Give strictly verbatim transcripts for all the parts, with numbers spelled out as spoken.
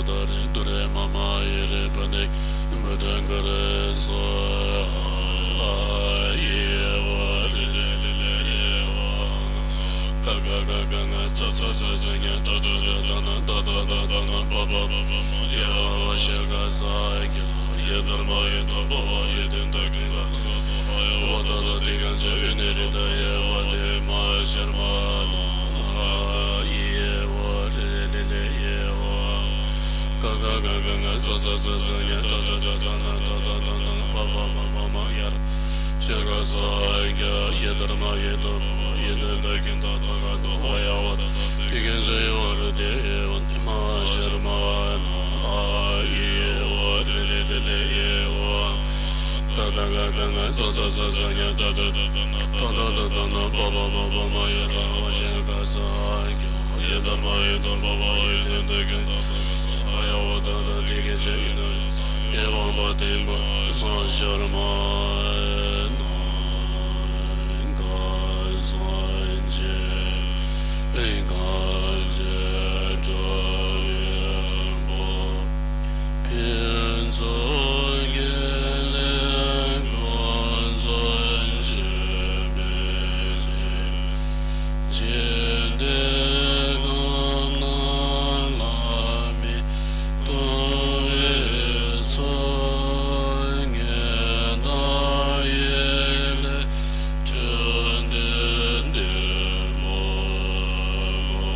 ད་རེ་དུ་རེ་མ་མ་ཡེ་རེ་པ་ནེ་མ་ཏྲ་ག་རེ་སོ། ཨ་ཡེ་ཝ་རེ་རེ་ལེ་ལེ་ཡེ་ཝ། ཀ་ཀ་ཀ་ཀ་ང་ཚ་ཚ་ཚ་ཚ་ཉ་ཏྲ་ཏྲ་ཏྲ་ཏ་ན་ཏ་ཏ་ཏ་ཏ་ན་པ་པ་པ་པ་མ་ཡེ་ཝ་ཤ་ཀ་ས་ཀྱ་ཡེ་དར་མ་ཡེ་ཏོ་པ་བ་ཡེ་ཏན་ཏ་ཀིན་ཏ་ཏ་ཏ་ཏ་ཧ་ཡེ་ཝ་ཏ་ཏ་ཏི་ཀན་ཅ་ཡེ་ནེ་རི་ཏ་ཡེ་ཝ་ལེ་མ་ཤར་མ་ན་ཨ་ཡེ་ཝ་རེ་ལེ་ལེ་ཡེ་ཝ། ཀ་ཀ་ག་ག་ང་ཚ་ཚ་ཚ་ཚ་ཉ་ཏྲ་ཏྲ་ཏྲ་ཏ་ན་ཏ་ཏ་ཏ་ན་པ་པ་མ་པ་མ་ཡར་ཤ་ཀ་ས་ཀྱ་ཡེ་དར་མ་ཡེ་ཏོ་པ་ཡེ་ཏན་ཏ་ཀིན་ཏ་ཏ་ཀ་ཏོ་ཧ་ཡེ་ཝ་ཏ་ཏི་ཀན་ཅ་ཡེ་ཝ་རུ་ཏེ་ཡེ་ཝ་ནི་མ་ཤར་མ་ན་ཨ་ཡེ་ཝ་རེ་ལེ་ལེ་ལེ་ཡེ་ཝ། ཏ་ཏ་ག་ག་ང་ཚ་ཚ་ཚ་ཚ་ཉ་ཏྲ་ཏྲ་ཏ་ཏ་ན་ཏ་ཏ་ཏ་ཏ་ན་པ་པ་མ་པ་མ་ཡ་ཏ་ཧ་ཤ་ཀ་ས་ཀྱ་ཡེ་དར་མ་ཡེ་ཏོ་པ་བ་ཡེ་ཏན་ཏ་ཀིན་ཏ་ཏ་ཧ་ཡེ་ཝ་ཏ་ཏ་ཏི་ཀན་ཅ་ཡེ་ནེ་ཡེ་ཝ་པ་ཏེ་མ་མ་ཤར་མ་ན་ག་སངས་རྒྱས་ག་རྒྱས་འགྲོ་བའི་བླ་མ། ཕུན་ཚོགས་རྒྱལ་ལས་དཀོན་མཆོག་མཆོད་པའི་ཚེ། འཇིག་རྟེན་གང་ན་བླ་མའི་དང་བའི་ཚོགས། ངེས་དང་ཡིད་ལས་འཕྲོས་འདུན་ཏིང་མོ་ལོ།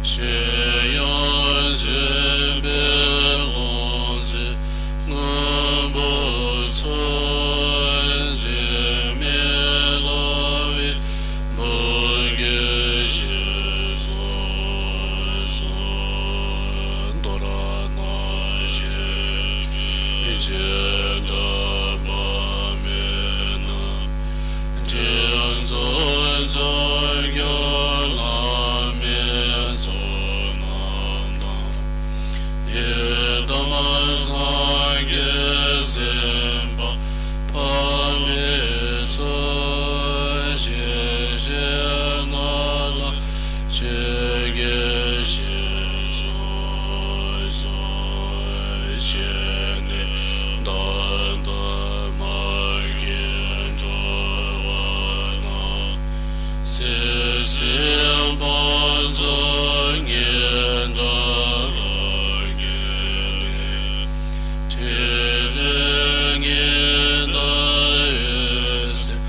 ཆེ་ཡང་ཆེན་པོའི་ལོངས་སྤྱོད་སྔོན་པོ་མཚོན་བྱེད་མེ་ལོང་བའི་བུ་གའི་ཞལ་སོགས་སུ། མདོར་ན་ཞེས་བྱས་གྲགས་པ་མེད་ན། དྲིན་ཅན་ཕྱོགས་བཅུའི་བླ་མའི་ཚོགས་རྣམས་དང་། ཡི་དམ་སངས་རྒྱས་སེམས་དཔའ་འཕགས་པའི་ཚོགས། ཞིང་གཤེགས་ནཱ་ལ་ཆོས་ཀྱི་ཞིང་སོགས་སུ། སྤྱན་ནི་བདག་ལྟར་མ་གྱུར་འགྲོ་བ་རྣམས། སྲིད་ཞིའི་དཔལ་འབྱོར་སྙན་གྲགས་ལ་འགོད་ལས། ཕྲིན་ལས་ཉི་ཟླ་འོད་ཟེར་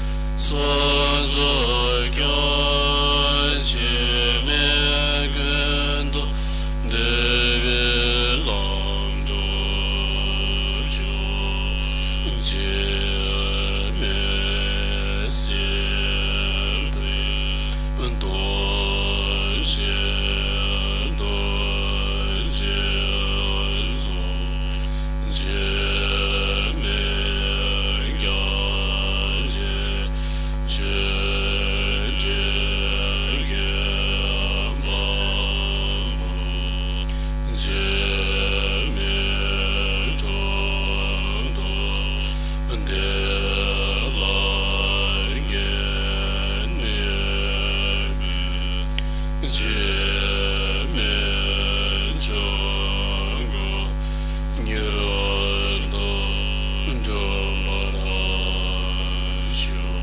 ཚོགས་རྫོགས་ཀྱང་། འཆི་མེད་ཀུན་ཏུ་འདུས་པའི་ལམ་འགྲོ་ཕྱོགས། འཆི་མེད་སྲིད་པའི་དོན་བྱེད་དོན་བྱེད་རྫོགས། འཆི་མེད་རྒྱལ་བྱེད་ཆོས་སྒྲོན་མཁན་དཔལ་མོ། འཆི་མེད་གྲོང་དུ་བདེ་བ་རྒྱས་ནས་མེད། འཆི་མེད་ཆོས་འཁོར་མྱུར་དུ་འགྲུབ་པར་ཤོག།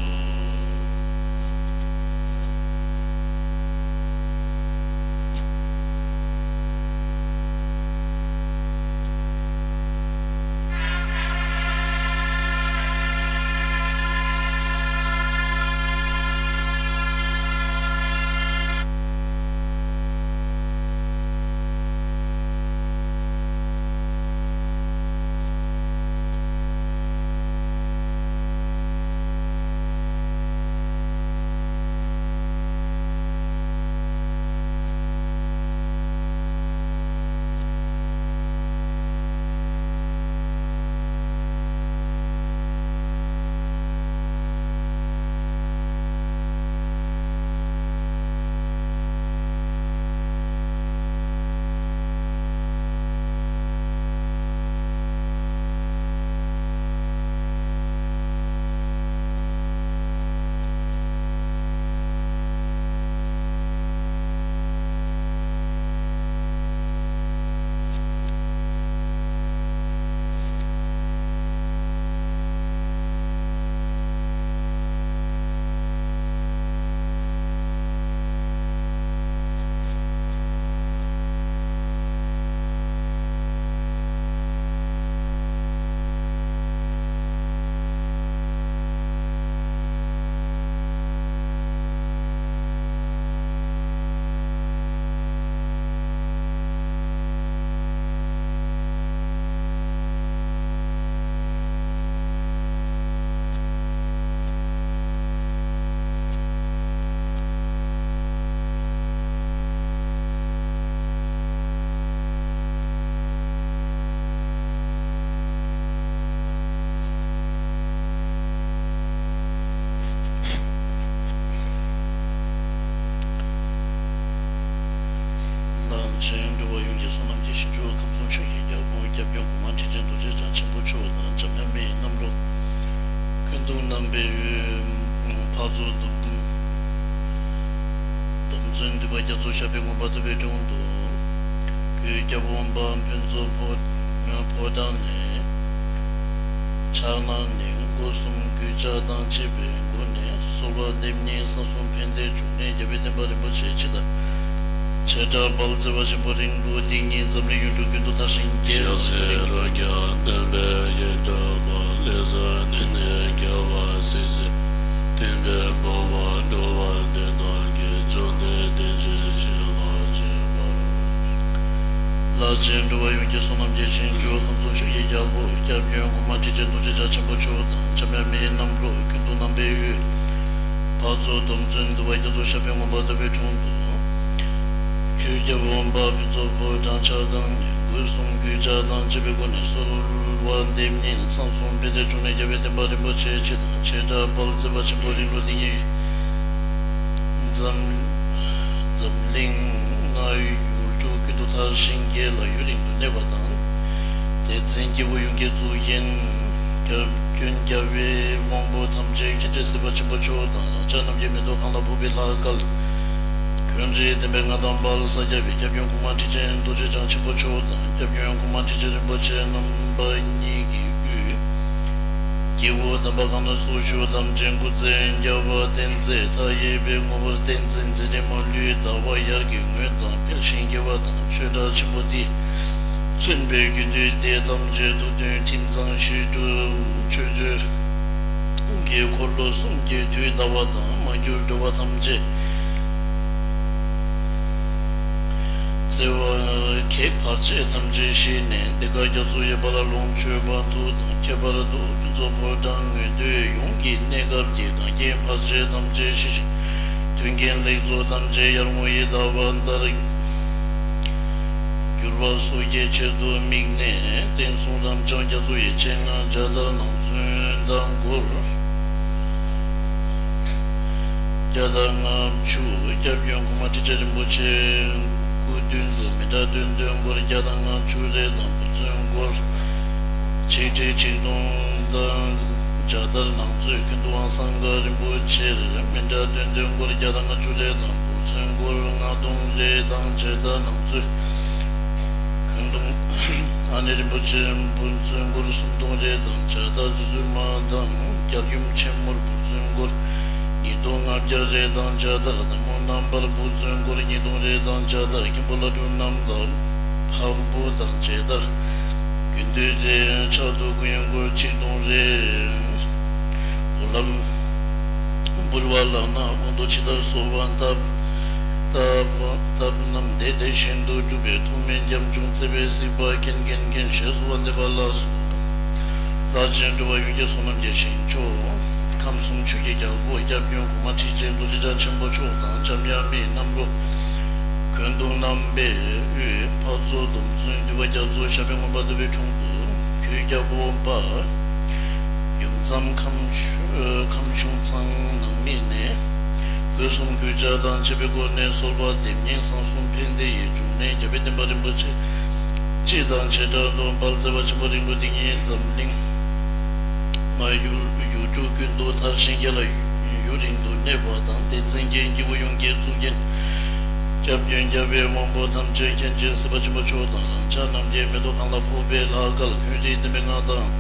རླབས་ཆེན་འགྲོ་བ་ཡོངས་ཀྱི་བསོད་ནམས་ཀྱི་ཞིང་མཆོག་ཁམས་གསུམ་ཆོས་ཀྱི་རྒྱལ་པོ་སྐྱབས་མགོན་གོང་མ་ཁྲི་ཆེན་རྡོ་རྗེ་འཆང་ཆེན་པོ་མཆོག་དང་། འཇམ་དབྱངས་མི་ཡི་གནམ་ལོ་ཀུན་ཏུ་བསྣམས་པའི་འཕགས་ཚོགས་འདུ། འདུ་འཛོམས་འདུས་པ་རྒྱ་མཚོ་ཞབས་པད་མངོན་པར་བརྟན་པའི་དྲུང་དུ། གུས་སྐྱབས་དབང་པོ་ཕུན་ཚོགས་ཕོ་ཕོ་བྲང་ནས། ཕྱག་ན་ནི་སྒོ་གསུམ་གུས་ཕྱག་དང་བཅས་པའི་སྒོ་ནས་གསོལ་བ་འདེབས་ནས། གསང་གསུམ་ཕན་བདེའི་འབྱུང་གནས་རྒྱལ་བའི་བསྟན་པ་རིན་པོ་ཆེ་སྤྱི་དང་། བྱེ་བྲག་དཔལ་བརྩེགས་པ་ཆེན་པོ་རིང་ལུགས་བདེན་གཉིས་འཛམ་གླིང་ཡུལ་གྲུ་ཀུན་ཏུ་དར་ཞིང་རྒྱས། ཞབས་སེན་རོ་བརྒྱ་སྟོན་པའི་ཡིག་འབྲུ་མ། ལེགས་བཤད་སྣོད་ནས་རྒྱལ་བ་སྲས་བཅས། བསྟན་པའི་འབབ་པ་འགྲོ་བ་འདི་དག་གི། བཅོམ་ལྡན་བདེ་ཆེན་ཞིང་ལ་སྤྱོད་པ། ལྷ་ཆེན་འགྲོ་བ་ཡོངས་ཀྱི་བསོད་ནམས་ཀྱི་ཞིང་མཆོག་ཁམས་གསུམ་ཆོས་ཀྱི་རྒྱལ་པོ་སྐྱབས་མགོན་གོང་མ་ཁྲི་ཆེན་རྡོ་རྗེ་འཆང་ཆེན་པོ་མཆོག་དང་། འཆམ་ཡང་མི་ཡི་གནམ་ལོ་ཀུན་ཏུ་རྣམ་པའི་དབུས། འཕགས་ཚོགས་སྡོམ་བརྩོན་འདུས་པ་རྒྱ་མཚོ་ཞབས་པད་མངོན་པར་དོར་བའི་དྲུང་དུ། ཁྱོད་རྒྱལ་པོ་འབངས་ཕུན་ཚོགས་ཕོ་བྲང་ཕྱག་དང་སྒོ་གསུམ་གུས་ཕྱག་དང་བཅས་པའི་སྒོ་ནས་གསོལ་བ་འདེབས་ནས། གསང་གསུམ་ཕན་བདེ་འབྱུང་གནས་རྒྱལ་བའི་བསྟན་པ་རིན་པོ་ཆེ་སྤྱི་དང་། བྱེ་བྲག་དཔལ་བརྩེགས་པ་ཆེན་པོ་རིང་ལུགས་འདི་ཉིད། འཛམ་འཛམ་གླིང་ལྔ་ཡུལ་དྲུག་ཀུན་ཏུ་དར་ཞིང་རྒྱས་ལ་ཡུན་རིང་དུ་གནས་པ་དང་། དེ་ཚེ་སྐྱེ་བོ་ཡོངས་ཀྱི་གཙུག་རྒྱན་སྐྱབས་མགོན་རྒྱལ་བའི་དབང་པོ་ཐམས་ཅད་མཁྱེན་བརྩེ་སྲིད་པ་ཆེན་པོ་མཆོག་དང་། རང་ཅག་རྣམས་ཀྱི་མེ་ཏོག་གང་ལ་ཕོག་པའི་ལྷ་སྐལ། ཁྱོད་རིགས་བསྟན་པའི་མངའ་ཐང་དཔལ་ས་སྐྱ་པའི་སྐྱབས་མགོན་གོང་མ་ཁྲི་ཆེན་རྡོ་རྗེ་འཆང་ཆེན་པོ་མཆོག་དང་། སྐྱབས་མགོན་གོང་མ་ཁྲི་ཆེན་རིན་པོ་ཆེ་རྣམ་པ་གཉིས་ཀྱི་དབུས། སྐྱེ་བོ་དམ་པ་གང་ན་སུ་བཞུགས་ཐམས་ཅད་སྐུ་ཚེ་རྒྱལ་བ་བསྟན་འཛིན་མཐའ་ཡས་པའི་ངོ་བོར་བསྟན་འཛིན་མཛད་འཕྲིན་མ་ལུས་ཟླ་བ་ཡར་གྱི་ངོས་དང་འཕེལ་ཞིང་རྒྱས་པ་དང་། ཆོས་གྲྭ་ཆེན་པོ་འདིས་མཚོན་པའི་དགེ་འདུན་སྡེ་ཐམས་ཅད་ཐུགས་མཐུན་ཁྲིམས་གཙང་ཞི་ཁྲོ་ཆོས་སྤྱོད་ཀྱི་འཁོར་ལོ་གསུམ་གྱི་དུས་ཟླ་བ་དང་མ་གྱུར་འགྲོ་བ་ཐམས་ཅད། བརྩེ་བ་གེགས་བར་ཆད་ཐམས་ཅད་ཞི་ནས། འདི་ཀ་རྒྱ་མཚོ་ཡི་དཔལ་ལ་ལོངས་སྤྱོད་པ། མཐུ་དང་ཁྱད་པར་དུ་ཕུན་ཚོགས་ཕོ་བྲང་ངེས་དོན་ཡོངས་ཀྱི་གནས་སྐབས་ཀྱི་གངས་རྒྱན་བར་ཆད་ཐམས་ཅད་ཞི་ཞིང་། མཐུན་རྐྱེན་ལེགས་ཚོགས་ཐམས་ཅད་ཡར་ངོ་ཡི་ཟླ་བ་ལྟར་འགྱུར་བ་སོགས་ཀྱི་ཆེད་དུ་དམིགས་ནས། བསྟན་སྲུང་རབ་འབྱམས་རྒྱ་མཚོ་ཡི་སྤྱན་སྔར་ཇི་ལྟར་ནང་བརྩོན་དང་སྒོར་བརྒྱ་དང་ལྔ་བཅུ། སྐྱབས་མགོན་གོང་མ་ཁྲི་ཆེན་རིན་པོ་ཆེའི་སྐུ་མདུན་དུ་མཎྜལ་འདོན་དོན་སྒོར་བརྒྱ་དང་ལྔ་བཅུ་རེ་དང་། འབུལ་ཚོད་སྒོར་ཆིག་ཁྲི་ཆིག་སྟོང་དང་། ཇི་ལྟར་ནང་གཙོས་ཀུན་ཏུ་དབང་སངས་རྒྱས་རིན་པོ་ཆེར་མཎྜལ་འདོན་དོན་སྒོར་བརྒྱ་དང་ལྔ་བཅུ་རེ་དང་། འབུལ་ཚོད་སྒོར་ལྔ་སྟོང་རེ་དང་། ཇི་ལྟར་ནང་གཙོས་ཁོང་དུ་ཨ་ནེ་རིན་པོ་ཆེར་འབུལ་ཚོད་སྒོར་སུམ་སྟོང་རེ་དང་། ཇི་ལྟར་ཆུ་ཚོད་མ་དང་། རྒྱལ་ཡུམ་ཆེན་མོར་འབུལ་ཚོད་སྒོར་ཉིས་སྟོང་ལྔ་བརྒྱ་རེ་དང་། ཇི་ལྟར་བདག་མོ་རྣམ་པར་འབུལ་ཚོད་སྒོར་ཉིས་སྟོང་རེ་དང་། ཇི་ལྟར་མཁན་པོ་བླ་སྤྲུལ་རྣམས་ལ་ཕབ་འབུལ་དང་། ཇི་ལྟར་དགེ་འདུན་སྡེ་ཕྱག་ཏུ་ཀུན་སྒོར་ཆིག་སྟོང་རེ། འབུལ་ལམ་འབུལ་བ་ལག་ན་དབང་དུ་ཇི་ལྟར་གསོལ་བ་བཏབ། བཏབ་བཏབ་རྣམས་དེ་དེ་བཞིན་དུ་སྒྲུབ་པའི་ཐུགས་སྨོན་རྒྱབ་ལྗོངས་བརྩེ་བས་གཟིགས་པ་མཁྱེན་མཁྱེན་མཁྱེན་ཞེས་གསོལ་བ་འདེབས་པ་ལགས་སོ། ལྷ་ཆེན་འགྲོ་བ་ཡོངས་ཀྱི་བསོད་ནམས་ཀྱི་ཞིང་མཆོག་ཁམས་གསུམ་ཆོས་ཀྱི་རྒྱལ་པོ་སྐྱབས་མགོན་གོང་མ་ཁྲི་ཆེན་རྡོ་རྗེ་འཆང་ཆེན་པོ་མཆོག་དང་། འཇམ་དབྱངས་མི་རྣམ་རོལ་ཀུན་ཏུ་རྣམ་པའི་དབུས། འཕགས་ཚོགས་སྡོམ་བརྩོན་འདུས་པ་རྒྱ་མཚོ་ཞབས་པད་མངོན་པར་དོར་བའི་དྲུང་དུ། ཁྱོད་རྒྱལ་པོ་འབངས་ཡུམ་ཚང་ཁམས་ཁམས་གཞུང་ཚང་ནང་མི་ནས་སྒོ་གསུམ་གུས་ཕྱག་དང་བཅས་པའི་སྒོ་ནས་གསོལ་བ་འདེབས་ནས། གསང་གསུམ་ཕན་བདེ་ཡི་འབྱུང་གནས་རྒྱལ་བའི་བསྟན་པ་རིན་པོ་ཆེ་སྤྱི་དང་། བྱེ་བྲག་ཏུ་དཔལ་བརྩེགས་པ་ཆེན་པོ་རིང་ལུགས་འདི་ཉིད་འཛམ་གླིང་མ་ཡུལ་ཡུལ་གྲུ་ཀུན་ཏུ་དར་ཞིང་རྒྱས་ལ་ཡུན་རིང་དུ་གནས་པ་དང་། དེ་ཚེ་སྐྱེ་སྐྱེ་བོ་ཡོངས་ཀྱི་གཙུག་རྒྱན་སྐྱབས་མགོན་རྒྱལ་བའི་དབང་པོ་ཐམས་ཅད་མཁྱེན་ཅིང་གཟིགས་པ་ཆེན་པོ་མཆོག་དང་། རང་ཅག་རྣམས་ཀྱི་མེ་ཏོག་གང་ལ་ཕོག་པའི་ལྷ་སྐལ། ཁྱོད་རིགས་བསྟན་པའི་མངའ་ཐང་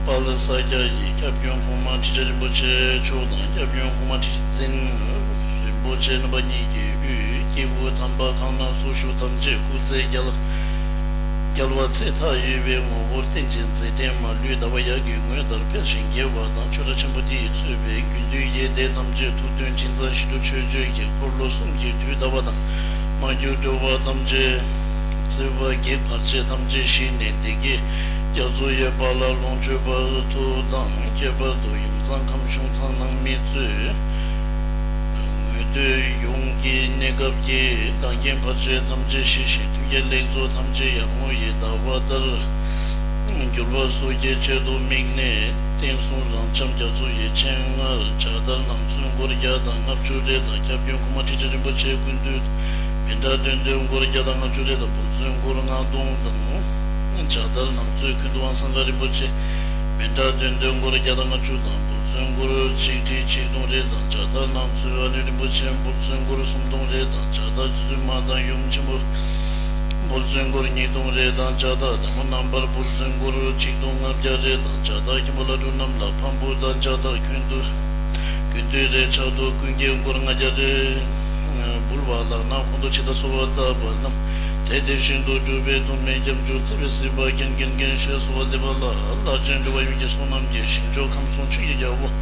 དཔལ་ས་སྐྱ་ཡི་སྐྱབས་མགོན་གོང་མ་ཁྲི་ཆེན་རིན་པོ་ཆེ་མཆོག་དང་། སྐྱབས་མགོན་གོང་མ་ཁྲི་འཛིན་རིན་པོ་ཆེ་རྣམ་པ་གཉིས་ཀྱི་དབུས། སྐྱེ་དགུ་དམ་པ་གང་ན་སུ་བཞུགས་ཐམས་ཅད་སྐུ་ཚེ་རྒྱལ་རྒྱལ་བ་ཚེ་མཐའ་ཡས་པའི་ངོ་བོར་བསྟན་ཅིང་མཛད་འཕྲིན་མ་ལུས་ཟླ་བ་ཡར་གྱི་ངོས་ལྟར་འཕེལ་ཞིང་རྒྱས་པ་དང་། ཆོས་གྲྭ་ཆེན་པོ་འདི་ཡིས་གཙོས་པའི་དགེ་འདུན་གྱི་སྡེ་ཐམས་ཅད་ཐུགས་མཐུན་ཁྲིམས་གཙང་ཞི་ཁྲོ་ཆོས་སྤྱོད་ཀྱི་འཁོར་ལོ་གསུམ་གྱི་དུས་ཟླ་བ་དང་མ་གྱུར་འགྲོ་བ་ཐམས་ཅད་བརྩེ་བ་གེགས་བར་ཆད་ཐམས་ཅད་ཞི་ནས། བདེ་སྐྱིད་རྒྱ་མཚོ་ཡི་དཔལ་ལ་ལོངས་སྤྱོད་པ། མཐུ་དང་ཁྱད་པར་དུ་ཡུམ་ཚང་ཁམས་གཞུང་ཚང་ནང་མི་གཙོས་ངེས་དོན་ཡོངས་ཀྱི་གནས་སྐབས་ཀྱི་གངས་རྒྱན་བར་ཆད་ཐམས་ཅད་ཞི་ཞིང་། མཐུན་རྐྱེན་ལེགས་ཚོགས་ཐམས་ཅད་ཡར་ངོ་ཡི་ཟླ་བ་ལྟར་འགྱུར་བ་སོགས་ཀྱི་ཆེད་དུ་དམིགས་ནས། བསྟན་སྲུང་རབ་འབྱམས་རྒྱ་མཚོ་ཡི་སྤྱན་སྔར་ཇི་ལྟར་ནང་བརྩོན་སྒོར་བརྒྱ་དང་ལྔ་བཅུ་རེ་དང་། སྐྱབས་མགོན་གོང་མ་ཁྲི་ཆེན་རིན་པོ་ཆེའི་སྐུ་མདུན་མཎྜལ་འདོན་དོན་སྒོར་བརྒྱ་དང་ལྔ་བཅུ་རེ་དང་། འབུལ་ཚོད་སྒོར་ལྔ་སྟོང་དང་། ཇི་ལྟར་ནང་གཙོས་ཀུན་ཏུ་དབང་སངས་རྒྱས་རིན་པོ་ཆེ་མཎྜལ་འདོན་དོན་སྒོར་བརྒྱ་དང་ལྔ་བཅུ་དང་། འབུལ་ཚོད་སྒོར་ཆིག་ཁྲི་ཆིག་སྟོང་རེ་དང་། ཇི་ལྟར་ནང་གཙོས་ཨ་ནེ་རིན་པོ་ཆེ་འབུལ་ཚོད་སྒོར་སུམ་སྟོང་རེ་དང་། ཇི་ལྟར་ཆུ་ཚོད་མ་དང་ཡུམ་ཆེན་པོ་འབུལ་ཚོད་སྒོར་ཉིས་སྟོང་རེ་དང་། ཇི་ལྟར་བདག་མོ་རྣམ་པར་འབུལ་ཚོད་སྒོར་ཆིག་སྟོང་ལྔ་བརྒྱ་རེ་དང་། ཇི་ལྟར་མཁན་པོ་བླ་སྤྲུལ་རྣམས་ལ་ཕབ་འབུལ་དང་། ཇི་ལྟར་ཀུན་ཏུ་ཀུན་ཏུ་རེ་ཕྱག་ཏུ་ཀུན་མཁྱེན་སྒོར་ལྔ་བརྒྱ་རེ། འབུལ་བ་ལག་ན་ཁོང་དུ་ཇི་ལྟར་གསོལ་བ་བཏབ་པ་རྣམས་དེ་དེ་བཞིན་དུ་འགྲུབ་པའི་ཐུགས་སྨོན་རྒྱབ་ལྗོངས་བརྩེ་བས་གཟིགས་པ་མཁྱེན་མཁྱེན་མཁྱེན་ཞེས་གསོལ་བ་འདེབས་པ་ལ། ལྷ་ཆེན་འགྲོ་བ་ཡོངས་ཀྱི་བསོད་ནམས་ཀྱི་ཞིང་མཆོག་ཁམས་གསུམ་ཆོས་ཀྱི་རྒྱལ་པོ་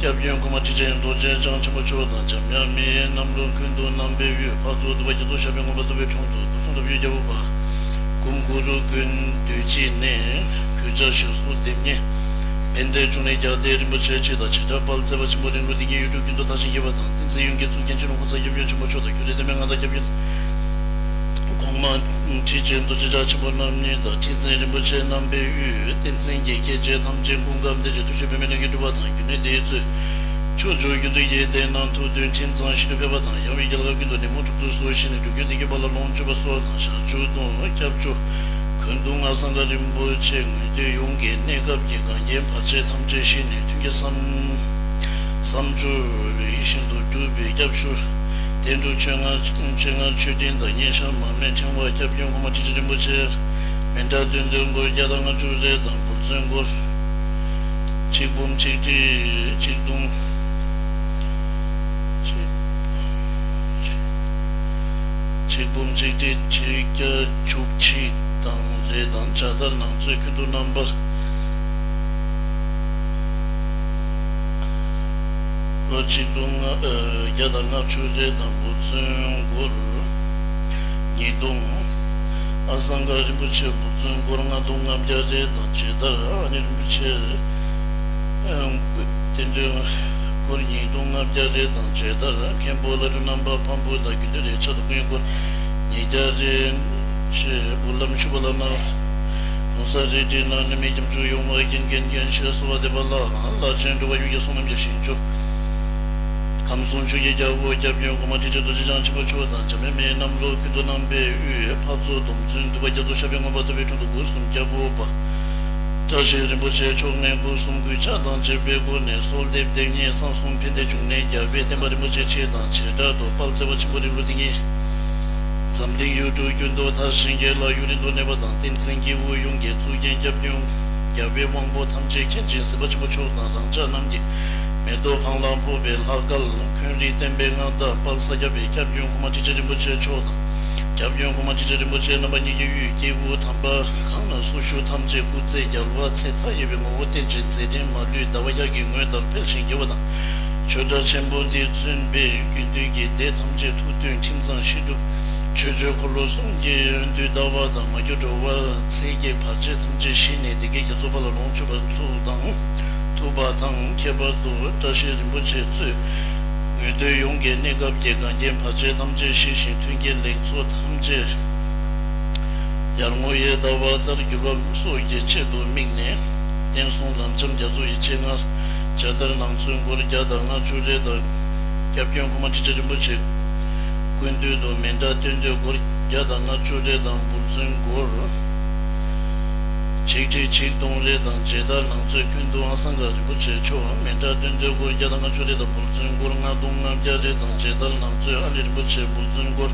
སྐྱབས་མགོན་གོང་མ་ཁྲི་ཆེན་རྡོ་རྗེ་འཆང་ཆེན་པོ་མཆོག་དང་། འཇམ་དབྱངས་མི་ཡི་གནམ་ལོ་ཀུན་ཏུ་རྣམ་པའི་དབུས། འཕགས་ཚོགས་འདུས་པ་རྒྱ་མཚོ་ཞབས་པད་མངོན་པར་ཐོབ་པའི་དྲུང་དུ། སྐུ་གསུང་ཐུགས་ཡོན་གྱི་རྒྱལ་པོ་པདྨ་འབུམ་དགུང་གུ་རུ་ཀུན་འདུས་སྤྱི་ནས་གུས་ཕྱག་ཞབས་སོར་འདེབས་ཉེ། ཕན་བདེ་འབྱུང་གནས་རྒྱལ་བསྟན་རིན་པོ་ཆེ་མཆོག་དང་། བྱེ་བྲག་དཔལ་བརྩེགས་པ་ཆེན་པོ་རིང་ལུགས་བདེ་སྐྱིད་ཡུལ་གྲུ་ཀུན་ཏུ་དར་ཞིང་རྒྱས་པ་དང་། བསྟན་འཛིན་ཡོན་གྱི་གཙུག་རྒྱན་སྤྱི་ནོར་གོང་ས་སྐྱབས་མགོན་ཆེན་པོ་མཆོག་དང་། ཁྱོད་རའི་བསྟན་པའི་མངའ་བདག་སྐྱབས་མགོན་གོང་མ་ཁྲི་ཆེན་རྡོ་རྗེ་འཆང་ཆེན་པོ་རྣམ་གཉིས་དང་། ཁྲི་འཛིན་རིན་པོ་ཆེ་རྣམ་པའི་དབུས། བསྟན་འཛིན་གྱི་སྐྱེས་ཆེན་ཐམས་ཅད་སྐུ་ཁམས་བདེ་ཞིང་ཐུགས་བཞེད་པདྨའི་ལྷ་གིས་སྒྲུབ་པ་དང་། རྒྱུ་ནོར་དེའི་ཚོགས་ཕྱོགས་བཅུ་རྒྱུན་དུ་རྒྱས་ཏེ། རྣམ་ཐོས་དོན་ཁྲིམས་གཙང་ཞིང་དུ་ཕེབས་པ་དང་། ཡང་བའི་རྒྱལ་ཁབ་ཀུན་ཏུ་ནད་མུག་འཁྲུག་རྩོད་སོགས་ཞི་ནས་འགྲོ་ཀུན་བདེ་སྐྱིད་པ་ལ་ལོངས་སྤྱོད་པ་སོགས་དང་། ཞག་བཅུ་སྟོང་སྐྱབས་མཆོག་ཀུན་འདུས་ངག་སངས་རྒྱས་རིན་པོ་ཆེ་ངོས་འདུས་ཡོངས་ཀྱི་གནས་སྐབས་ཀྱི་གངས་རྒྱན་བར་ཆད་ཐམས་ཅད་ཞི་ནས་མཐུན་རྐྱེན་བསམ་བསམ་སྦྱོར་ཡིད་བཞིན་དུ་འགྲུབ་པའི་སྐྱབས་ཞུ། བསྟན་འགྲོ་ཆོས་ལྔ་ཆོས་ལྔ་ཆོས་འབྲེལ་དང་སྙན་ཞང་མར་མེ་ཕྲེང་བ་སྐྱབས་མགོན་གོང་མ་ཁྲི་ཆེན་རིན་པོ་ཆེ། མཎྜལ་སྟོན་དོན་སྐོར་བརྒྱ་དང་ལྔ་བཅུ་རེ་དང་འབུལ་ཚོགས་སྐོར། ཆིག་འབུམ་ཆིག་ཁྲི་ཆིག་སྟོང་། ཆིག་ཆིག་འབུམ་ཆིག་ཁྲི་ཆིག་བརྒྱ་བཅུ་གཅིག་དང་རེ་དང་བརྒྱ་དར་ནང་གསེས་ཀུན་ཏུ་རྣམ་པར། ལོ་ཆིག་སྟོང་ལྔ་ཨ་བརྒྱ་དང་ལྔ་བཅུ་རེ་དང་འབུལ་ཚོགས་སྐོར་ཉིས་སྟོང་། ཨ་སངྒ་རིན་པོ་ཆེ་འབུལ་ཚོགས་སྐོར་ལྔ་སྟོང་ལྔ་བརྒྱ་རེ་དང་བརྒྱ་དར་ཨ་ནེ་རིན་པོ་ཆེ། བསྟན་དོན་སྐོར་ཉིས་སྟོང་ལྔ་བརྒྱ་རེ་དང་བརྒྱ་དར། མཁན་པོ་བླ་སྤྲུལ་རྣམ་པ་ཕམ་པོ་དང་རྒྱུད་སྟོད་རེ་ཕྱག་ཏུ་ཀུན་སྐོར་ཉིས་བརྒྱ་རེ་ཆེ། འབུལ་ལམ་ཞུ་བ་ལ་ན། གོང་ས་རི་ཁྲི་ན་ནུབ་མི་སྐྱབས་མཆོག་ཡོངས་ལ་རྒྱན་རྒྱན་རྒྱན་ཞེས་གསོལ་བ་འདེབས་པ་ལ། བླ་ཆེན་འགྲོ་བ་ཡུལ་གྱི་བསོད་ནམས་ཀྱི་ཞིང་མཆོག་ཁམས་གསུམ་ཆོས་ཀྱི་རྒྱལ་པོ་སྐྱབས་མགོན་གོང་མ་ཁྲི་ཆེན་རྡོ་རྗེ་འཆང་ཆེན་པོ་མཆོག་དང་། འཇམ་དབྱངས་མི་ཡི་གནམ་ལོ་ཀུན་འདུས་རྣམ་པའི་དབུས། འཕགས་ཚོགས་སྡོམ་བརྩོན་འདུས་པ་རྒྱ་མཚོ་ཞབས་པད་མངོན་པར་ཐོབ་པའི་དྲུང་དུ་སྒོ་གསུམ་སྐྱབས་འོག་པ། བཀྲ་ཤིས་རིན་པོ་ཆེ་མཆོག་ནས་སྒོ་གསུམ་གུས་ཕྱག་དང་བཅས་པའི་སྒོ་ནས་གསོལ་འདེབས་འདེབས་ཉེ་གསང་གསུམ་ཕན་བདེ་འབྱུང་གནས་རྒྱལ་བའི་བསྟན་པ་རིན་པོ་ཆེ་མཆོག་དང་། བྱེ་བྲག་ཏུ་དཔལ་བརྩེགས་པ་ཆེན་པོ་རིང་ལུགས་བདེ་སྐྱིད། འཛམ་གླིང་ཡུལ་གྲུ་ཀུན་ཏུ་དར་ཞིང་རྒྱས་ལ་ཡུན་རིང་དུ་གནས་པ་དང་། བསྟན་འཛིན་སྐྱེས་བུ་ཡོངས་ཀྱི་གཙུག་རྒྱན་སྐྱབས་མགོན་རྒྱལ་བའི་དབང་པོ་ཐམས་ཅད་མཁྱེན་ཅིང་གཟིགས་པ་ཆེན་པོ་མཆོག་དང་། རང་ཅག་རྣམས་ཀྱི་མེ་ཏོག་གང་ལ་ཕོག་པའི་ལྷ་སྐལ་འཁོན་རིགས་བསྟན་པའི་མངའ་བདག་དཔལ་ས་སྐྱ་པའི་སྐྱབས་མགོན་གོང་མ་ཁྲི་ཆེན་རིན་པོ་ཆེ་མཆོག་དང་། སྐྱབས་མགོན་གོང་མ་ཁྲི་ཆེན་རིན་པོ་ཆེ་རྣམ་པ་གཉིས་ཀྱི་དབུས། སྐྱེས་བུ་དམ་པ་གང་ལ་སུ་བཞུགས་ཐམས་ཅད་སྐུ་ཚེ་རྒྱལ་བ་ཚེ་མཐའ་ཡས་པའི་ངོ་བོ་བརྟན་ཅིང་མཛད་འཕྲིན་མ་ལུས་ཟླ་བ་གཡག་གི་ངོས་ལྟར་འཕེལ་ཞིང་རྒྱས་པ་དང་། ཆོས་སྒྲ་ཆེན་པོ་འདིས་མཚོན་པའི་དགེ་འདུན་གྱི་སྡེ་ཐམས་ཅད་ཐུགས་མཐུན་ཁྲིམས་གཙང་ཞི་གྲུབ། ཆོས་སྤྱོད་འཁོར་ལོ་གསུམ་གྱི་དུས་ཟླ་བ་དང་མ་གྱུར་འགྲོ་བ་ཚེ་གེགས་བར་ཆད་ཐམས་ཅད་ཞི་ནས་བདེ་སྐྱིད་རྒྱ་མཚོ་པ་ལ་ལོངས་སྤྱོད་པ་ཐུགས་དང་། ཐུབ་པ་དང་། ཁྱད་པར་དུ་བཀྲ་ཤིས་རིན་པོ་ཆེ་གཙོས་ངོས་འདུས་ཡོངས་ཀྱི་གནས་སྐབས་ཀྱི་གངས་རྒྱན་བར་ཆད་ཐམས་ཅད་ཞི་ཞིང་མཐུན་རྐྱེན་ལེགས་ཚོགས་ཐམས་ཅད་ཡར་ངོ་ཡི་ཟླ་བ་ལྟར་གྱུར་པ་སོགས་ཀྱི་ཆེད་དུ་དམིགས་ནས། བསྟན་སྲུང་ལམ་འཆམ་རྒྱ་མཚོ་ཡི་ཆེད་སྔར་བྱ་ལྟར་ནང་ཚོན་སྐོར་བརྒྱ་དང་ལྔ་བཅུ་རེ་དང་། སྐྱབས་མགོན་གོང་མ་ཁྲི་ཆེན་རིན་པོ་ཆེ་སྐུ་མདུན་དུ་མཎྜལ་སྟོན་དོན་སྐོར་བརྒྱ་དང་ལྔ་བཅུ་རེ་དང་འབུལ་ཚོགས་སྐོར། ཆིག་ཁྲི་ཆིག་སྟོང་རེ་དང་བྱེ་བྲག་ནང་གསེས་ཀུན་ཏུ་ཨ་སངྒ་རིན་པོ་ཆེ་མཆོག་མཎྜལ་སྟོན་དོན་སྐོར་བརྒྱ་དང་ལྔ་བཅུ་རེ་དང་འབུལ་ཚོགས་སྐོར་ལྔ་སྟོང་ལྔ་བརྒྱ་རེ་དང་བྱེ་བྲག་ནང་གསེས་ཨ་ནེ་རིན་པོ་ཆེ་འབུལ་ཚོགས་སྐོར་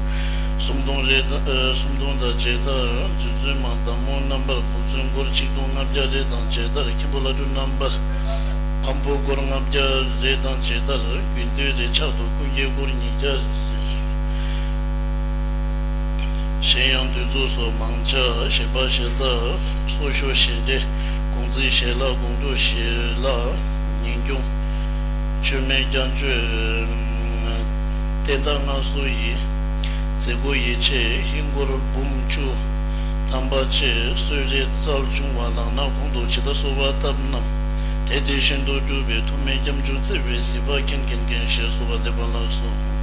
སུམ་སྟོང་རེ་དང་། ཨ། སུམ་སྟོང་དང་བྱེ་བྲག་རྗེ་བཙུན་མ་དམ་མོ་རྣམ་པར་འབུལ་ཚོགས་སྐོར་ཆིག་སྟོང་ལྔ་བརྒྱ་རེ་དང་བྱེ་བྲག་མཁན་པོ་བླ་སྤྲུལ་རྣམ་པར་ཕམ་པོ་སྐོར་ལྔ་བརྒྱ་རེ་དང་བྱེ་བྲག་རྒྱུད་སྟོད་རེ་ཕྱག་ཏུ་ཀུན་མཁྱེན་སྐོར་ཉིས་བརྒྱ། གཞན་ཡང་འདུས་ཚོགས་སོགས་མང་ཆ་ཞེས་པ་ཞེ་ས་སོ་ཤོ་ཞེ་འགྲེ་དགོངས་རྩིས་ཞེ་ལ་དགོངས་གྲོལ་ཞེ་ལ་ཉིན་སྐྱོང་མཆོད་མེ་བརྒྱ་མཆོད་བསྟན་དར་མངའ་གསོལ་ཡི་མཛད་སྒོ་ཡི་ཆེད་ཧིན་སྒོར་འབུམ་བཅུ་ཐམ་པ་བཅས་གསོལ་རས་སྩལ་བྱུང་བ་ལག་ན་གོང་དུ་ཇི་ལྟར་གསོལ་བ་བཏབ་རྣམས་དེ་དེ་བཞིན་དུ་འགྲུབ་པའི་ཐུགས་སྨོན་སྐྱབས་འཇུག་བརྩེ་བའི་གཟིགས་པ་མཁྱེན་མཁྱེན་མཁྱེན་ཞེས་གསོལ་བ་འདེབས་པ་ལགས་སོ།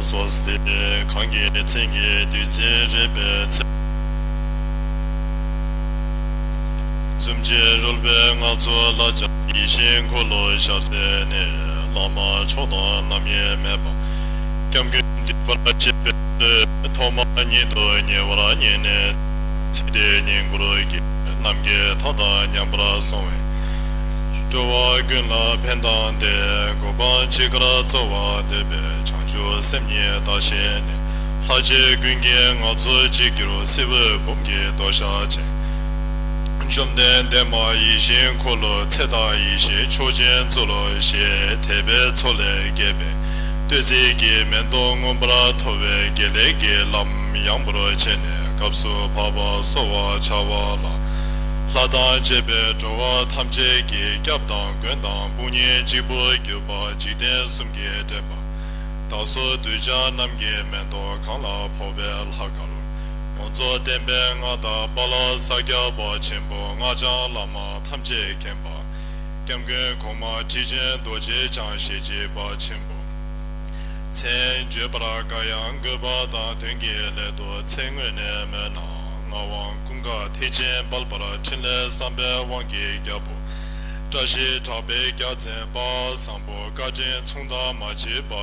སོ་སྟེ་གང་གི་མཚན་གྱི་བདུད་རྩི་རེག་པའི་ཚེ། བཙུན་མོའི་རོལ་པས་ང་ཚོ་ལ་སྦྱངས་ཡིད་བཞིན་འཁོར་ལོ་ཞབས་བསིལ་ནས། བླ་མ་མཆོག་དང་རྣམ་གཡེང་མེད་པ། སྐྱབས་མགོན་འདུས་པར་བྱེད་པའི་བློས། ཐོག་མ་ཉིད་དུ་ཉེ་བར་མཉེས་ནས། ཚེ་འདིའི་བསྙེན་བཀུར་གྱིས་ནམ་མཁའི་མཐའ་དང་མཉམ་པར་སོང་བས། འགྲོ་བ་ཀུན་ལ་ཕན་དང་ལྡན། གོ་འཕང་ཇི་ལྟར་སྩོལ་བར་འདོད་པའི། བྱང་ཆུབ་སེམས་ཉིད་བདག་བཞེས་ནས། ལྷ་རྗེ་ཀུན་གྱིས་ང་ཚོ་གཅིག་གྱུར། སྲིད་པའི་འབུམ་གྱི་རྡོ་ཞགས་ཅན། བཅོམ་ལྡན་འདས་མ་ཡིད་བཞིན་འཁོར་ལོ་ཚེ་དང་ཡེ་ཤེས་མཆོག་སྦྱིན་སྩོལ་ལོ་ཞེས་དད་པའི་མཚོ་ལས་བརྒྱུད་པའི་བསྟོད་ཚིག་གི་མེ་ཏོག་མངོན་པར་མཐོ་བའི་དགེ་ལེགས་ཀྱི་ལམ་ཡངས་པོར་བཅད་ནས། སྐབས་སུ་བབ་པ་གསོལ་བར་བྱ་བ་ལ། ལྷ་དང་བཅས་པའི་འགྲོ་བ་ཐམས་ཅད་ཀྱི་སྐྱབས་དང་མགོན་དང་དཔུང་གཉེན་གཅིག་པུར་གྱུར་པ་འཇིག་རྟེན་གསུམ་གྱི་འདྲེན་པ། བདག་སོགས་གདུལ་བྱ་རྣམས་ཀྱི་མེ་ཏོག་གང་ལ་ཕོག་པའི་ལྷ་དཀར། ངོ་མཚར་ལྡན་པའི་མངའ་བདག་དཔལ་ལ་ས་སྐྱ་པ་ཆེན་པོ། སྔགས་འཆང་བླ་མ་ཐམས་ཅད་མཁྱེན་པ། སྐྱབས་མགོན་གོང་མ་ཁྲི་ཆེན་རྡོ་རྗེ་འཆང་ཞེ་བྱེད་པ་ཆེན་པོ། མཚན་བརྗོད་པར་དཀའ་ཡང་དགོས་པ་དང་དོན་གྱི་སླད་དུ་མཚན་སྔོན་ནས་སྨོས་ན། ངག་དབང་ཀུན་དགའ་ཐེག་ཆེན་དཔལ་འབར་འཕྲིན་ལས་བསམ་པའི་དབང་གི་རྒྱལ་པོ། བཀྲ་ཤིས་གྲགས་པའི་རྒྱལ་མཚན་དཔལ་བཟང་པོ། བཀའ་དྲིན་མཚུངས་ཟླ་མ་མཆིས་པ།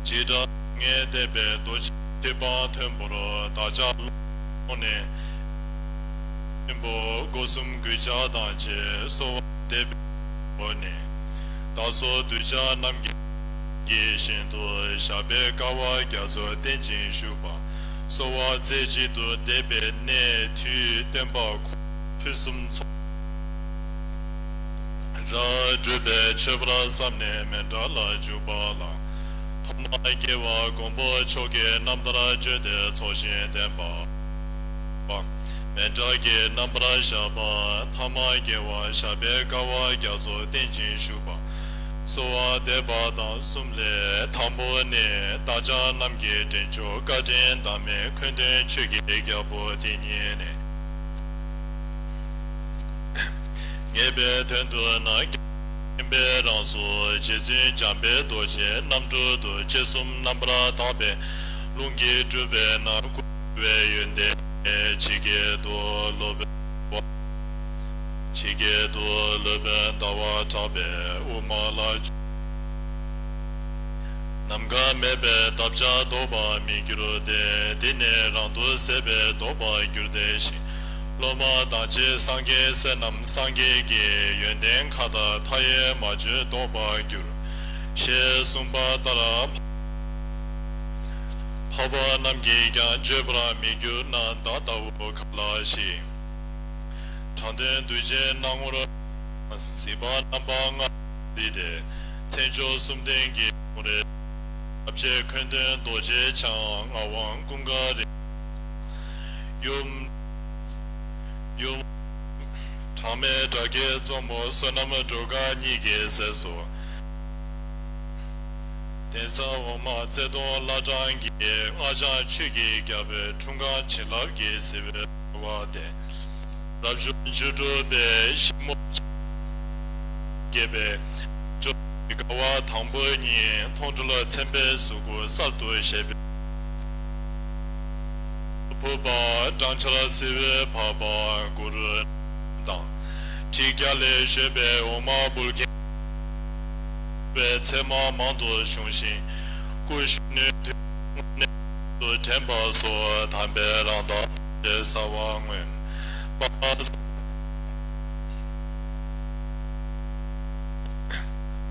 འཇིགས་སྐྲག་ངེས་འདས་པའི་རྡོ་རྗེ་ཐེག་པ་མཐོན་པོར་བདག་ཅག་ལོངས་ནས། ཆེན་པོ་སྒོ་གསུམ་གུས་ཕྱག་དང་བཅས་གསོལ་བ་འདེབས་པའི་སྒོ་ནས། བདག་སོགས་གདུལ་བྱ་རྣམས་ཀྱི་ཞིང་དུ་ཞབས་པད་དཀའ་བ་རྒྱ་མཚོར་བརྟན་ཅིང་བཞུགས་པ། གསོལ་བ་རྩེ་གཅིག་ཏུ་འདེབས་པའི་གནས་དུས་སྟོན་པ་འཁོར་ཕུན་སུམ་ཚོགས། ར་སྒྲུབ་པའི་མཆོད་པར་བསམས་ནས་མཎྜལ་ལ་འཇུག་པ་ལ། ཐོག་མར་དགེ་བ་མགོན་པོ་མཆོག་གི་རྣམ་ཐར་བརྗོད་དེ་ཚོགས་ཞིང་བསྟན་པ། མཎྜལ་གྱི་རྣམ་པར་བཞག་པ། ཐ་མར་དགེ་བ་ཞབས་པད་དཀའ་བ་རྒྱ་མཚོར་བརྟན་ཅིང་བཞུགས་པ། གསོལ་བ་འདེབས་པ་དང་གསུམ་ལས། དང་པོ་ནི་བདག་ཅག་རྣམས་ཀྱི་འདྲེན་མཆོག་བཀའ་དྲིན་བདག་མེད་འཁོན་སྟོན་ཆོས་ཀྱི་རྒྱལ་པོ་དེ་ཉིད་ནས། ངེས་པའི་དོན་དུ་ནི་མཁྱེན་པའི་རང་གཟུགས་རྗེ་བཙུན་འཇམ་དཔལ་རྡོ་རྗེ་རྣམ་འཕྲུལ་དུ་དཔྱད་གསུམ་རྣམ་པར་དག་པའི་རླུང་གིས་སྤྲུལ་པས་ན་བསྐུལ་བའི་ཡོན་ཏན་ཇི་སྐད་དུ་སློབ་དཔོན། ཇི་སྐད་དུ་སློབ་དཔོན་ཟླ་བ་གྲགས་པས་དབུ་མ་ལ། ནམ་མཁའ་མེད་པའི་འདབ་ཆགས་ལྡོག་པར་མི་འགྱུར་ཏེ། འདི་ནི་རང་དུ་ཟད་པས་ལྡོག་པར་འགྱུར་ཏེ་ཞེས། སློབ་མ་དང་བཅས་སངས་རྒྱས་སྲས་རྣམས་སངས་རྒྱས་ཀྱི་ཡོན་ཏན་མཁའ་ལྟར་མཐའ་ཡས་མ་བརྗོད་ལྡོག་པར་འགྱུར། ཞེས་གསུངས་པ་ལྟར། འཕགས་པ་རྣམས་ཀྱིས་ཀྱང་བརྗོད་པར་མི་འགྱུར་ན། བདག་ལྟ་བུ་ག་ལ་ཞིག་དྲང་དོན་གདུལ་བྱའི་སྣང་ངོར། གཟིགས་པ་རྣམ་པ་ལྔ་འདི་སྟེ། མཚན་མཆོག་གསུམ་ལྡན་གྱི་ངོ་རེ། ཞབས་རྗེས་འཁོན་སྟོན་རྡོ་རྗེ་འཆང་། ངག་དབང་ཀུན་དགའ་རིན། ཡུམ། ཡུམ། གྲངས་མེད་དགྲ་བགེགས་གཙོ་མོ་བསོད་ནམས་སྒྲོལ་དཀར་གཉིས་ཀྱི་སྲས་སུ། གདན་ས་འོག་མ་རྩེ་གདོང་བླ་བྲང་གི་སྔགས་འཆང་ཆོས་ཀྱི་རྒྱལ་པོའི་འཁྲུངས་སྐར་བྱིན་རླབས་ཀྱི་བསིལ་བའི་བ་དན། རབ་བྱུང་བཅུ་དྲུག་པའི་ཤིང་མོ་རྒྱས་པའི་ཅོ་དགའ་བ་དང་པོ་ཉིད་མཐོང་གྲོལ་མཚན་དཔེའི་གཟུགས་སྐུ་གསར་དུ་བཞད་པའི་ཕུར་པ་སྦྲང་ཆར་བསིལ་བའི་བབས་པ་གུར་དང་། ཁྲི་རྒྱ་ལས་བཞོན་པའི་འོ་མ་འབུལ་མཁན། པའི་མཚན་མ་མང་དུ་བྱུང་ཞིང་། སྐུ་གཞོན་ནུའི་དུས་དངོས་གནས་སུ་དྲན་པ་སོགས་དམ་པའི་རང་མདངས་ཞེས་གསལ་བར་མངོན། པ་ལ་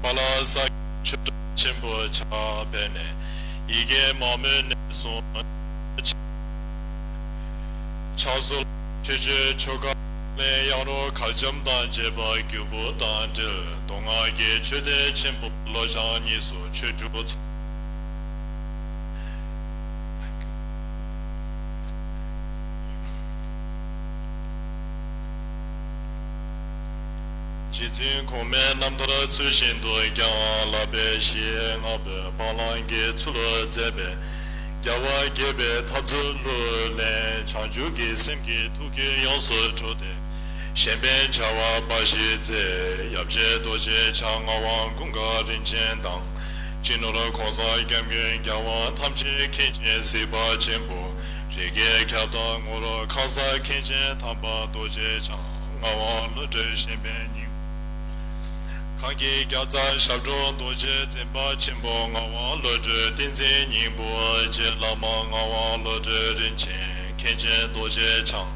པ་ལ་ས་ཆོས་གྲྭ་ཆེན་པོ་ཕྱག་འབད་ནས་ཡི་གེ་མ་མོའི་ནས་བཟུང་། ཕྱག་སོར་ཆོས་སྤྱོད་ཆོ་ག་ལེན་གཡང་རོ་གར་འཆམ་དང་བཅས་པ་རྒྱུ་བོ་དང་འབྲེལ་མདོ་སྔགས་ཀྱི་ཆོས་སྡེ་ཆེན་པོ་ལོ་བྱང་གཉིས་སུ་ཆོས་དྲུག་ཚོགས། རྗེ་བཙུན་གོང་མའི་རྣམ་ཐར་ཚུལ་བཞིན་དུ་བསྐྱངས་ལ་དཔལ་ཞི་ལྔ་པོའི་སྤང་བླང་གི་ཚུལ་ལ་མཛད་པས། རྒྱལ་བ་དགྱེས་པའི་ཐབས་ཚུལ་ལུ་ལེན། བྱང་ཆུབ་ཀྱི་སེམས་ཀྱི་ཐུགས་རྒྱུད་ཡོངས་སུ་གྲུབ་སྟེ། གཞན་ཕན་བྱ་བ་འབའ་ཞིག་མཛད། ཡབ་རྗེ་རྡོ་རྗེ་འཆང་ངག་དབང་ཀུན་དགའ་རིན་ཆེན་དང་ སྤྱི་ནོར་གོང་ས་སྐྱབས་མགོན་རྒྱལ་དབང་ཐམས་ཅད་མཁྱེན་ཅིང་གཟིགས་པ་ཆེན་པོ། རིགས་བརྒྱའི་ཁྱབ་བདག་ངོར་ཁ་སར་མཁན་ཆེན་དམ་པ་རྡོ་རྗེ་འཆང་ངག་དབང་བློ་གྲོས་བཞེངས་པའི་སྙིང་པོ། གངས་ཀྱི་རྒྱལ་རྩ་ཞབས་དྲུང་རྡོ་རྗེ་འཛིན་པ་ཆེན་པོ་ངག་དབང་བློ་གྲོས་བསྟན་འཛིན་སྙིང་པོ། རྗེ་བླ་མ་ངག་དབང་བློ་གྲོས་རིན་ཆེན་མཁན་ཆེན་རྡོ་རྗེ་འཆང་།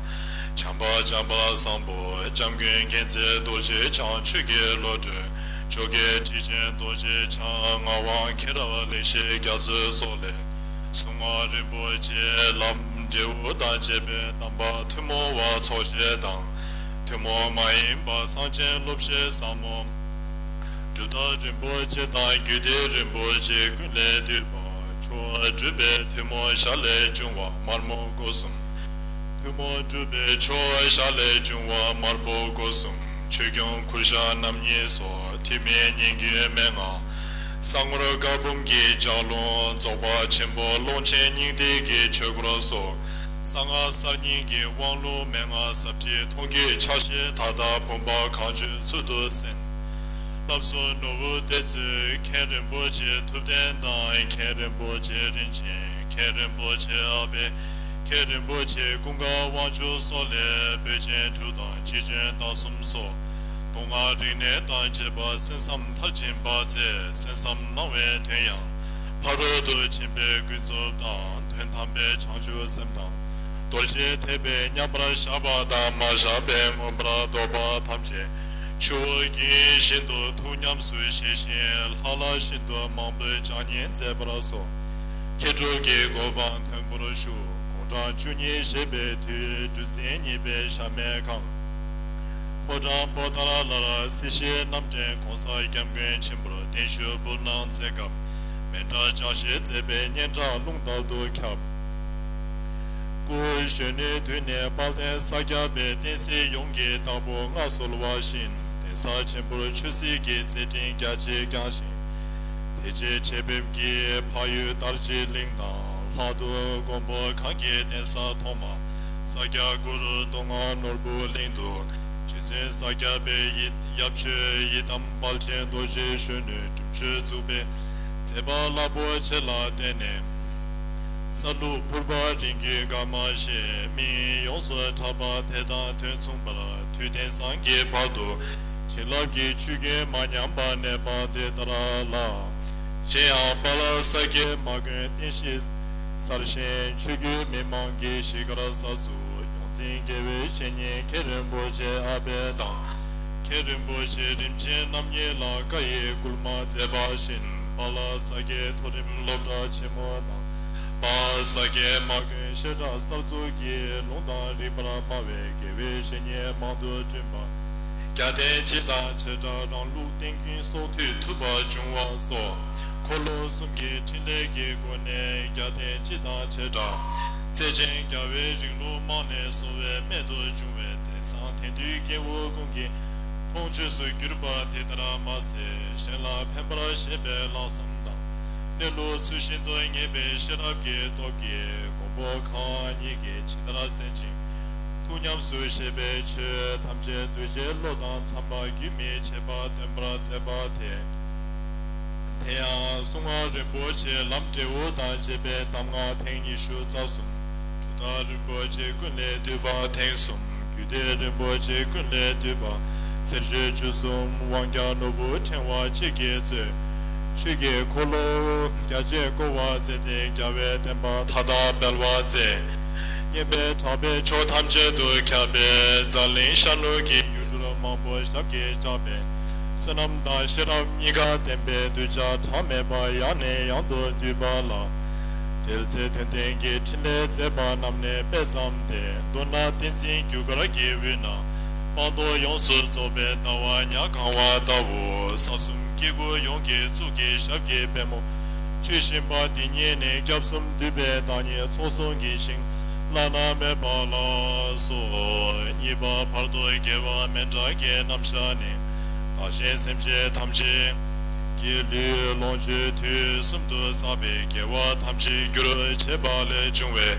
བྱམས་པ་བྱམས་པ་བཟང་པོ་སྐྱབས་མགོན་མཁྱེན་བརྩེ་རྡོ་རྗེ་འཆང་ཆོས་ཀྱི་བློ་གྲོས། ཇོ་བོའི་ཁྲི་ཆེན་རྡོ་རྗེ་འཆང་ངག་དབང་མཁྱེན་རབ་ལེགས་བཤད་རྒྱ་མཚོའི་སོགས་ལས། གཟུངས་སྔགས་རིན་པོ་ཆེ་ལམ་འབྲས་བུ་དང་བཅས་པའི་གདམས་པ་ཐུན་མོང་བ་ཚོགས་བཞེས་དང་། ཐུན་མོང་མ་ཡིན་པ་གསང་ཆེན་སློབ་བཤད་ཟབ་མོ། སྒྲུབ་ཐབས་རིན་པོ་ཆེ་དང་རྒྱུད་སྡེ་རིན་པོ་ཆེ་ཀུན་ལས་བཏུས་པ། མཆོག་གྲུབ་པའི་ཐུན་མོང་ཞལ་ལས་འབྱུང་བ་དམར་མོ་སྒོ་གསུམ། ཐུན་མོང་གྲུབ་པའི་མཆོག་ཞལ་ལས་འབྱུང་བ་དམར་པོ་སྒོ་གསུམ། ཆོས་སྐྱོང་གུར་ཞབས་རྣམ་གཉིས་སོགས་ཐུན་མིན་སྙན་བརྒྱུད་མན་ངག་གསང་ངོར་བཀའ་འབུམ་གྱི་ལྗགས་ལུང་རྫོགས་པ་ཆེན་པོ་ཀློང་ཆེན་སྙིང་ཐིག་གི་ཆོས་སྐོར་སོགས་གསང་སྔགས་གསར་རྙིང་གི་དབང་ལུང་མན་ངག་ཟབ་ཁྲིད་མཐོང་བརྒྱུད་ཕྱག་བཞེས་མཐའ་དག་བུམ་པ་གང་བྱོའི་ཚུལ་དུ་གསན། བསླབ་གསོ་ནོར་བུ་གཏེར་མཛོད་མཁན་རིན་པོ་ཆེ་ཐུབ་བསྟན་དང་མཁན་རིན་པོ་ཆེ་རིན་ཆེན། མཁན་རིན་པོ་ཆེ་ཨ་པད། མཁན་རིན་པོ་ཆེ་ཀུན་དགའ་དབང་ཕྱུག་སོགས་ལས་པཎ་ཆེན་དྲུག་དང་སྤྱི་ཆེན་དང་གསུམ་སོགས། མདོ་སྔགས་རིག་གནས་དང་བཅས་པ་གསན་བསམ་མཐར་ཕྱིན་པ་མཛད། གསན་བསམ་གནང་བའི་དོན་ཡང་། ཕ་རོལ་ཏུ་ཕྱིན་པའི་ཀུན་རྫོབ་དང་དོན་དམ་པའི་བྱང་ཆུབ་སེམས་དང་། རྡོ་རྗེ་ཐེག་པའི་མཉམ་པར་བཞག་པ་དང་མ་བཞག་པའི་མངོན་པར་རྟོགས་པ་ཐམས་ཅད་ཆུ་བོ་རྒྱུན་བཞིན་དུ་ཐུགས་ཉམས་སུ་བཞེས་ཤིང་ལྷག་ལྷག་བཞིན་དུ་མང་པོས་སྦྱང་ཉན་མཛད་པར་གསོལ། མཁས་གྲུབ་ཀྱི་གོ་འཕང་མཐོན་པོར་ཞུ། དགུང་གྲངས་བཅུ་གཉིས་བཞེས་པའི་དུས་གྲུ་འཛིན་གཉིས་པའི་ཞྭ་མོའི་ཁང་། ཕོ་བྲང་པོ་ཏཱ་ལར་སྲིད་ཞིའི་རྣམ་འདྲེན་གོང་ས་སྐྱབས་མགོན་ཆེན་པོར་གདན་ཞུ་འབུལ་གནང་མཛད་སྐབས་མཎྜལ་ཕྱག་བཞེས་མཛད་པའི་སྙན་གྲགས་རླུང་ལྟར་དུ་ཁྱབ། སྐུ་གཞོན་ནུའི་དུས་ནས་དཔལ་ལྡན་ས་སྐྱ་པའི་བསྟན་སྲིད་ཡོངས་ཀྱི་བདག་པོ་མངའ་གསོལ་བ་བཞིན་གདན་ས་ཆེན་པོར་ཆོས་སྲིད་ཀྱི་མཛད་འཕྲིན་རྒྱ་ཆེ་བསྐྱངས་ཤིང་། དེ་རྗེས་ཁྲལ་འབེབས་ཀྱིས་འཕགས་ཡུལ་དར་རྗེ་གླིང་དང་ལྷག་ཏུ་མགོན་པོ་གང་གི་གདན་ས་ཐོག་མ་ས་སྐྱ་གུ་རུ་མདོ་སྔགས་ནོར་བུ་གླིང་དུ་རྗེ་བཙུན་ས་སྐྱ་པའི་ཡབ་ཆོས་ཡི་དམ་དཔལ་ཆེན་རྡོ་རྗེ་གཞོན་ནུའི་སྒྲུབ་མཆོད་བཙུགས་པའི་མཛད་པ་རླབས་པོ་ཆེ་ལ་བརྟེན་ནས། ས་ལུགས་ཕུར་པ་རིང་བརྒྱུད་འགའ་མ་ཞེས་མིང་ཡོངས་སུ་གྲགས་པ་དེ་དང་དོན་མཚུངས་པར་དུས་དེང་སང་གི་བར་དུ་བྱིན་རླབས་ཀྱི་ཆུ་རྒྱུན་མ་ཉམས་པར་གནས་པ་དེ་ལྟར་ལགས། གཞན་ཡང་དཔལ་ས་སྐྱའི་མ་དགོན་རྟེན་གཞི་གསར་བཞེངས་ཆོས་བརྒྱུད་མི་མང་གི་གཞིས་སྒར་གསར་འཛུགས་ཡོངས་འཛིན་དགེ་བའི་བཤེས་གཉེན་མཁན་རིན་པོ་ཆེ་ཨ་པད་དང་། མཁན་རིན་པོ་ཆེ་རིམ་ཆེན་རྣམ་གཉིས་ལ་བཀའ་ཡི་བསྐུལ་མ་མཛད་པ་བཞིན་དཔལ་ས་སྐྱའི་མཐོ་རིམ་སློབ་གྲྭ་ཆེན་མོ་དང་། དཔལ་ས་སྐྱའི་མ་དགོན་བཤད་གྲྭ་གསར་འཛུགས་ཀྱི་ལུང་དང་རིགས་པར་སྨྲ་བའི་དགེ་བའི་བཤེས་གཉེན་མང་དུ་བསྐྲུན་པ། རྒྱལ་བསྟན་སྤྱི་དང་བྱེ་བྲག་རང་ལུགས་བསྟན་ཀུན་སྲོག་མཐུད་ཐུབ་པ་བྱུང་བ་སོགས་འཁོར་ལོ་གསུམ་གྱི་ཕྲིན་ལས་ཀྱི་སྒོ་ནས་རྒྱལ་བསྟན་སྤྱི་དང་བྱེ་བྲག་བརྩེ་ཆེན་རྒྱལ་བའི་རིང་ལུགས་རྨང་ནས་གསོ་བའི་རྨད་དུ་བྱུང་བའི་མཛད་བཟང་དེང་དུས་སྐྱེ་བོ་ཀུན་གྱི་མཐོང་ཆོས་སུ་གྱུར་པ་དེ་ལྟར་མ་ཟད་གཞན་ལ་ཕན་པར་བྱེད་པའི་ལྷག་བསམ་དང་། གནས་ལུགས་ཚུལ་བཞིན་དུ་ངེས་པའི་ཤེས་རབ་ཀྱི་སྟོབས་ཀྱིས་མགོན་པོ་གང་ཉིད་ཀྱིས་ཇི་ལྟར་གསན་ཅིང་། ཐུགས་ཉམས་སུ་བཞེས་པའི་ཆོས་ཐམས་ཅད་གདུལ་བྱའི་བློ་དང་འཚམས་པ་རྒྱུན་མི་འཆད་པར་སྟོན་པར་མཛད་པ་དེ། དེ་ཡང་གཟུངས་སྔགས་རིན་པོ་ཆེ་ལམ་འབྲས་བུ་དང་བཅས་པའི་གདམས་ངག་ཐེངས་ཉི་ཤུ་རྩ་གསུམ། གྲུབ་མཐའ་རིན་པོ་ཆེ་ཀུན་ལས་བཏུས་པ་ཐེངས་གསུམ། རྒྱུད་སྡེ་རིན་པོ་ཆེ་ཀུན་ལས་བཏུས་པ། གསེར་ཞུན་བཅུ་གསུམ་དབང་རྒྱལ་ནོར་བུ་ཕྲེང་བ་གཅིག་གིས་གཙོས། ཆོས་ཀྱི་འཁོར་ལོ་རྒྱ་ཆེར་བསྐོར་བ་མཛད་དེ་རྒྱལ་བའི་བསྟན་པ་མཐའ་དག་སྤེལ་བར་མཛད། སྙན་པའི་གྲགས་པས་ཕྱོགས་ཐམས་ཅད་དུ་ཁྱབ་པའི་འཛམ་གླིང་ཤར་ནུབ་ཀྱི་ཡུལ་གྲུ་མང་པོ་ཞབས་ཀྱིས་བཅགས་པའི་བསོད་ནམས་དང་ཤེས་རབ་གཉིས་ཀ་ལྡན་པའི་གདུལ་བྱ་གྲངས་མེད་པ་ཡང་ནས་ཡང་དུ་འདུས་པ་ལ། འབྲེལ་ཚད་དོན་ལྡན་གྱི་ཕྲིན་ལས་མཛད་པ་རྣམས་ནི་དཔེ་ཙམ་སྟེ། མདོར་ན་བསྟན་འཛིན་རྒྱུ་སྐར་གྱི་དབུས་ན་སྤངས་རྟོགས་ཡོངས་སུ་རྫོགས་པའི་ཟླ་བ་ཉ་གང་བ་ལྟ་བུ་ས་གསུམ་སྐྱེ་དགུ་ཡོངས་ཀྱི་གཙུག་གི་ཞབས་ཀྱི་པད་མོ་ཆོས་བཞིན་པ་དེ་ཉིད་ནི་སྐྱབས་གསུམ་འདུས་པའི་བདག་ཉིད་ཚོགས་བསོད་ཀྱི་ཞིང་བླ་ན་མེད་པ་ལ་སོགས་གཉིས་པ་བར་དོ་རྒྱལ་བ་མཎྜལ་གྱི་རྣམ་གཞག་ནི། བདག་གཞན་སེམས་ཅན་ཐམས་ཅད་ཀྱི་ལུས་ལོངས་སྤྱོད་དུས་གསུམ་དུ་བསགས་པའི་དགེ་བ་ཐམས་ཅད་རྒྱུར་བྱས་པ་ལས་བྱུང་བའི་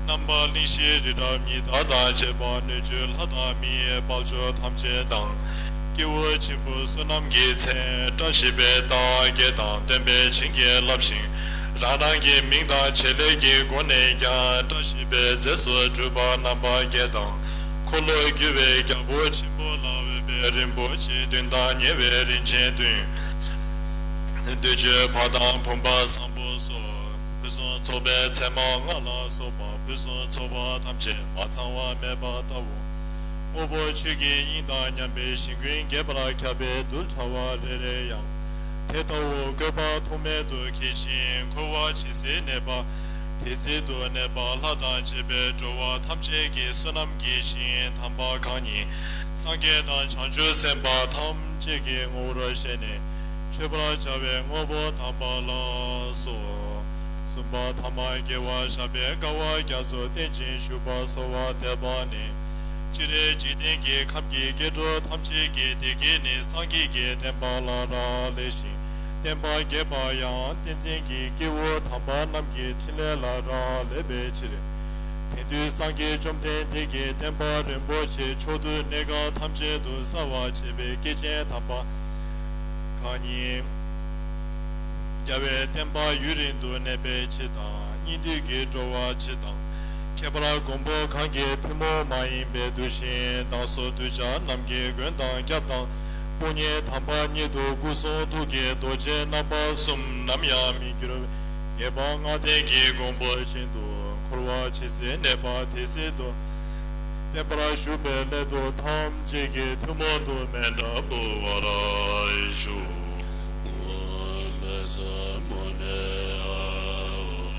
རྣམ་པ་གླིང་བཞི་རི་རབ་ཉི་ཟླ་དང་བཅས་པ་སྣོད་བཅུད་ལྷ་དང་མིའི་དཔལ་འབྱོར་ཐམས་ཅད་དང་། སྐྱེས་བུ་ཆེན་པོ་བསོད་ནམས་ཀྱི་མཚན། བཀྲ་ཤིས་པའི་རྟགས་བརྒྱད་དང་། སྟོན་པས་བྱིན་གྱིས་བརླབས་ཤིང་། རང་རང་གི་མིང་དང་བྱེད་ལས་ཀྱི་སྒོ་ནས་ཀྱང་། བཀྲ་ཤིས་པའི་རྫས་སུ་གྲུབ་པ་རྣམ་པ་བརྒྱད་དང་། འཁོར་ལོ་བསྒྱུར་བའི་རྒྱལ་པོ་ཆེན་པོ་ལ་འོས་པའི་རིན་པོ་ཆེ་བདུན་དང་། ཉེ་བའི་རིན་ཆེན་བདུན། བདུད་གཅོད་པ་དང་བུམ་པ་བཟང་པོ་སོགས། ཕུན་སུམ་ཚོགས་པའི་མཚན་མ་ལྔ་ལ་སོགས་པ། ཕུན་སུམ་ཚོགས་པ་ཐམས་ཅད་མ་ཚང་བ་མེད་པ་ལྟ་བུ། དངོས་པོ་ཆོས་ཀྱི་དབྱིངས་དང་མཉམ་པའི་ཞིང་ཀུན་རྒྱས་པར་ཁྱབ་པའི་རྡུལ་ཕྲ་བ་རེ་རེ་ཡང་། དེ་ལྟ་བུ་བཀོད་པ་ཐོགས་མེད་དུ་འཁྱིལ་ཞིང་། འཁོར་བ་ཇི་སྲིད་གནས་པ་དེ་སྲིད་དུ་གནས་པ། ལྷ་དང་བཅས་པའི་འགྲོ་བ་ཐམས་ཅད་ཀྱི་བསོད་ནམས་ཀྱི་ཞིང་དམ་པ་གང་ཉིད་སངས་རྒྱས་དང་བྱང་ཆུབ་སེམས་དཔའ་ཐམས་ཅད་ཀྱི་ངོ་བོར་བཞེད་ནས་མཆོད་པར་བྱ་བའི་དངོས་པོ་དམ་པ་ལ་སོགས། གསུམ་པ་ཐ་མ་དགེ་བ་བཤགས་པའི་དཀའ་བ་རྒྱ་མཚོ་བརྟན་ཅིང་བཞུགས་པ་གསོལ་བ་འདེབས་པ་ནི། སྤྱིར་འཇིག་རྟེན་གྱི་ཁམས་ཀྱི་སྐྱེ་འགྲོ་ཐམས་ཅད་ཀྱི་བདེ་སྐྱིད་ནི་སངས་རྒྱས་ཀྱི་བསྟན་པ་ལ་རག་ལས་ཤིང་། བསྟན་པ་རྒྱས་པ་ཡང་བསྟན་འཛིན་གྱི་སྐྱེས་བུ་དམ་པ་རྣམས་ཀྱི་ཕྲིན་ལས་ལ་རག་ལས་པའི་ཕྱིར། དེང་དུས་སངས་རྒྱས་བཅོམ་ལྡན་འདས་ཀྱི་བསྟན་པ་རིན་པོ་ཆེ་ཕྱོགས་དུས་གནས་སྐབས་ཐམས་ཅད་དུ་གསལ་བར་བྱེད་པའི་སྐྱེས་ཆེན་དམ་པ་གང་ཉིད། རྒྱལ་བའི་བསྟན་པ་ཡུན་རིང་དུ་གནས་པའི་ཕྱིར་དང་། སྙིགས་དུས་ཀྱི་འགྲོ་བ་སྤྱི་དང་། ཁྱད་པར་མགོན་པོ་གང་གི་ཐུན་མོང་མ་ཡིན་པའི་གདུལ་ཞིང་དང་སོགས་གདུལ་བྱ་རྣམས་ཀྱི་མགོན་དང་སྐྱབས་དང་། དཔུང་གཉེན་དམ་པ་ཉིད་དུ་སྐུ་གསུང་ཐུགས་ཀྱི་རྡོ་རྗེ་རྣམ་པ་གསུམ་ནམ་ཡང་མི་འགྱུར་བའི་ངེས་པ་ལྔ་ལྡན་གྱི་མགོན་པོ་བཞིན་དུ། འཁོར་བ་ཇི་སྲིད་གནས་པ་དེ་སྲིད་དུ། བརྟན་པར་བཞུགས་པའི་སླད་དུ་ཐམས་ཅད་ཀྱི་ཐུན་མོང་དུ་མཎྜལ་འབུལ་བར་ཞུ། ཨོཾ་བཛྲ་མུ་ནེ་ཨཱཿཧཱུྃ།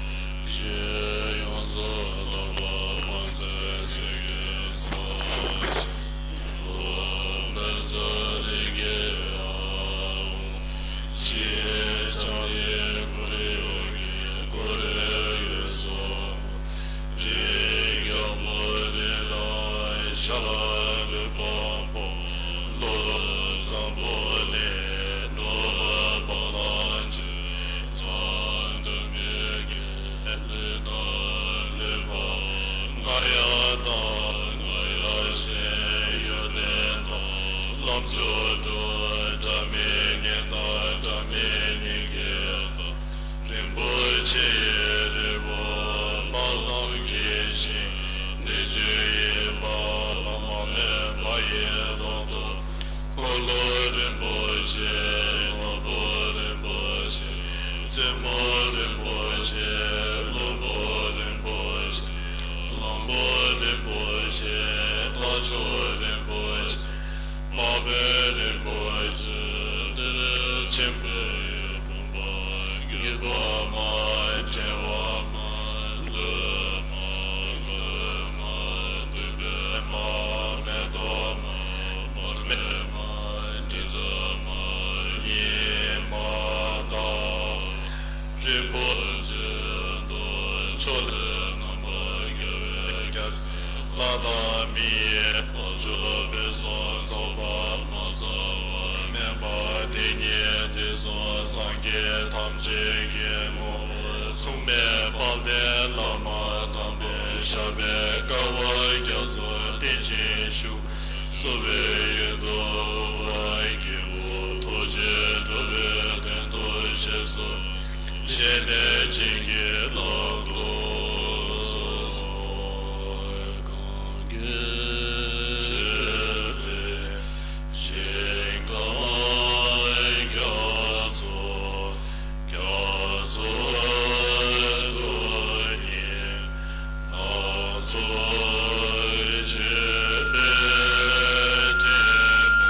ཞེས་ཡོངས་སུ་དག་པ་མ་ཚད་ཚིག་གི་ཚོགས། ཨོཾ་བཛྲ་རིགས་ཀྱི་ཨཱཿཧཱུྃ། ཕྱི་ཕྱག་ནི་ཀུ་རེ་ཡོ་གི་ཀུ་རེ་ཡོ་སོ། རིགས་རྒྱལ་པོ་རི་རབ་ཤ་ར་བའི་དཔང་པོ། ཀླུ་བཟང་པོ་ལས་ནོར་བ་ལ་ཅི། ཙོང་ཁྲ་མི་དགེ་ལུས་དང་ལུས་པ། རྔ་ཡབ་དང་རྔ་ཡབ་སྲས་ཡོན་ཏན་དང་། ལམ་མཆོག་འགྲོ་སྒྲ་མི་སྙན་དང་སྒྲ་མི་སྙན་སྐད་དང་། རིན་པོ་ཆེ་ཡི་རི་བོ་ལྷ་བསམ་གྱི་ཞིང་། སྣོད་བཅུད་ཡིད་འཕགས་ལྷ་མ་ལུས་པ་ཡི་ལོ་ཏོག། འཁོར་ལོ་རིན་པོ་ཆེ། ནོར་བུ་རིན་པོ་ཆེ། བཙུན་མོ་རིན་པོ་ཆེ། བློན་པོ་རིན་པོ་ཆེ། གླང་པོ་རིན་པོ་ཆེ། རྟ་མཆོག་རིན་པོ་ཆེ། དམག་དཔོན་རིན་པོ་ཆེ། གཏེར་ཆེན་པོའི་བུམ་པ། བརྒྱུད་པ་མ། ཕྲེང་བ་མ། ལུས་མ། གོས་མ། བདུག་པའི་མ། མེ་ཏོག་མ། མར་མེ་མ། དྲི་བཟང་མ། ཉི་མ་དང་། རིན་པོ་ཆེ་དང་། ཕྱོགས་དུས་རྣམ་པར་རྒྱལ་བའི་རྒྱལ་མཚན། ལྷ་དང་མིའི་དཔལ་འབྱོར་ཕུན་སུམ་ཚོགས་པ་མ་ཚང་བ་མེད་པ་དེ་ཉིད་དུས་གསུམ་སངས་རྒྱས་ཐམས་ཅད་ཀྱི་ངོ་བོ་མཚུངས་མེད་དཔལ་ལྡན་བླ་མ་དམ་པས་བཞག་པའི་དཀའ་བ་རྒྱ་མཚོ་བརྟན་ཅིང་བཞུགས། གསོ་བའི་ཡོན་དུ་དབུལ་བ་སྐྱེ་བོ་ཐུགས་རྗེས་འགྲོ་བའི་དོན་དུ་གཤེགས་སོ། ཞེས་ནས་བྱིན་གྱིས་བརླབ་ཏུ་གསོལ། གང་གི་ཕྱིར་ཏེ། ཞིང་ཁམས་རྒྱ་མཚོ་རྒྱ་མཚོ་རྡུལ་སྙེད་སྣ་ཚོགས་སྤྱོད་པའི་འབྲས་བུ་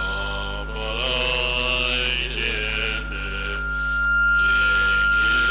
རྣམ་པར་བརྒྱན་པའི་ཡིད་ཀྱི་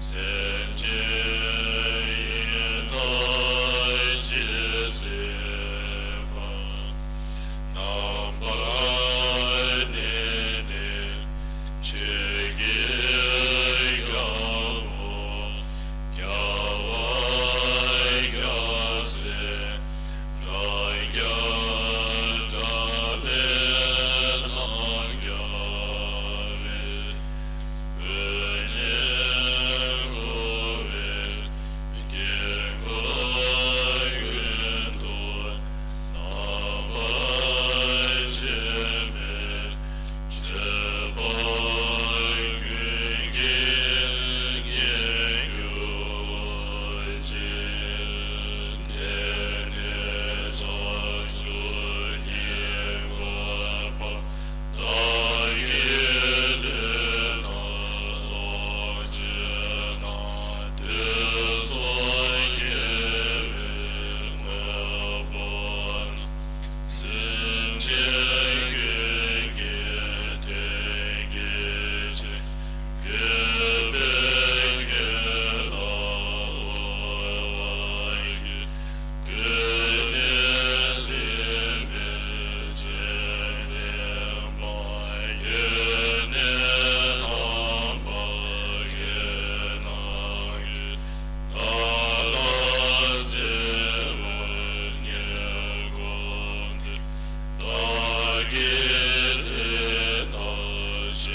སེམས་ཅན་ཡི་དྭགས་ཇི་སྲིད་པ། རྣམ་པར་གནས་ནས་ཆོས་ཀྱི་རྒྱལ་པོ། རྒྱལ་བ་རྒྱལ་སྲས་རབ་འབྱམས་དགྲ་ལྷའི་རྣམ་རྒྱལ་བའི། འོད་ལྔས་བསྐོར་བའི་དཀྱིལ་འཁོར་ཀུན་ཏུ་རྣམ་པར་མཆོད་པའི་མཆོད་པ་ཀུན་གྱིས་མཉེས་གྱུར་ཅིག་དེ་ནས་ཕྱོགས་བཅུར་ཉེ་འཁོར་པ། བདག་གི་ལུས་དང་ལོངས་སྤྱོད་དང་དུས་གསུམ་དགེ་བའི་དངོས་པོ་རྣམས། སེམས་ཅན་ཀུན་གྱི་དོན་གྱི་ཕྱིར། གུས་པས་ཁྱེད་ལ་འབུལ་བར་བགྱི། ཀུན་ནས་གཟིགས་པའི་ཆོས་ཀྱི་དཔལ། ཡོན་ཏན་དམ་པ་ཁྱེད་རྣམས་ཀྱིས། བདག་ལ་བརྩེ་བར་བསྙེན་བཀུར་ཏེ། བདག་གིས་དེ་ལྟར་བྱས་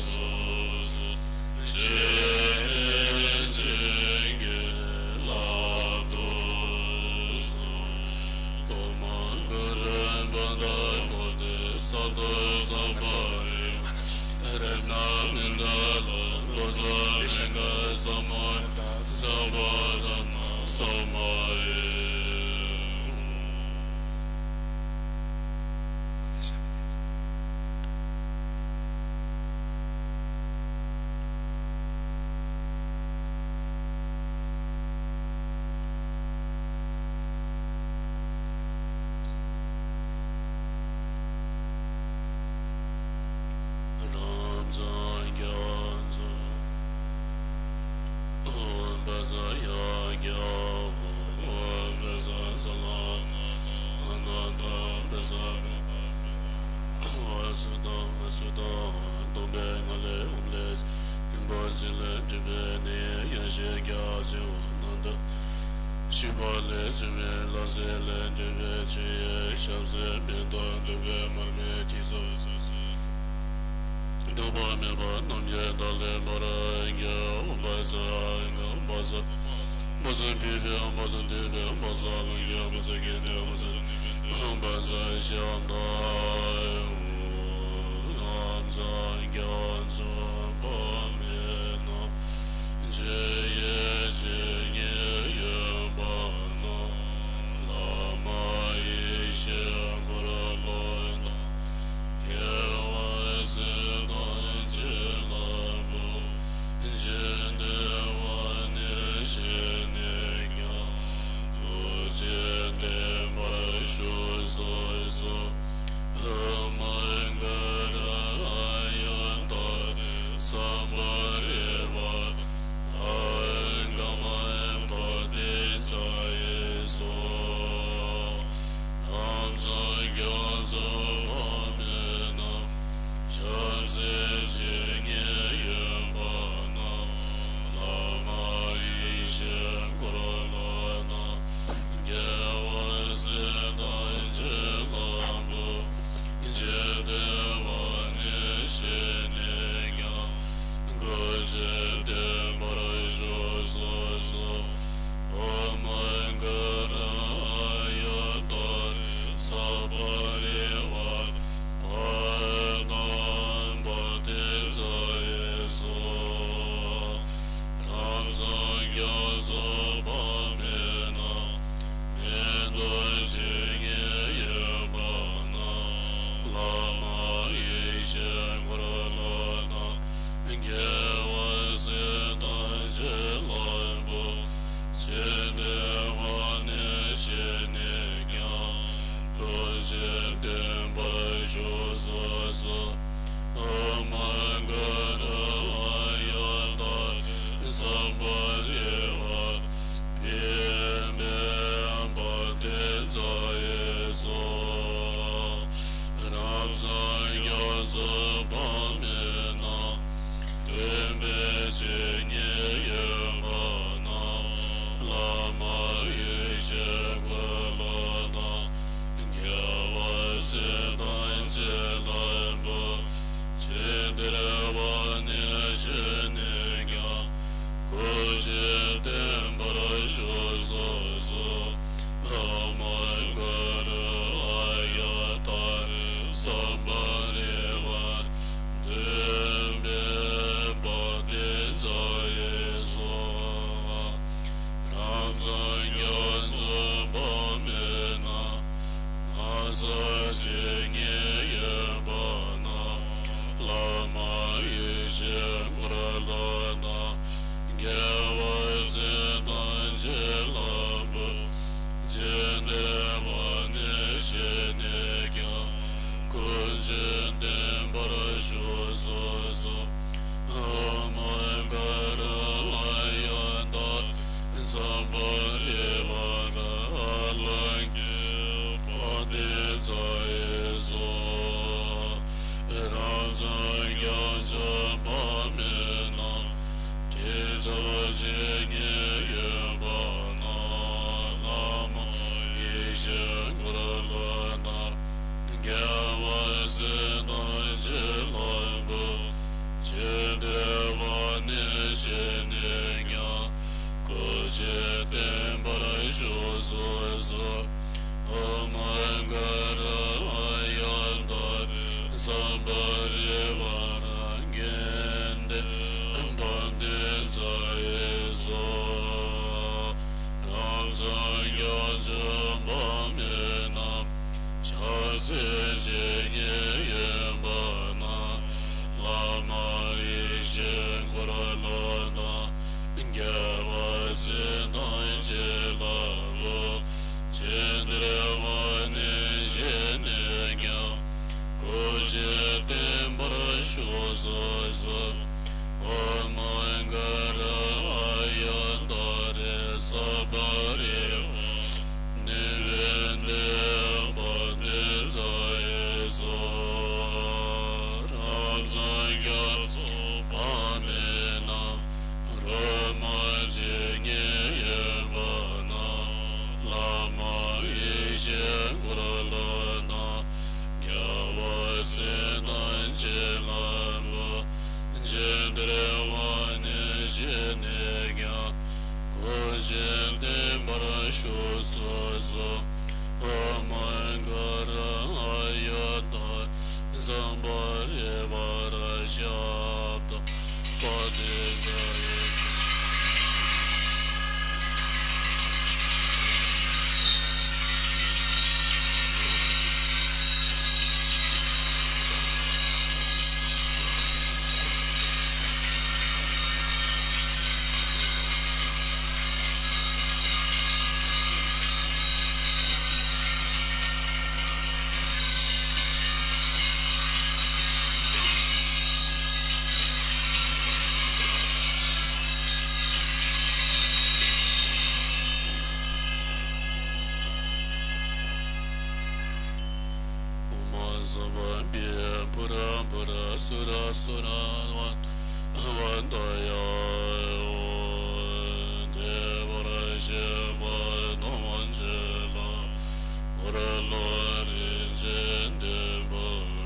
སོ། ཞེས་ནས་བྱིན་གྱིས་བརླབ་ཏུ་གསོལ། ཐོག་མར་གུ་རུ་བོ་དྷི་བོ་དྷི་ས་ཏྭ་ས་པ་རི་ཝཱ་རཏྣ་ནི་ཌཱ་ལ་བཛྲ་མི་ཀ་ས་མུ་ཌ་ས་བ་དྷ་ན་ས་མ་ཡེ། རབ་འབྱམས་རྒྱ་མཚོ། ཨོཾ་བཛྲ་ཡ་གྱ་ཨོཾ་བཛྲ་ཛ་ལ་ན་ན་ཨ་ན་ད་བཛྲ་བ་སུ་ཏ་བ་སུ་ཏ། སྟོང་པའི་ངང་ལས་ཨོཾ་ལས། རིན་པོ་ཆེ་ལས་གྲུབ་པའི་ནི་ཡེ་ཤེས་རྒྱ་ཆེ་བ་རྣམས་དང་། བཞི་པ་ལས་བྱུང་བའི་ལྷ་རྫས་ལས་གྲུབ་པའི་ཆུ་ཡི་ཞབས་རྩེ་སྤྱན་དང་བདུག་པའི་མར་མེ་དྲི་ཟ་ཟ་ཟ། ཐོགས་པ་མེད་པ་རྣམས་ཀྱི་བདག་ལེགས་པར་མགྱོགས། ཨོཾ་བཛྲ་ཨ་ཨ་བཛྲ། བཛྲ་པུ་ཏི་བཛྲ་ཏི་པི་བཛྲ་ཏུན་ཏི་བཛྲ་ལོ་ཀྱ་བཛྲ་ཀི་ཏི་བཛྲ་ནི་བཛྲ་ཨོཾ་བཛྲ་ཤ་ནྟ་ཨོཾ་རབ་འབྱམས་རྒྱ་མཚོ་དཔག་མེད་རྣམས། ཆོས་ཡི་ཇི་སྙེད་ཡོད་པ་རྣམས། བླ་མ་ཡེ་ཤེས་འཁོར་ལོ་དང་། རྒྱལ་བ་སྲས་དང་བཅས་ལ་འབུལ། འཇིག་རྟེན་པ་ནི་ཤི་ནས་ཀྱང་། ཐུགས་རྗེ་བརྟན་པར་བཞུགས་སུ་གསོལ། ཨོཾ་མ་ཀ་ར་ཨཱ་ཡ་ཏཱ་རེ་སམྦྷ་རེ་བ་ཨཱ་ག་མ་བོ་དྷི་ཙ་ཡེ་སྭཱ་ཧཱ། རབ་འབྱམས་རྒྱ་མཚོ་དཔག་མེད་རྣམས། ཞབས་རྩེ་ཇི་སྙེད་ཡོད་པ་རྣམས། བླ་མ་ཡེ་ཤེས་འཁོར་ལོ་དང་། རྒྱལ་བ་སྲས་དང་བཅས་ལ་འབུལ། འཇིག་རྟེན་པ་ནི་ཤི་ནས་ཀྱང་། ཐུགས་རྗེ་བརྟན་པར་བཞུགས་སུ་གསོལ། ཨོཾ་མ་ཀ་ར་ཨཱ་ཡ་ཏཱ་རེ་སམྦྷ་རེ་བ་ཨཱ་ཏ་བོ་དྷི་ཙ་ཡེ་སྭཱ་ཧཱ། རབ་འབྱམས་རྒྱ་མཚོ་དཔག་མེད་རྣམས། མེ་ཏོག་ཇི་སྙེད་ཡོད་པ་རྣམས། བླ་མ་ཡེ་ཤེས་འཁོར་ལོ་དང་། རྒྱལ་བ་སྲས་དང་བཅས་ལ་འབུལ། འཇིག་རྟེན་པ་ནི་ཤི་ནས་ཀྱང་། ཐུགས་རྗེ་བརྟན་པར་བཞུགས་སུ་གསོལ། ཨོཾ་མ་ཀ་ར་ཨཱ་ཡ་ཏཱ་རེ་ བསམ་པ་རེ་བ་ཕན་པའི་བ་དན་རྩ་ཡས་སོ། རང་མཚང་རྒྱ་མཚོ་བག་མེད་ན། སྟོན་པའི་སྤྱན་གཉིས་ཡོད་པ་ན། བླ་མ་ཡེ་ཤེས་འཁོར་ལོ་དང་། རྒྱལ་བ་སྲས་དང་བྱིན་རླབས་པོ། ཇི་ལྟར་བ་ནས་བཞེངས་ནས་ཀྱང་། སྐུ་བཞི་བརྟན་པར་བཞུགས་སོ་སོ། ཨོཾ་གུ་རུ་ཨཱརྱ་ཏ་རེ་སྭ་བྷཱ་རེ་ཝཱ། སྟོན་པའི་བ་དན་རྩ་ཡས་སོ། རང་མཚང་རྒྱ་མཚོ་བག་མེད་ན། ན་བཟའ་ཇི་སྙེད་ཡོད་པ་ན། བླ་མ་ཡེ་ཤེས་འཁོར་ལོ་དང་། རྒྱལ་བ་སྲས་དང་བྱིན་རླབས་པོ། ཇི་ལྟར་བ་ནས་བཞེངས་ནས་ཀྱང་། ཀུན་གཞི་བརྟན་པར་བཞུགས་སོ་སོ། ཨོཾ་གུ་རུ་ཨཱརྱ་ཏ་རེ་སྭ་བྷཱ་རེ་ཝཱ་ར་ཨ་ལ་གི་བ་དན་རྩ་ཡས་སོ། རང་མཚང་རྒྱ་མཚོ་བག་མེད་ན། དྲི་ཟ་བ་ཇི་སྙེད་ཡོད་པ་ན། བླ་མ་ཡེ་ཤེས་འཁོར་ལོ་དང་། རྒྱལ་བ་སྲས་དང་བྱིན་རླབས་པོ། ཇི་ལྟར་བ་ནས་བཞེངས་ནས་ཀྱང་། སྐུ་བཞི་བརྟན་པར་བཞུགས་སོ་སོ། ཨོཾ་གུ་རུ་ཨཱརྱ་ཏ་རེ་སྭ་བྷཱ་རེ་ཝཱ་ར་གནྡྷེ་བ་དན་རྩ་ཡས་སོ། རང་མཚང་རྒྱ་མཚོ་བག་མེད་ན། ཕྱག་འཚལ་ཇི་སྙེད་ཡོད་པ་ན། བླ་མ་ཡེ་ཤེས་འཁོར་ལོ་དང་། རྒྱལ་བ་སྲས་དང་བྱིན་རླབས་པོ། ཇི་ལྟར་བ་ནས་བཞེངས་ནས་ཀྱང་། སྐུ་བཞི་བརྟན་པར་བཞུགས་སོ་སོ། ཨོཾ་གུ་རུ་ཨཱརྱ་ཏ་རེ་སྭ་བྷཱ་རེ་ཝཱ་ར་ནི་བེ་དྷེ་བ་དན་རྩ་ཡས་སོ། རང་མཚང་རྒྱ་མཚོ་བག་མེད་ན། རོ་མ་ཇི་སྙེད་ཡོད་པ་ན། བླ་མ་ཡེ་ཤེས་འཁོར་ལོ་དང་། རྒྱལ་བ་སྲས་དང་བྱིན་རླབས་པོ། ཇི་ལྟར་བ་ནས་བཞེངས་ནས་ཀྱང་། སྐུ་བཞི་བརྟན་པར་བཞུགས་སོ་སོ། ཨོཾ་གུ་རུ་ཨཱརྱ་ཏ་རེ་སྭ་བྷཱ་རེ་ཝཱ་ར་ཤབྡ་བ་དན་རྩ་ཡས་སོ། ཨོཾ་སམྦྷ་ཝེ་པུ་ར་པུ་ར་སུ་ར་སུ་ར་བ་ཏ་ཡ། བདེ་བར་གཤེགས་པ་ཐམས་ཅད་ལ། འཁོར་ལོ་རིན་ཆེན་ལྡན་པ་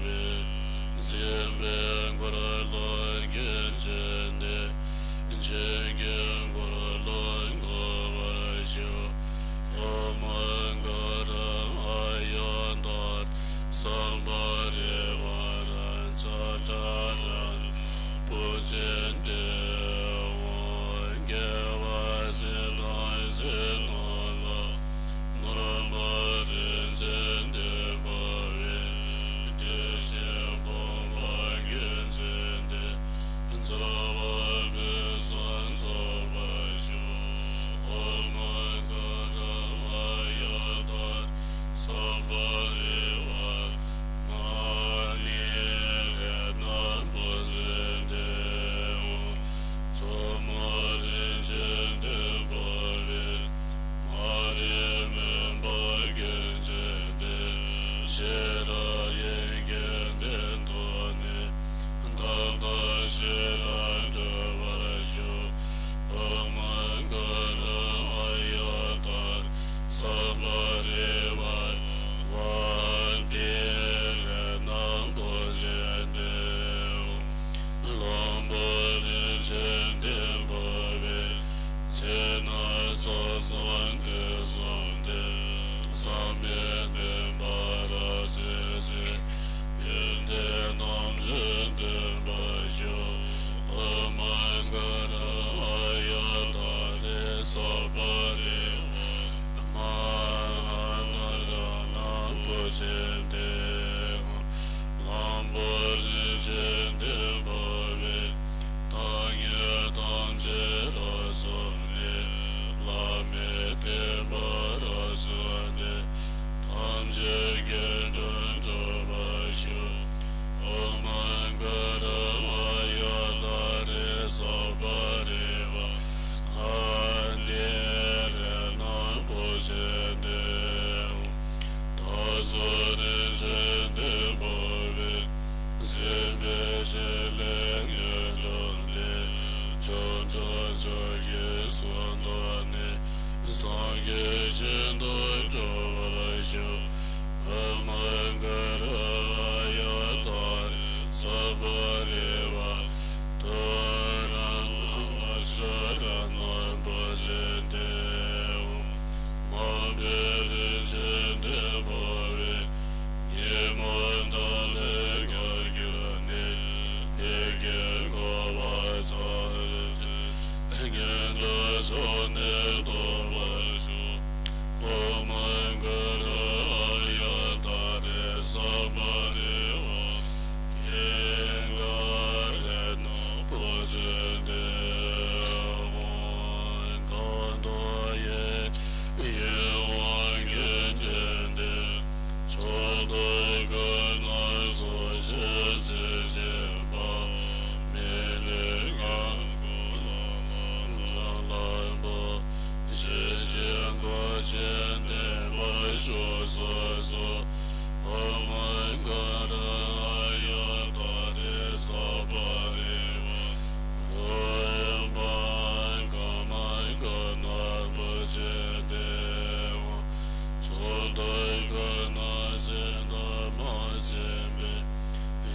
བས། སྲིད་པའི་འཁོར་ལོ་རྒྱུན་ཆད་དེ། འཇིག་རྟེན་འཁོར་ལོ་འཁོར་བར་ཤོག། ཨོཾ་གུ་རུ་ཨཱརྱ་ཏ་རེ་སམྦྷ་རེ་ཝཱ་ར་ཛ་ཏྲ་ར་ནི་བྷུ་ཛ་ཏེ་ཝ། སངས་རྒྱས་སམ་དེ་བསམ་ཡས་བསྟན་པ་རབ་བརྩེགས་ཤིང་། ཡོན་ཏན་ཐམས་ཅད་ལྡན་པར་ཤོག་ཨོཾ་མངྒ་ལ་ཨཱ་ཡ་ཏཱ་རེ་སརྦ་རི་ཝཱ་ཧཱ་ཎ་རཏྣ་བྷུ་ཇནྟེ། ལམ་བུ་རིན་ཆེན་ལྡན་པ་བས། ཐལ་རྐྱེན་ཐམས་ཅད་རབ་སོལ་ནས། བླ་མེད་བསྟན་པ་རབ་གསལ་ནས། ཐམས་ཅད་མཁྱེན་དྲུང་འགྲུབ་པར་ཤོག་ཨོཾ་མངྒ་ལ་ཨཱ་ཡ་ཏཱ་རེ་སརྦ་རི་ཝཱ་ཧཱ་ཎ་རཏྣ་བྷུ་ཇནྟེ། དར་ལྕོག་རིན་ཆེན་ལྡན་པ་བས། སྲིད་པའི་ཞིང་ལས་ངན་འགྲོ་འདི། ཆོ་འཕྲུལ་ཕྱོགས་ཀྱི་སོ་ཐར་ནས། སངས་རྒྱས་ཤིན་ཏུ་སྤྲོ་བར་ཤོག་ཨོཾ་མངྒ་ལ་ཨཱ་ཡ་ཏཱ་རེ་སརྦ་རི་ཝཱ་ཏུ་ར་ནཱ་ལ་ཤ་ར་ནཱ་བྷུ་ཇནྟེ། མ་འོངས་པའི་རིན་ཆེན་ལྡན་པ་བས། ཉི་མ་འདྲ་ལས་ཀྱང་བསྐྱོད་ནས། ཕས་ཀྱི་འགོ་བ་ཚར་གཅོད། ངན་འགྲོ་ཕྱོགས་ནས་ཐོབ་པར་ཤོག་ཨོཾ་མངྒ་ལ་ཨཱ་ཡ་ཏཱ་རེ་སརྦ་རི་ཝཱ་ཀྱེ་ག་ལ་ནཱ་བྷུ་ཇནྟེ། སྐུ་མདོག་དབྱེ་བ་མཁན་ཆེན་ཏེ། ཕྱོགས་བདུན་ཀུན་ན་སངས་རྒྱས་རྩེ་གཅིག་པ། མི་ལུས་ངག་ཡིད་ལྷ་མ་ཚངས་པ་པོ། ཞི་ཞིང་མཐར་ཕྱིན་བདེན་པར་ཤོག །སོ་སོ། ཨོཾ་མངྒ་ལ་ཨཱ་ཡ་ཏཱ་རེ་སརྦ་རི་ཝཱ་རོ་ཧན་པ་ཀ་མ་ཀུ་ཎ་བྷུ་ཇནྟེ། ཕྱོགས་བདུན་ཀུན་ན་སེམས་དང་མ་སེམས་པའི།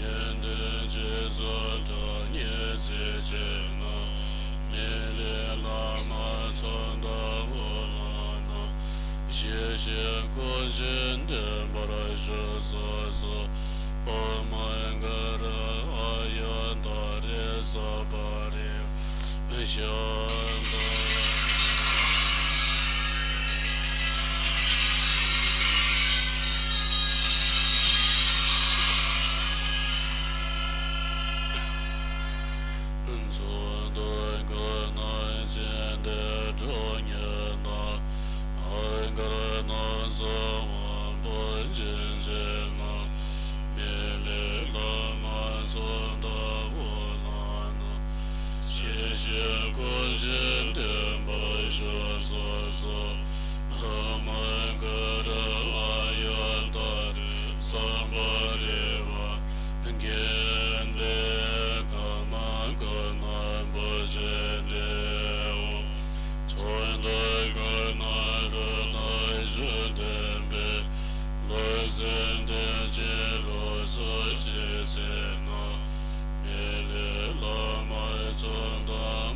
ཡོན་ཏན་ཆེ་ཚང་དྲང་ངེས་རྩེ་གཅིག་ན། མི་ལུས་ལྷ་མ་ཚངས་པ་པོ་ལ་ནི། ཞི་ཞིང་མཐར་ཕྱིན་བདེན་པར་ཤོག །སོ་སོ། ཨོཾ་མངྒ་ལ་ཨཱ་ཡ་ཏཱ་རེ་སརྦ་རི་ཝཱ་ཤཱནྟི། ཕྱོགས་བདུན་ཀུན་ན་སྦྱིན་བདག་གྲོགས་ཉིད་དང་། ཨ་གར་ནག་ཚོགས་དབང་པོ་སྦྱིན་བྱེད་ན། མི་ལུས་ལྷ་མ་ཚངས་པ་པོ་ལ་ནི། ཞི་ཞིང་མཐར་ཕྱིན་བདེན་པར་ཤོག །སོ་སོ། ཨོཾ་མངྒ་ལ་ཨཱ་ཡ་ཏཱ་རེ་སརྦ་རི་ཝཱ་ཀྱེ་ཏེ་ཀ་མ་ཀུ་ཎ་བྷུ་ཇནྟེ། ཕྱོགས་བདུན་ཀུན་ན་རུ་དང་ཆོས་ལྡན་པའི། ལུས་སེམས་བདེ་ཆེན་རོ་སོལ་ཅི་མཛད་ན། མི་ལུས་ལྷ་མ་ཚངས་པ་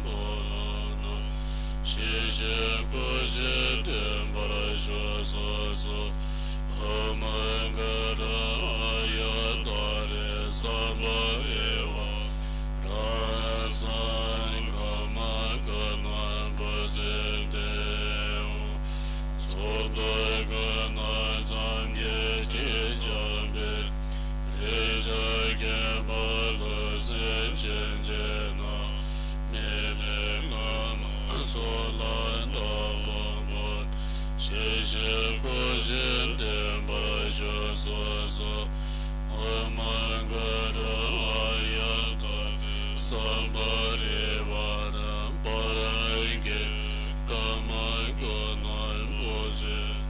པོ་ལ་ནི། ཞི་ཞིང་མཐར་ཕྱིན་བདེན་པར་ཤོག །སོ་སོ། ཨོཾ་མངྒ་ལ་ཨཱ་ཡ་ཏཱ་རེ་སརྦ་རི་ཝཱ་ར་ས་ཀ་མ་ཀུ་ཎ་བྷུ་ཇནྟེ། ཕྱོགས་བདུན་ཀུན་ན་སངས་རྒྱས་ཀྱིས་བསྐྱངས་པའི། རེག་བྱ་མཁན་པོ་ལུས་སེམས་ཆོས་ཅན། མི་ལུས་ལྷ་མ་ཚངས་པ་དང་དབང་པོ། ཞི་ཞིང་མཐར་ཕྱིན་བདེན་པར་ཤོག །སོ་སོ། ཨོཾ་མངྒ་ལ་ཨཱ་ཡ་ཏཱ་རེ་སརྦ་རི་ཝཱ་ར་པ་ར་ཀྱེ་ཀ་མ་ཀུ་ཎ་བྷུ་ཇནྟེ།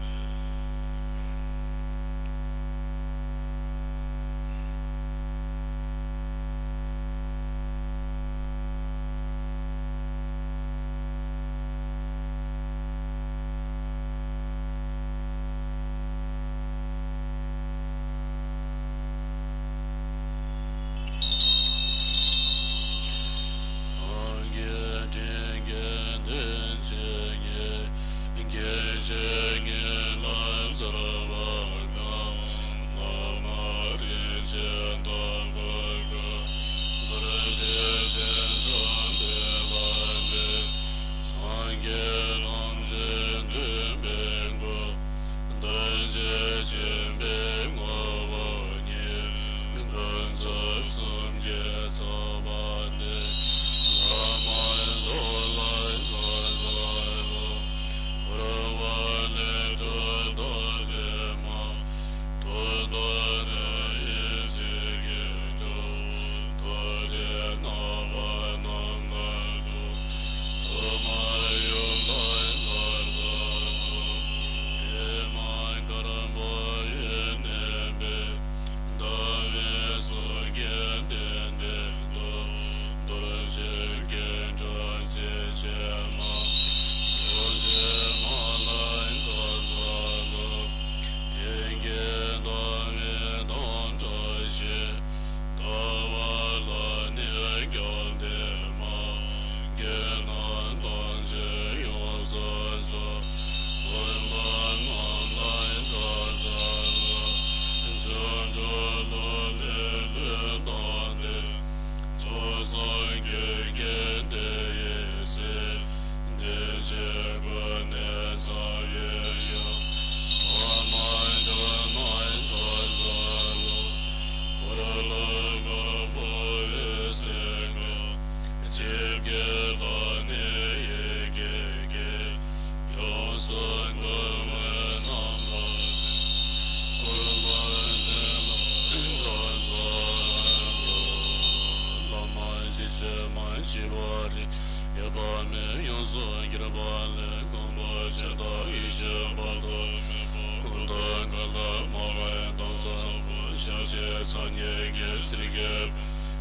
ཞེས་དང་ཡེ་ཤེས་དཔལ་དུ་མེད་པ། ཀུན་ཏུ་དགའ་ལྡན་མ་ལྔའི་གདན་ས་བོ། ཞལ་བཞི་མཚན་ཉིད་ཀྱི་ཟེར་གྱི།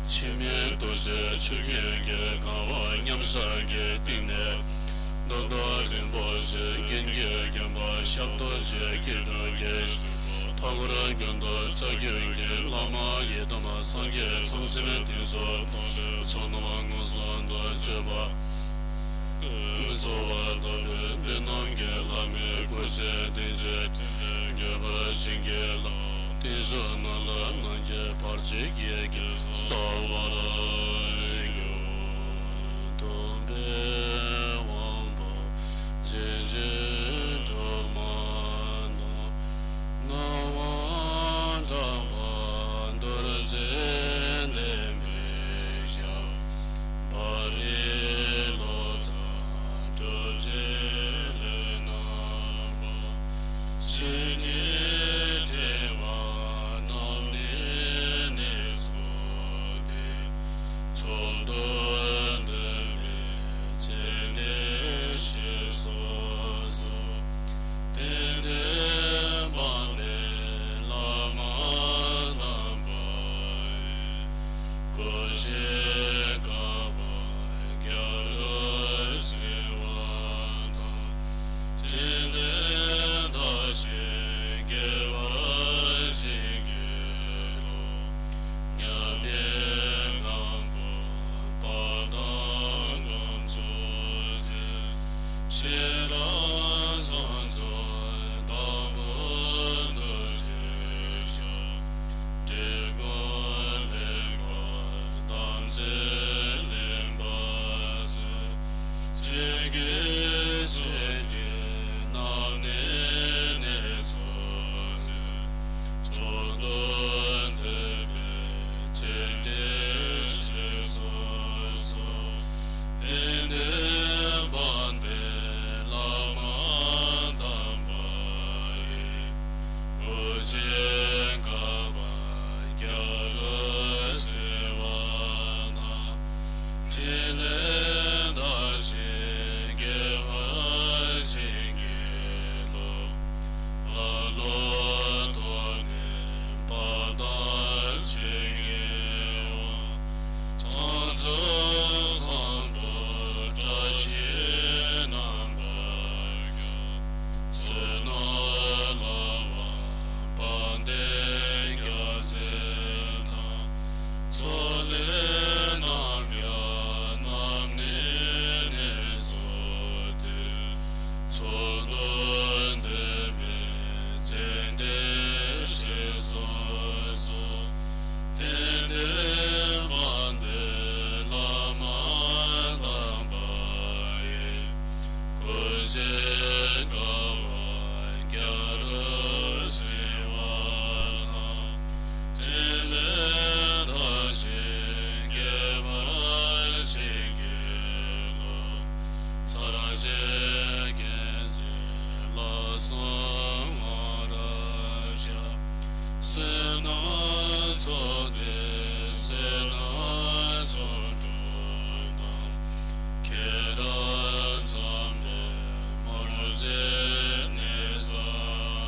འཆི་མེད་རྡོ་རྗེ་ཆོས་ཀྱི་རྒྱལ། གང་བ་མཉམ་བཞག་གི་སྟེང་ནས། གདུགས་དཀར་རིན་པོ་ཆེ་རྒྱན་གྱིས་བརྒྱན་པ། ཞབས་རྡོ་རྗེ་སྐྱིལ་ཀྲུང་གིས། མཐའ་འཁོར་རྒྱན་དུ་རྩ་བརྒྱད་ཀྱི། བླ་མ་ཡི་དམ་སངས་རྒྱས་ཚང་སེམས་དེ་ཚོ། ཚོགས་རྣམས་མངོན་སུམ་དུ་བརྗོད་པ། རྩོལ་བ་དག་པའི་དཔེ་རྣམས་ཀྱིས། བླ་མའི་སྐུ་ཚེ་བརྟན་ཅིང་དྲན། འགྱུར་བ་ཅན་གྱི་ལམ། བསྟན་བཅོས་རྣམས་ལ་ནམ་མཁའི་བར་ཆད་ཀྱིས། གསལ་བར་འགྱུར། སྟོན་པའི་དབང་པོ་རྗེ་བཙུན་སྒྲོལ་མ་དང་། ངག་དབང་གྲགས་པ་རྡོ་རྗེ་གདན་པའི་ཞབས། སྤ་རི་ལོ་ཙཱ་སྒྲུབ་བརྒྱུད་ལས་རྣམ་པ། ཆོས་ཉིད་ཕྲེང་བ་རྣམས་ནས་ཚོགས་ཏེ། ཚོགས་འདུ་འདུས་པའི་ཚེ་འདི་ཞེས་གསུངས་སོ། དེ་ནས་དཔལ་ལྡན་བླ་མ་དམ་པ་ཡི། སྐུ་ཆེ་དཀའ་བ་རྒྱ་རུ་གསོལ་བ་དང་། ཕྲིན་ལས་མཐར་ཕྱིན་དགེ་བ་བཞིན་གྱི་ལུས། མཉམ་མེད་སྒམ་པོ་དཔལ་དང་དཀོན་མཆོག་སྤྱན། ཤེས་རབ་མཚོན་ཚོགས་དམ་པ་རྡོ་རྗེ་ཞབས། འབྲས་བུ་ལེགས་པར་དམ་ཚིག་ལེགས་པར་སྩོལ། ཆོས་ཀྱི་མཆོད་སྤྲིན་རྣམས་ནས་ཚོགས་ཏེ། ཚོགས་འདུ་འདུས་པའི་ཚེ་འདི་ཞེས་གསུངས་སོ། དེ་ནས་དཔལ་ལྡན་བླ་མ་དམ་པ་ཡི། སྐུ་ཆེ་དཀའ་བ་རྒྱ་རུ་གསོལ་བ་དང་། ཕྲིན་ལས་མཐར་ཕྱིན་དགེ་བ་བྱིན་གྱིས་རློབས། ཀླ་ཀློ་ཐོགས་ནས་དཔལ་དང་ཆོས་ཀྱི་དབང་། ཚོགས་རྫོགས་གསུམ་དུ་བཀྲ་ཤིས་རྣམ་པར་རྒྱས། བསོད་ནམས་བླ་མ་དཔལ་ལྡན་རྒྱལ་མཚན་དང་། ཚོགས་ལས་རྣམ་རྒྱལ་རྣམས་ནི་ནི་ཚོགས་ཏེ། ཚོགས་འདུ་འདུས་པའི་ཚེ་འདི་ཞེས་གསུངས་སོ། དེ་ནས་དཔལ་ལྡན་བླ་མ་དམ་པ་ཡི། སྐུ་ཆེ་དཀའ་བ་རྒྱ་རུ་གསོལ་བ་དང་། ཕྲིན་ལས་མཐར་ཕྱིན་དགེ་བ་བྱིན་གྱིས་རློབས། ཕྱག་རྒྱའི་རྒྱལ་མཚན་ལ་སོགས་མང་རབ་བཤགས། བསོད་ནམས་ཚོགས་འདུས་བསོད་ནམས་ཚོགས་དྲུག་དང་། ཁྱེད་རང་ཚང་མས་མ་ལུས་བྱས་ནས་བསགས་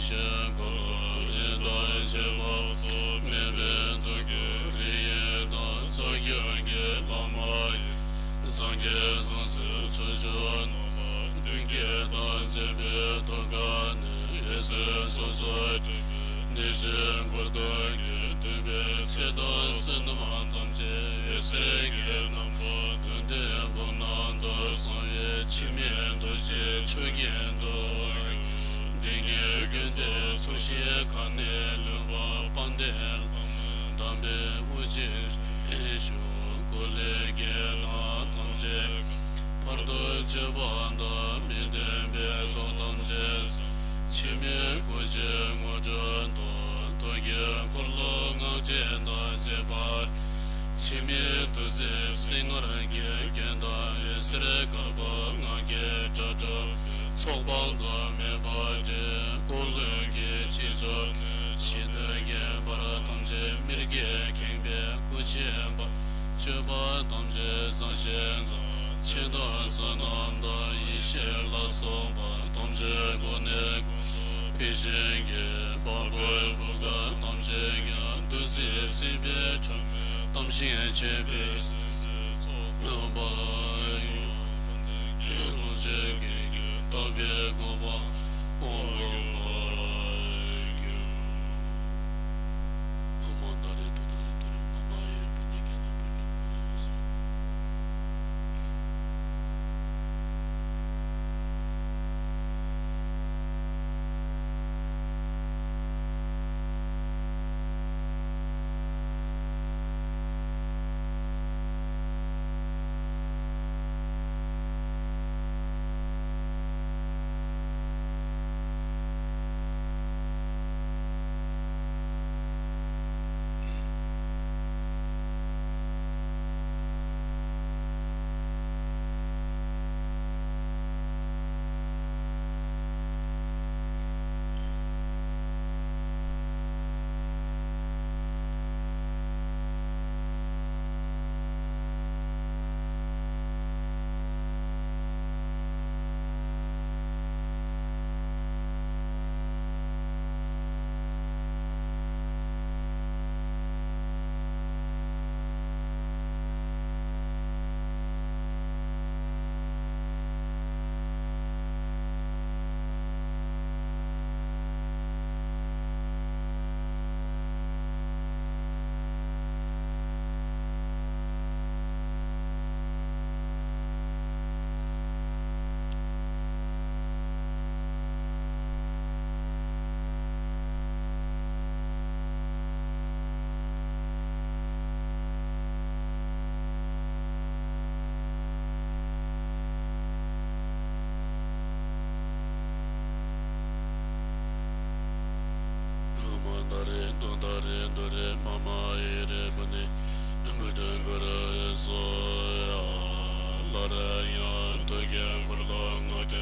ཆེན་འཁོར་ལོ་ཡི་དྭགས་བྱེ་བ་དང་། མེད་པའི་མཐུ་གི་རིགས་ཡི་དྭགས། ཕྱག་རྒྱ་གི་བླ་མ་ཡི། སངས་རྒྱས་སངས་རྒྱས་ཆོས་སྐྱོང་རྣམ་པ། མདུན་བསྐྱེད་དང་བཅས་པའི་ཐུགས་ཀ་ནས། འོད་ཟེར་ཕྱོགས་བཅུར་འཕྲོས་པའི་ནད་གཞི་འཁོར་དང་བཅས། འདོན་པའི་ཚེ་དང་བསོད་ནམས་ཐམས་ཅད་འོད་ཟེར་གྱི་རྣམ་པ་དོན་ལྡན་བུམ་ནང་དུ་སོང་བས། འཆི་མེད་རྡོ་རྗེ་ཆོས་ཀྱི་མདོག་ལྟར་གྱུར། འདི་ཉིད་ཀུན་ཏུ་ཚོགས་ཞིང་གང་ནས་གློད་པ། དཔལ་ལྡན་བླ་མ་དམ་པའི་དབུ་རྒྱན་ཞུ། སྒོ་ལས་རྒྱལ་སློང་ཐམས་ཅད་བར་དུ་གཅོད་པ་དང་། མི་མཐུན་པའི་ཕྱོགས་ཐམས་ཅད་འཆི་མེད་སྐུ་ཞིང་དངོས་གྲུབ་ཐོབ། ཐུགས་ཀྱི་འཁོར་ལོ་སྔགས་ཕྲེང་དང་བཅས་པ། འཆི་མེད་ཐུགས་སྲས་སྲིད་ནོར་གྱི་རྒྱན་དང་། འོད་ཟེར་དཀར་པོ་སྔགས་ཀྱི་སྒྲ་སྒྲོགས། ཚོགས་དཔག་ཏུ་མེད་པ་སྒྲོགས། འཁོར་ལོ་གི་ཕྱི་ཕྱོགས་ནས་ཕྱི་སྣོད་ཀྱི་བར་ཐམས་ཅད་མིར་གྱིས་ཁེངས་པའི་སྐུ་ཆེན་པོ། སྤྱོད་པ་ཐམས་ཅད་གཙང་ཞིང་བཟང་། ཆོས་དང་བསོད་ནམས་དང་ཡེ་ཤེས་ལ་སོགས་པ་ཐམས་ཅད་ཀུན་ནས་ཀུན་ཏུ་འཕེལ་ཞིང་རྒྱས། འཕགས་པའི་བུ་ག་ཐམས་ཅད་ཀྱང་བདུད་རྩིས་ཟིན་པའི་ཁྲོ་གཏམས་ཤིང་ཆད་པའི་སྲིད་པའི་ཚོགས་ཐོབ་པར་འགྱུར། ལོངས་སྤྱོད་ཀྱི་རྒྱུ་དག་པའི་གོ་འཕང་མཐོང་བར་འགྱུར། ཨོཾ་ཨཱཿདྷ་རེ་ཏུཏྟཱ་རེ་ཏུ་རེ་མ་མ་ཡེ་རེ་པུ་ཎེ་གེ་ན་བུ་ཅུ་མ་ལ་ཡེ་སྭཱ་ཧཱ། ཨོཾ་ཨཱཿདྷ་རེ་ཏུཏྟཱ་རེ་ཏུ་རེ་མ་མ་ཡེ་རེ་པུ་ཎེ་བུ་ཅུ་གུ་རུ་སྭཱ་ཧཱ། སླར་ཡང་ཐུགས་ཀྱི་འཁོར་ལོ་སྔགས་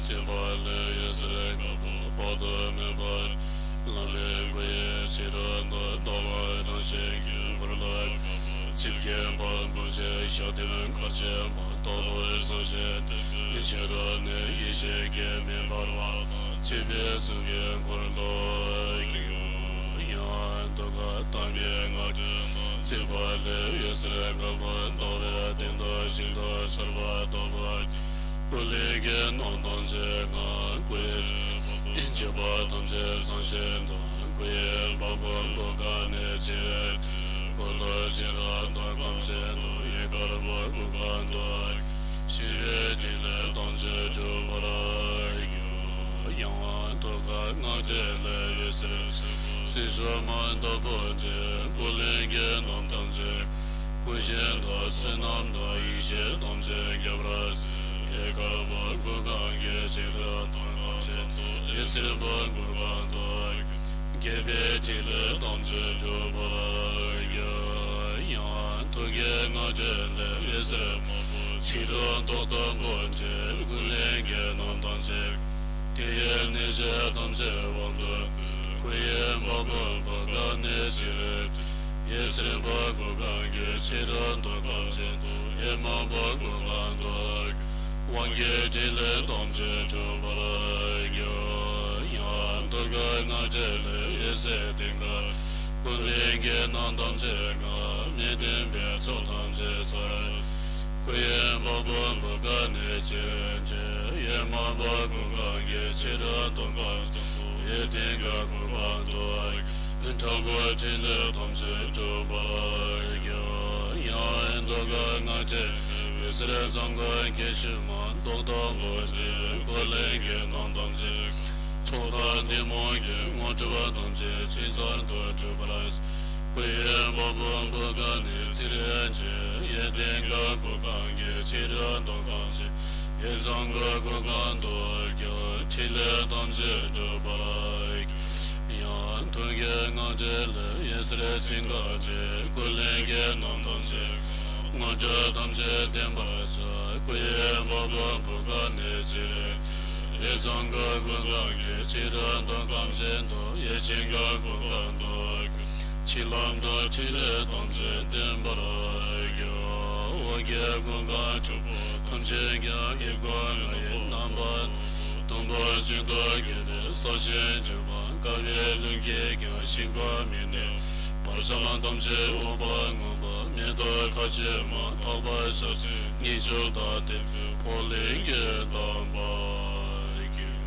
ཕྲེང་བཅས་པ་ལས་འོད་ཟེར་དཀར་པོ་དཔག་ཏུ་མེད་པ། བླ་མའི་སྐུ་ཡི་ཕྱི་རོལ་དུ་ཟླ་བ་རང་བཞིན་གྱི་འཁོར་ལོ་དཀར་པོ་ཆིབས་ཀྱི་དཔལ་བུམ་ཆེན་ཞལ་ལྡན་མཁར་ཆེན་པོ་དྭགས་པོ་སངས་རྒྱས་བསྟན་པའི་ཕྱི་རོལ་ནས་ཡེ་ཤེས་ཀྱི་མེ་འབར་བ་དང་བཅས་པའི་གསུང་གི་འཁོར་ལོས་སྒྱུར། ཡང་ཐུགས་ཀར་དམ་པའི་སྔགས་ཕྲེང་དང་བཅས་པ་ལས་འོད་ཟེར་དཀར་པོ་ཟླ་བའི་སྟེང་དུ་ཤིན་ཏུ་གསལ་བར་ཐོབ་པ། ཀུན་ལེགས་ཀྱི་རྣམ་ཐམས་ཅད་ངང་། སྐུ་ཡི་མཆོད་པ་ཐམས་ཅད་བཟང་ཞིང་དུང་། སྐུ་ཡི་འཕགས་པ་སྐུ་ཁམས་ནས་ཕྱེ་བའི་དྲི། འཁོར་ལོ་ཕྱི་རོལ་དུ་ཁམས་ཅན་དུ། ཡུལ་དཀར་པོ་སྐུ་ཁམས་དུ། ཞི་བའི་ཕྲིན་ལས་ཐམས་ཅད་འགྲུབ་པར་འགྱུར། ཡང་ཐུགས་ཀར་སྔགས་ཕྲེང་ལས་འོད་ཟེར་སྲིད་ཞབས་མ་དྭགས་པོ་ཆེ། ཀུན་ལེགས་ཀྱི་རྣམ་ཐམས་ཅད་ཀུན་ཤེས་དང་བསོད་ནམས་དང་ཡེ་ཤེས་ཐམས་ཅད་རྒྱས་པར་གཟིགས། ཡུལ་དཀར་པོ་སྐུ་ཁམས་ཀྱི་ཕྱི་རོལ་དུ་ཁམས་ཅན་དུ། འོད་ཟེར་པོ་སྐུ་ཁམས་དུ། རྒྱས་པའི་ཕྲིན་ལས་ཐམས་ཅད་འགྲུབ་པར་འགྱུར། ཡང་ཐུགས་ཀྱི་སྔགས་ཕྲེང་ལས་འོད་ཟེར་དམར་པོ་ཕྱི་རོལ་དུ་དྭགས་པོ་ཆེ། ཀུན་ལེགས་ཀྱི་རྣམ་ཐམས་ཅད། དེ་ཡི་གནས་བྱ་ཐམས་ཅད་དབང་དུ་བསྡུས། སྐུ་ཡི་འཕགས་པ་བྷ་ག་ནས་ཕྱི་རོལ་དུ། འོད་ཟེར་པ་སྐུ་ཁམས་ཀྱི་ཕྱི་རོལ་དུ་ཁམས་ཅན་དུ། འོད་དམར་པོ་སྐུ་ཁམས་དུ། དབང་གི་ཕྲིན་ལས་ཐམས་ཅད་འགྲུབ་པར་འགྱུར། ཡང་ཐུགས་ སྔགས་བྲིས་ལས་འོད་ཟེར་ལྡན་ཁར། ཀུན་ལེགས་རྒྱན་རྣམས་ཐམས་ཅད་ཀུན། མི་མཐུན་པའི་ཕྱོགས་ཐམས་ཅད་ཚར། སྐུ་ཡི་འཕགས་པ་བུ་ག་ནི་ཅི་རིགས་ཀྱི། ཡེ་མ་པ་གུར་གང་གི། ཕྱི་རོལ་མདོ་ཁམས་སུ། ཡེ་སྟེང་གི་གུར་གང་དུ། དྲག་པོའི་ཕྲིན་ལས་ཐམས་ཅད་འགྲུབ་པར་འགྱུར། ཡང་མདོ་ཁམས་སྔགས་བྲིས་ལས་འོད་ཟེར་ཟངས་ཀྱི་སྐྱེད་ཤུལ་མ། མདོག་དང་པོ་བྲི་ཀུན་ལེགས་རྒྱན་རྣམས་ཐམས་ཅད། མཆོག་དང་ཐུན་མོང་གི་དངོས་གྲུབ་ཐམས་ཅད་ཇི་ལྟར་དུ་འགྲུབ་པར། སྐུ་ཡི་འཕགས་པ་བུ་ག་ནི་ཅི་རིགས་ཀྱི། ཡེ་སྟེང་གི་གུར་གང་གི། ཕྱི་རོལ་མདོ་ཁམས་ཀྱི། ཡེ་ཟངས་ཀྱི་གུར་གང་དུ། ཕྲིན་ལས་ཐམས་ཅད་འགྲུབ་པར། ཡང་མདོ་ཁམས་སྔགས་བྲིས་ལས་འོད་ཟེར་སེང་གེ་བྲི་ཀུན་ལེགས་རྒྱན་རྣམས་ཐམས་ཅད། དངོས་གྲུབ་ཐམས་ཅད་བརྟན་པར་བྱ། སྐུ་ཡི་འཕགས་པ་བུ་ག་ནི་ཅི་རིགས། ཡེ་ཟངས་ཀྱི་གུར་གང་གི། ཕྱི་རོལ་མདོ་ཁམས་ཅན་དུ། ཡེ་ཤེས་ཀྱི་གུར་གང་དུ། ཕྱིར་ལམ་དང་ཕྲིན་ལས་ཐམས་ཅད་བརྟན་པར་འགྱུར། འོག་གི་གུར་གང་བཅུ་པོ་ཐམས་ཅད་ཀྱང་ཡི་གེ་ལྔ་ཡི་རྣམ་པ་དང་པོ་བཞིན་དུ་བརྒྱན་ཏེ། གསལ་ཞིང་འགྱུར་བ་དཀའ་བའི་ལྷུན་གྱིས་ཀྱང་ཞིག་པ་མིན་ཏེ། བར་ཆད་ཐམས་ཅད་འོག་མིན་པ། མེ་ཏོག་ཁ་བྱེ་མ། ཐག་པ་ཞལ་བཞི་གཉིས་བཅུ་དག་སྟེ། འཕོ་ལེན་གྱི་དམ་པ་ཡིན།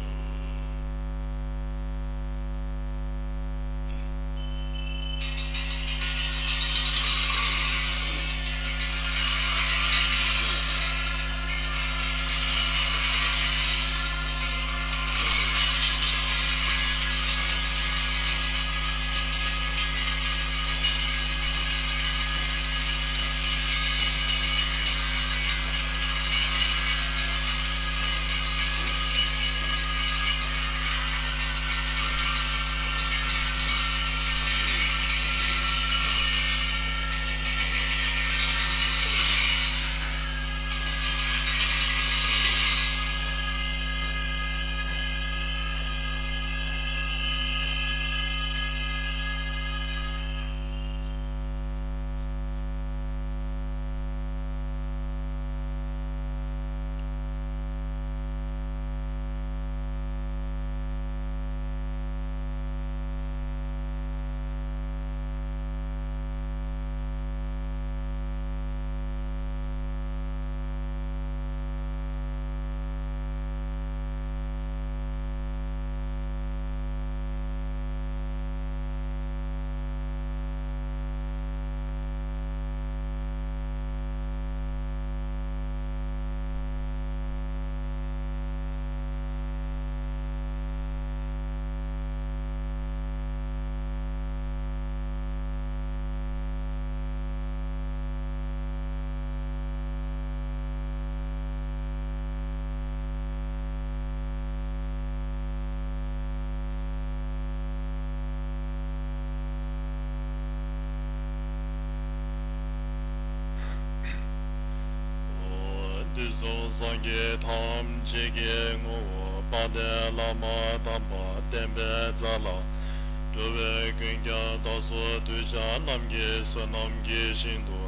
དུས་གསུམ་སངས་རྒྱས་ཐམས་ཅད་ཀྱི་ངོ་བོ་དཔལ་ལྡན་བླ་མ་དམ་པ་བསྟན་པའི་རྩ་ལ། འགྲོ་བའི་ཀུན་ཀྱང་བདག་སོགས་གདུལ་བྱ་རྣམས་ཀྱི་བསོད་ནམས་ཀྱི་ཞིང་དུ།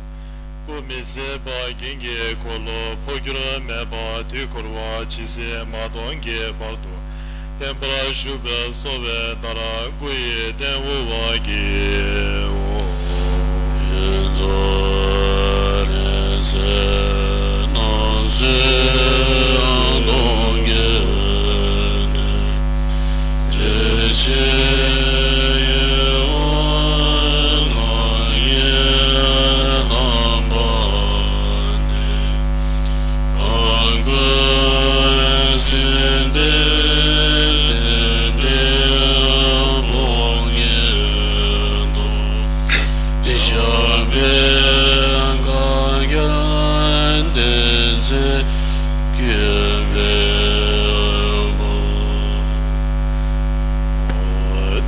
སྐུ་མི་ཟད་པ་རྒྱན་གྱི་འཁོར་ལོ་འཕོ་འགྱུར་མེད་པ་དུས་འཁོར་བ་ཇི་སྲིད་མ་སྟོངས་ཀྱི་བར་དུ། བརྟན་པར་བཞུགས་པའི་གསོལ་བའི་བརྡར། སྐུ་ཡི་སྟེང་འོག་གི་འོག་གི་རྫོགས་རིམ་ཟིལ་གནོན་ཞིང་སྟོང་གི་དེ་ཕྱི་ཡི་འོད་སྣང་གི་རྣམ་པ་ནི། གང་ཀུན་སེམས་ལྡན་རྟེན་འབྲེལ་སྤོང་ཉིད་དུ། ཞབས་པད་བསྐང་གྱུར་བསྟན་འཛིན་བཀོད་པའི་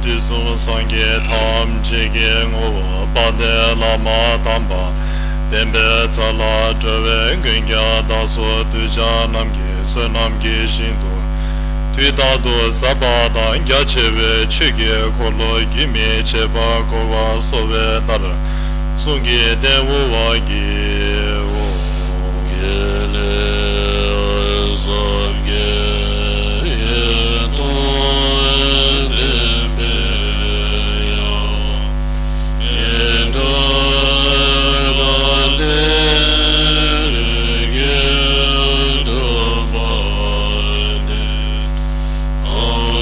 དུས་གསུམ་སངས་རྒྱས་ཐམས་ཅད་ཀྱི་ངོ་བོ་དཔལ་ལྡན་བླ་མ་དམ་པ་བསྟན་པའི་རྩ་ལ། འགྲོ་བའི་ཀུན་ཀྱང་བདག་སོགས་གདུལ་བྱ་རྣམས་ཀྱི་བསོད་ནམས་ཀྱི་ཞིང་དུ། དུས་རྟག་ཏུ་ཟབ་པ་དང་རྒྱ་ཆེ་བའི་ཆོས་ཀྱི་འཁོར་ལོ་རྒྱུན་མི་འཆད་པར་བསྐོར་བར་གསོལ་བའི་བརྡར། གསུང་གི་སྟེང་འོག་གི་འོག་གི་ལས་བསམ་གྱིས་མི་ཁྱབ་པའི་ཡེ་སྟོང་།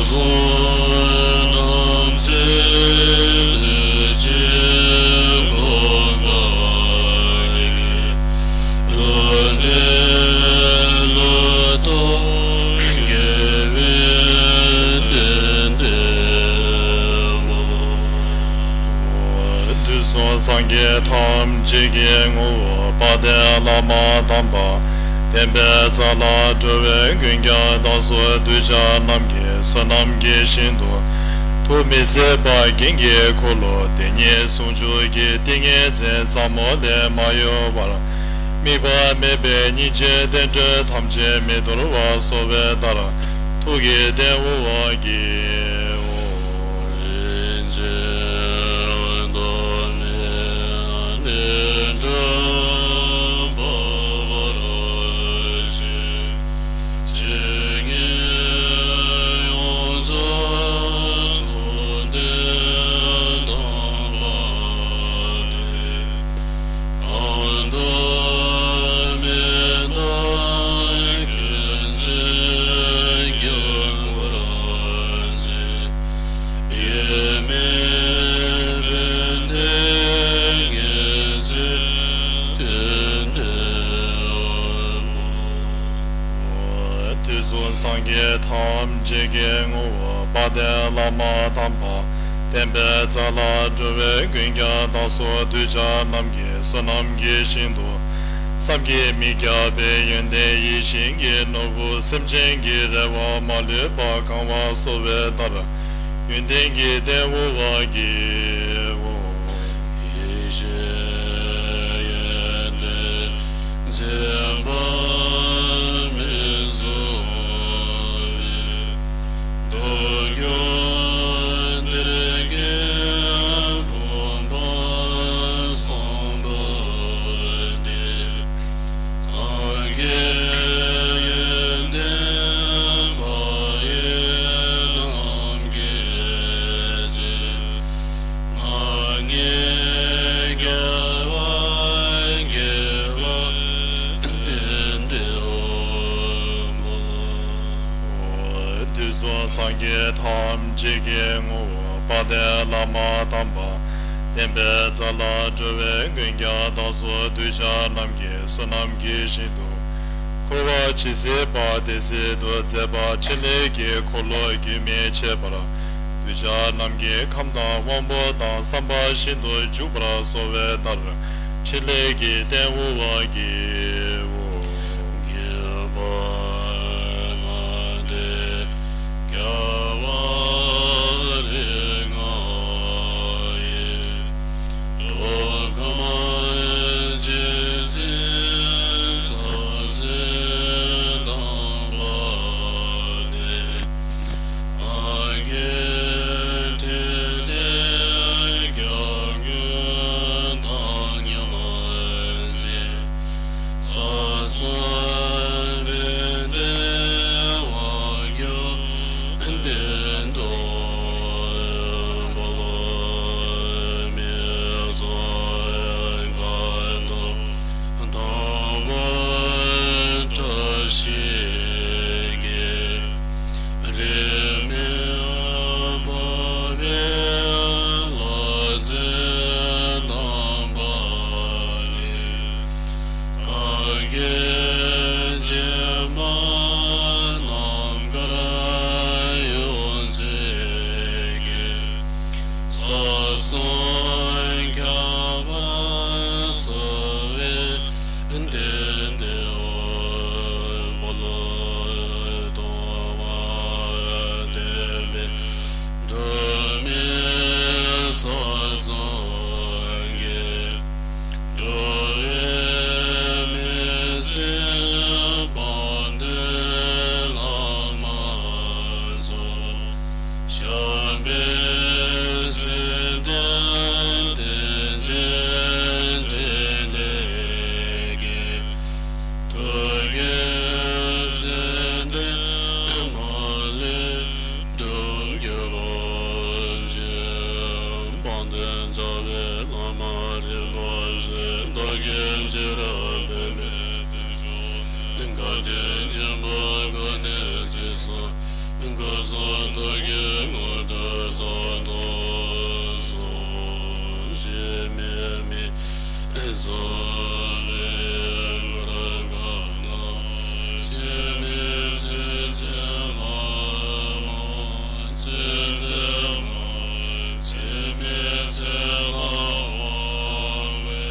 གསུང་རྣམ་འཕྲུལ་གྱི་སྒོ་ནས་ཡོན་ཏན་ལུགས་ལྡོག་དགེ་བའི་དོན་བསྟན་པ། དུས་གསུམ་སངས་རྒྱས་ཐམས་ཅད་ཀྱི་ངོ་བོ་དཔལ་ལྡན་བླ་མ་དམ་པ། བསྟན་པའི་རྩ་ལ་འགྲོ་བའི་མགོན་སྐྱབས་དང་སོགས་གདུལ་བྱ་རྣམས་ཀྱི་བསོད་ནམས་ཀྱི་ཞིང་དུ། ཐུགས་མི་ཟད་པ་རྒྱན་གྱི་འཁོར་ལོ་དེ་ཉིད་ཟུང་འཇུག་གི་ཏིང་ངེ་འཛིན་ཟབ་མོ་ལས་མ་གཡོས་པར། དམིགས་པ་མེད་པའི་སྙིང་རྗེ་རྟེན་འབྲེལ་ཐམས་ཅད་མི་འདོར་བར་གསོལ་བའི་བརྡར། ཐུགས་ཀྱི་རྟེན་དབུ་བར་བགྱིའོ། རིན་ཆེན་གདོད་མའི་གནས་དྲན་པ་འབར་བར་བྱེད། སྤྱན་གཉིས་ཡོངས་རྫོགས་ཐུགས་ལྡན་དམ་པ་ནི། ཨ་མྲ་མི་ཏ་ཀུན་མཁྱེན་སྐྱབས་འཁོར་བཅས། དབྱེར་མེད་བན་དེ་ངེས་འཛིན་དོན་ལྡན་དབང་པོ། དུས་གསུམ་སངས་རྒྱས་ཐམས་ཅད་ཀྱི་ངོ་བོ་དཔལ་ལྡན་བླ་མ་དམ་པ། བསྟན་པའི་རྩ་ལ་འགྲོ་བའི་མགོན་སྐྱབས་དང་སོགས་གདུལ་བྱ་རྣམས་ཀྱི་བསོད་ནམས་ཀྱི་ཞིང་དུ། བསམ་གྱིས་མི་ཁྱབ་པའི་ཡོན་ཏན་ཡིད་བཞིན་གྱི་ནོར་བུ་སེམས་ཅན་གྱི་རེ་བ་མ་ལུས་པ་གང་བར་གསོལ་བའི་བརྡར། ཡོན་ཏན་གྱི་རྟེན་དབུ་བར་བགྱིའོ། ཡེ་ཤེས་ཡོན་ཏན་འཛིན་པ་མི་བཟོད་པའི། རྡོ་རྗེ་གདན་གྱི་བུམ་པ་བཟང་པོ་འདི། སངས་རྒྱས་ཡོན་ཏན་མ་ཡིན་ནམ་མཁའི་མཛོད། ང་ཉིད་རྒྱལ་བ་དགྱེས་པ་ལྡན་འདས་འོད་འབར། དུས་གསུམ་སངས་རྒྱས་ཐམས་ཅད་ཀྱི་ངོ་བོ་དཔལ་ལྡན་བླ་མ་དམ་པ། བསྟན་པའི་རྩ་ལ་འགྲོ་བའི་མགོན་སྐྱབས་དང་སོགས་གདུལ་བྱ་རྣམས་ཀྱི་བསོད་ནམས་ཀྱི་ཞིང་དུ། འཁོར་བ་ཇི་སྲིད་པ་དེ་སྲིད་དུ་མཛད་པ་ཕྲིན་ལས་ཀྱི་འཁོར་ལོ་རྒྱུན་མི་ཆད་པར། གདུལ་བྱ་རྣམས་ཀྱི་ཁམས་དང་དབང་པོ་དང་བསམ་པ་བཞིན་དུ་འཇུག་པར་གསོལ་བའི་བརྡར། ཕྲིན་ལས་ཀྱི་རྟེན་དབུ་བར་བགྱིའོ། དགྱེས་པ་ལྔ་སྟེ་རྒྱལ་བ་རིགས་ལྔ་ཡི། མདོ་ཁམས་རྗེ་བཙུན་རྩ་བརྒྱུད་དམ་པ་ནི། སངས་རྒྱས་ཕྲིན་ལས་རྒྱལ་མགོན་དང་མཉམ་མཛད། སྐུ་གསུང་ཐུགས་ཀྱི་དངོས་གྲུབ་རྫོགས་སོ། འཆི་མེད་མི་བཟོད་པའི་གུར་དཀར་ནང་། འཆི་མེད་ཆོས་ཀྱི་བླ་མ་ཚེ་འདས་མ། འཆི་མེད་ཚེ་ལ་དབང་བའི་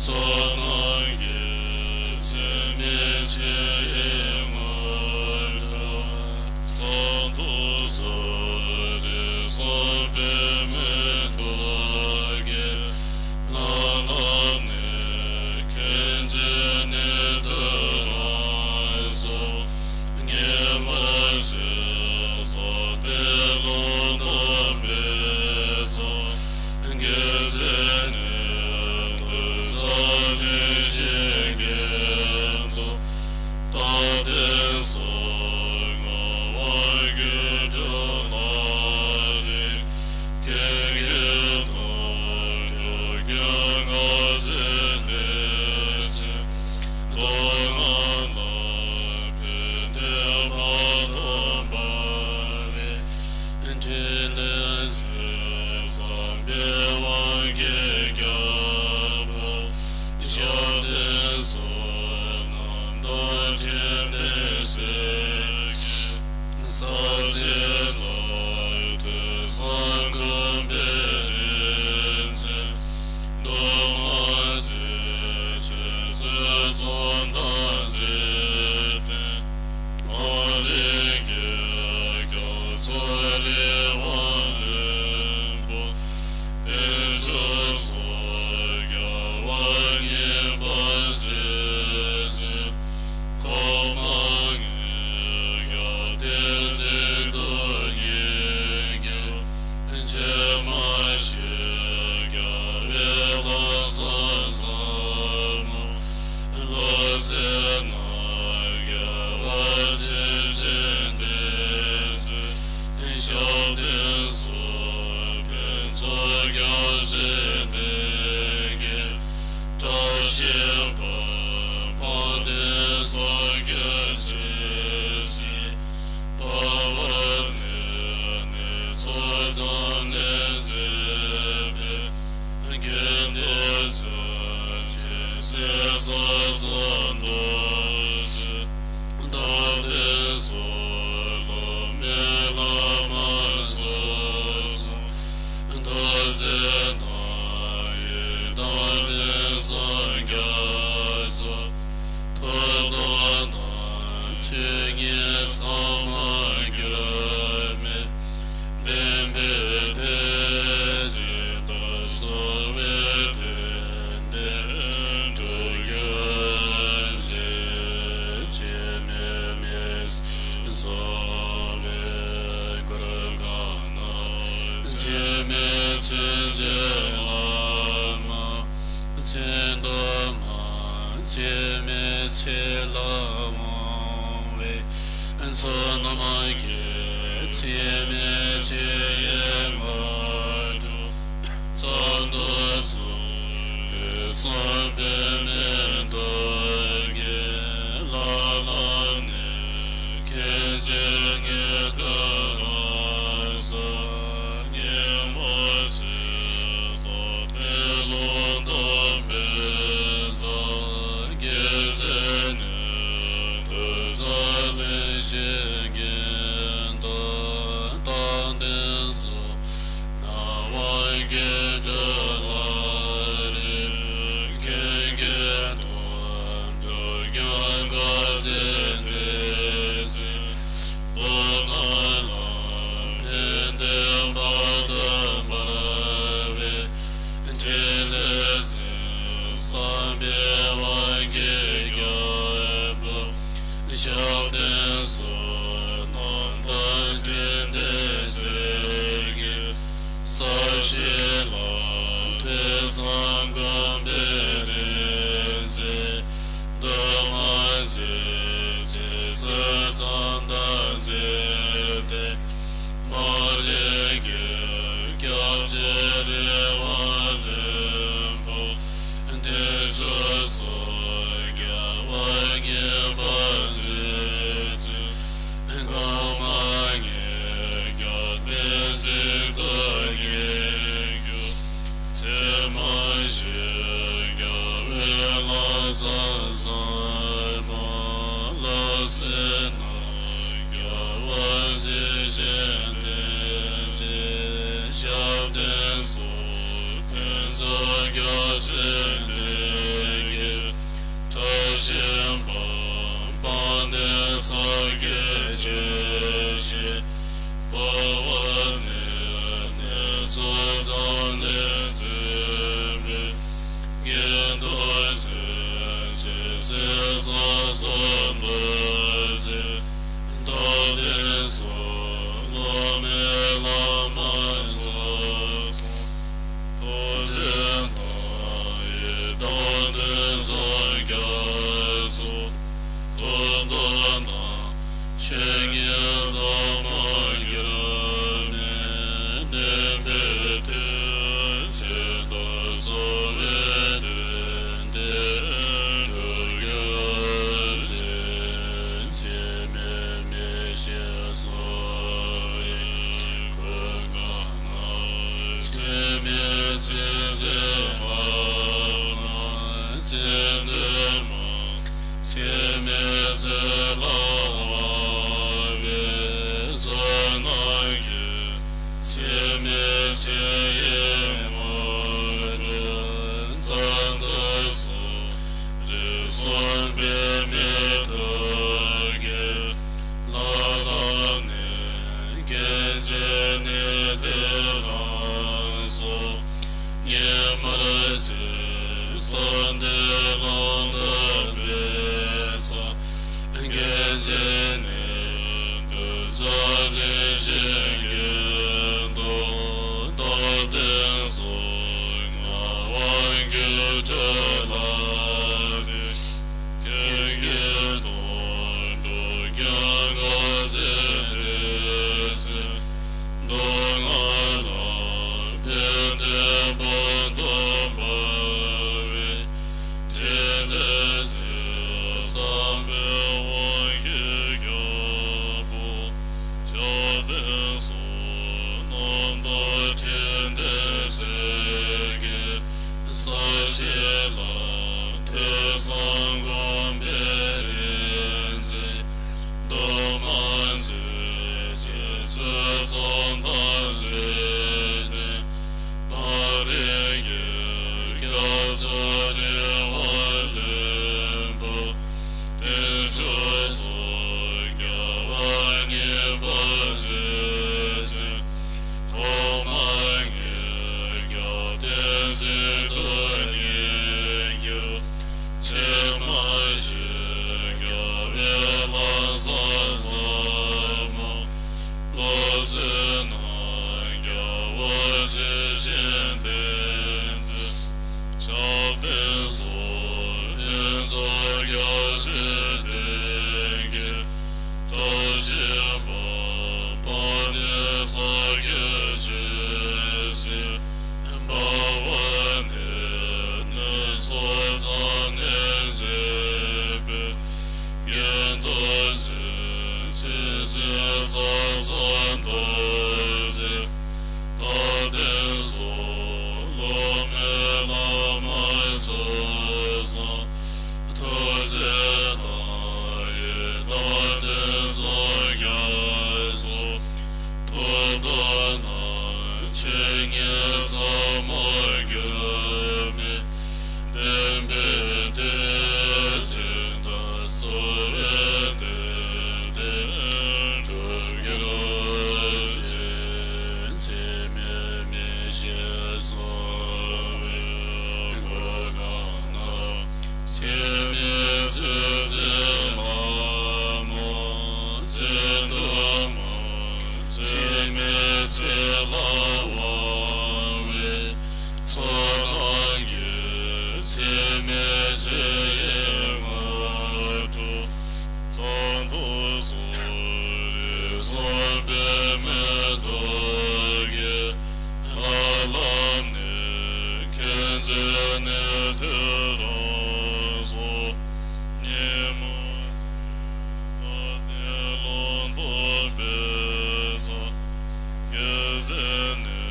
ཚོགས་རྣམས་ཀྱིས། འཆི་མེད་ཆོས་ཀྱི་དངོས་གྲུབ་རྟག་ཏུ་བསྩལ་ཏེ། བསམ་པའི་མི་ཐུབ་ཀྱི་ལྷ་ལ་ནི། མཁྱེན་བརྩེ་ནུས་མཐུ་རང་གཟུགས་ཉིད་མ་མཆིས། བསམ་པའི་ཀློང་སྟོང་པའི་ཚོགས། དགེ་མཚན་ནི་དུས་མཚམས་ལུས་ཤིང་གི་མཐུ། རྟག་བརྟན་སོ་ལྔ་དབང་བསྒྱུར་སྒྲུབ་ལ་རིགས། ཀུན་གྱི་དོན་སྒྲུབ་ཀུན་དགའ་ཚེ་འདས་ཀྱི། མདོ་སྔགས་ལ་ཕན་བདེ་བག་དང་འབར་བའི། ཕྲིན་ལས་ཟད་བསམ་པའི་དབང་གིས་རྒྱལ་པོ། ཞབས་བརྟན་བསོད་ནམས་དང་འཕྲིན་ལས་ཟད་ཀྱི། ས་གཞི་ལ་ཐོས་བསམ་སྒོམ་པའི་རིག་འཛིན། མདོ་སྔགས་རྗེ་བཙུན་ཚོགས་དང་མཛད་པའི། མ་ཎི་གི་རྒྱ་མཚོ་རི་དབང་ལྷུན་པོ། དེ་ཚོ་སོགས་རྒྱལ་བ་གཉིས་པ་རྗེ་བཙུན། གོང་མ་ལྔའི་རྒྱབ་རྟེན་གཟིགས་རྟོག་ཉིད་ཀྱི། ཕྱི་མ་ཞིག་རྒྱལ་བའི་ལམ་བཟང་ཟབ་མོ། བློ་གསལ་རྣམས་རྒྱལ་བ་ཇི་བཞིན་དེ་ཚུལ། ཞབས་བརྟན་སོགས་ཕུན་ཚོགས་རྒྱ་ཆེན་དེ་གའི། བཀྲ་ཤིས་པ་དཔལ་ལྡན་སངས་རྒྱས་ཇི་སྲིད། འཕགས་པ་ནས་ནི་ཚོགས་རྫོགས་ནས་མཛད་པའི། དགེ་འདུན་བྱ་བྱེད་སྲིད་ཞིའི་ས་རྡོ་རྗེ། རྟག་བརྟན་སོགས་སློབ་མའི་བླ་མ་ཚོགས་གསུམ། ཐུགས་རྗེ་ནམ་ཡིན་དང་ལྡན་སངས་རྒྱས་སོགས། ཐུགས་དམ་དང་ཆོས་ཉིད་ཟབ་མོ་འགྱུར་མེད། བདེན་པའི་ཐེག་ཆེན་དུ་གསོལ་བའི་དོན་འདི་འགྲུབ་གྱུར་ཅིག། འཆི་མེད་མི་བཟོད་པའི་གུར་དཀར་ནང་། འཆི་མེད་ཆོས་ཀྱི་བླ་མ། མཚན་དུ་མ་འཆི་མེད་ཆོས་ལ་དབང་བའི། ཚོགས་རྣམས་ཀྱིས་འཆི་མེད་ཆོས་ཀྱི་དངོས་གྲུབ་རྟག་ཏུ་བསྩལ་ཏེ། བསམ་པའི་མི་ཐུབ་ཀྱི་ལྷ་ལ་ནི། མཁྱེན་བརྩེ་ནུས་མཐུ་རང་གཟུགས་ཉིད་མ་མཆིས། བསམ་པའི་ཀློང་སྟོང་པའི་ཚོགས། དགེ་མཚན་ནི་དུས་མཚམས་ལུས་ཤིང་གི་མཐུ། རྟག་བརྟན་བསོད་ནམས་དབང་གིས་སྒྲུབ་ལ་རིགས། ཀུན་གྱི་དོན་སྒྲུབ་ཀུན་དགའ་ཚེ་འདས་ཀྱི། མདོ་སྔགས་ལ་ཕན་བདེ་བག་དང་འབར་བའི། ཕྲིན་ལས་ཟད་བསམ་པའི་དབང་གིས་རྒྱལ་པོ། ཞབས་བརྟན་བསོད་ནམས་དང་འཕྲིན་ལས་ཟད་ཀྱི། ས་གཞི་ལ་ཐོས་བསམ་སྒོམ་པའི་རིག་འཛིན། མདོ་སྔགས་རྗེ་བཙུན་ཚོགས་གསུམ་དང་མཛད་པའི། མ་ཎི་གི་སྐྱབས་རྗེ་རི་དབང་ལྷུན་པོ། དེ་ཚོ་སོགས་རྒྱལ་བ་གཉིས་པ་མཛད་ སྐྱབས་སུ་མཆི། བཀྲ་ཤིས་པ་དཔལ་ལྡན་ས་སྐྱའི་ཆོས་ཀྱི་དཔལ་བ་ནི། ནུས་ཚོགས་ཚང་ནས་མཛད་པའི་དགེ་འདུན་ཆོས་ཀྱི་ཆོས་སྲིད་ས་སོགས་རྡོ་རྗེ་རྟག་བརྟན་སོགས་སློབ་མའི་བླ་མ་ཚོགས། ཐུགས་རྗེ་དང་ཡི་དམ་དུས་གསུམ་རྒྱ་མཚོ། ཐུགས་དམ་དང་ཆོས་ཉིད་ཟབ་མོ་གྱུར་ནས། བདེན་པའི་དོན་ཇི་ལྟར་གསུངས་པའི་དོན་དེ་འགྲུབ་གྱུར་ཅིག་འཆི་མེད་མི་ཤིགས་གསོལ་བའི་གོ་འཕང་ལ། འཆི་མེད་ཚེ་འདིར་བར་མ་ཅི་འདོད་མ། འཆི་མེད་ཚེ་ལ་བབ་པའི་ཚོགས་རྣམས་ཀྱིས། འཆི་མེད་ཆོས་ཀྱི་དངོས་གྲུབ་ཙམ་དུ་གསོལ། རིགས་གསུམ་པའི་མི་ཐུབ་ཀྱི། ལྷ་དང་ནི་སྐྱེ་མཆེད་ནི་དེ་རང་སོགས། ཉི་མ་ཅིག་གསོལ་འདེབས་གང་དུ་ཕེབས་ཚེ། སྐྱེ་མཆེད་ནི་གདུལ་བྱ་ལེན་ཞིང་དགེ་འདུན་རྟག་བརྟན་སོགས་མངའ་དབང་གི་གྲོལ་ལ་རེག་ཀྱེ་ཀྱེ་དང་འགྲོ་ཀུན་དགའ་བྱེད་དེ་ཚེ། མདོ་སྔགས་ལ་ཕན་བདེའི་བར་དུ་འབར་བའི། ཕྲིན་ལས་ཀྱི་བསམ་པའི་དབང་གིས་རྒྱལ་པོ་ཞབས་བརྟན་སོགས་རྣམ་དག་ཕྲིན་ལས་གསེར་གྱི་ས་གཞི་ལ། ཐོས་བསམ་སྒོམ་པས་རིག་འཛིན་གདོད་མ་འཛིན། རྗེ་བཙུན་མཚན་དང་མཆོད་རྟེན་ཕ་རོལ་གྱི། སྐྱབས་སུ་རེ་བ་ལེན་པ་བརྟན་བཞུགས་སོགས་རྒྱལ་བ་གཉིས་པ་རྗེ་བཙུན་ཐོག་མ་ཉིད་རྒྱལ་བསྟན་གཅིག་ཏུ་བསྙེན་བཀུར། ཕྱི་མ་བཞིན་རྒྱལ་བའི་ལམ་བཟང་ཟབ་མོ། སློབ་གསོའི་རྣམ་རྒྱལ་བ་ཇི་བཞིན་བསྟན་ཏེ། ཞབས་བརྟན་སོགས་ཕུན་ཚོགས་རྒྱ་ཆེར་ལྡན་གྱི། བཀྲ་ཤིས་པ་དཔལ་ལྡན་ས་སྐྱའི་ཆོས་སྲིད་འབར་བ་ནི། ནུས་ཚོགས་ཚང་ནས་མཛད་པའི་དགེ་འདུན་ཆོས་ཀྱི་ཆོས་སྲིད་ས་སོགས་རྡོ་རྗེ་རྟག་བརྟན་སོགས་སློབ་མའི་བླ་མ་ཚོགས་གསུམ། ཐུགས་རྗེ་དང་ཡི་དམ་དུས་གསུམ་རྒྱ་མཚོ། ཐུགས་དམ་དང་ཆོས་ཉིད་ཟབ་མོ་གྱུར་ནས། བདེན་པའི་དོན་ཇི་ལྟར་གསུངས་པའི་དོན་དེ་འགྲུབ་གྱུར་ཅིག་འཆི་མེད་མི་ཤིགས་གསོལ་བའི་གོ་འཕང་ལ། འཆི་མེད་ཆོས་ཀྱི་ལྷ་མོ་གཅིག་ཏུ་མ། འཆི་མེད་ཚེ་ལ་དབང་བའི་ཚོགས་རྣམས་ཀྱིས། འཆི་མེད་ཆོས་ཀྱི་དངོས་གྲུབ་ཙམ་དུ་གསོལ། རིགས་གསུམ་པའི་མི་ཐུབ་ཀྱི། ལྷ་ལ་ནི་མཁྱེན་བརྩེ་ནི་དེ་རང་སོགས། ཉི་མ་ལ་ནི་ལུང་སྟོན་པའི་ཚ། རྒྱལ་སྲས་ནི་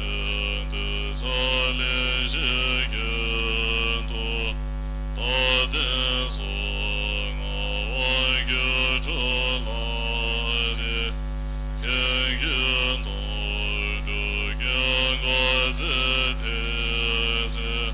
གདུལ་བྱ་ལེགས་བཤད་ཀྱི་མཐུ། རྟག་བརྟན་སོགས་མངའ་དབང་གི་གྲོགས་ལ་རེག་མཁན་གྱི་དོན་སྒྲུབ་ཀྱི་དགའ་ཚལ་དེ་ཚེ།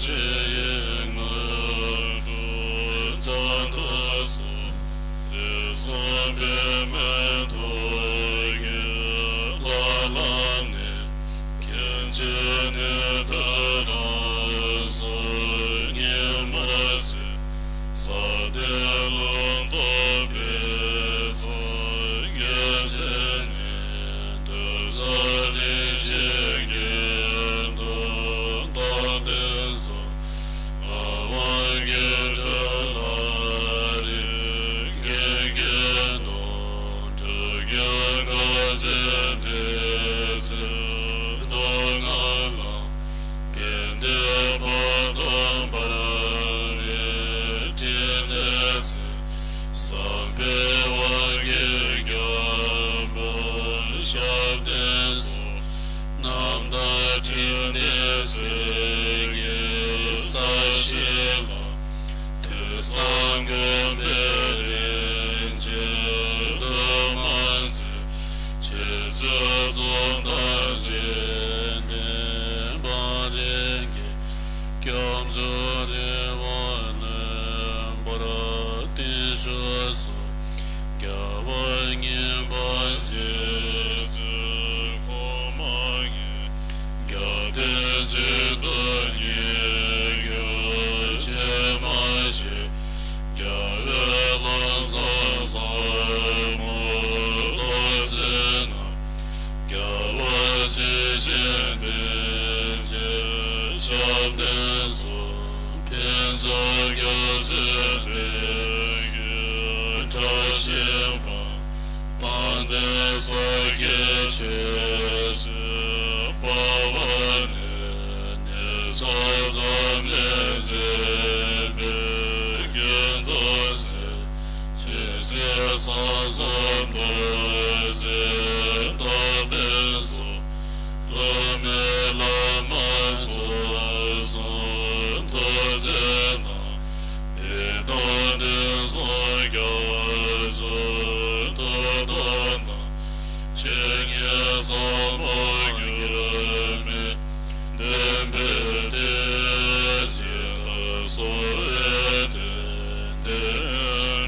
ཡི་དངོས་གྲུབ་མཚོན་དུ་གསོལ། དུས་གསུམ་པའི་མེ་ཏོག་གི་ལྷ་ལམ་ནས། མཁན་ཆེན་ནི་ཏཱ་ར་སོགས་ཉིན་མོ་ཚེ། ས་སྟེང་ལུང་རྟོགས་པའི་ཚོགས། རྒྱལ་ཆེན་ནི་འདུ་བྱེད་རིན་ཆེན་རྒྱན་དུ། རྟག་བརྟན་སོགས་ངག་དབང་གི་སྒྲ་ལ་རེག། དགེ་རྒན་དང་གྲུབ་ཀྱང་དགའ་ཚལ་དེར་ཚེ་མདོ་སྔགས་ལམ། དགེ་འདུན་བར་དུ་འབར་བའི་ཕྲིན་ལས་ཚེ། བསམ་པའི་དབང་གིས་རྒྱལ་པོ་ཞབས་བརྟན་སོགས། རྣམ་དག་ཕྲིན་ལས་ཚེ་གི་ས་གཞི་ལ། ཐོས་བསམ་སྒོམ་པའི་རིན་ཆེན་དུ་མ་ཟད། འཆད་རྩོད་རྩོམ་དང་རྗེས་བསྟན་པ་རིམ་གྱིས། སྐྱབས་འགྲོ་རིམ་པར་བརླན་པར་བརྟན་བཞུགས་སོ། རྒྱལ་བ་གཉིས་པ་རྗེ་བཙུན་གོང་མ་ཉིད། རྒྱལ་བསྟན་གཅིག་ཏུ་ཉིད་ཀྱང་ཆེས་མ་ཞི། རྒྱལ་བའི་ལམ་བཟང་ཟབ་མོ་བློ་གསལ་རྣམས། རྒྱལ་བ་ཇི་བཞིན་བསྟེན་ཅིང་ཞབས་བརྟན་སོགས། ཕུན་ཚོགས་རྒྱ་མཚོའི་དཔལ་གྱིས་བཀྲ་ཤིས་པ། དཔལ་ལྡན་ས་སྐྱའི་ཆོས་སྲིད་དཔའ་བོ་ནི། ནེ་ཙོ་འཛམ་གླིང་མཛེས་པའི་དགེ་འདུན་རྩེ། ཆོས་སྲིད་ཟང་ཟིང་རྡོ་རྗེ་རྟག་བརྟན་སོགས། བླ་མེད་བླ་མ་ཚོགས་གསུམ་ཐུགས་བརྩེ་ན། ཡི་དམ་དུས་གསུམ་རྒྱ་མཚོའི་ཐུགས་དམ་ན། ཆོས་ཉིད་ཟབ་མོ་འགྱུར་མེད་བདེན་པའི་གཏེར། ཇི་ལྟར་གསོལ་བའི་དོན་དེ་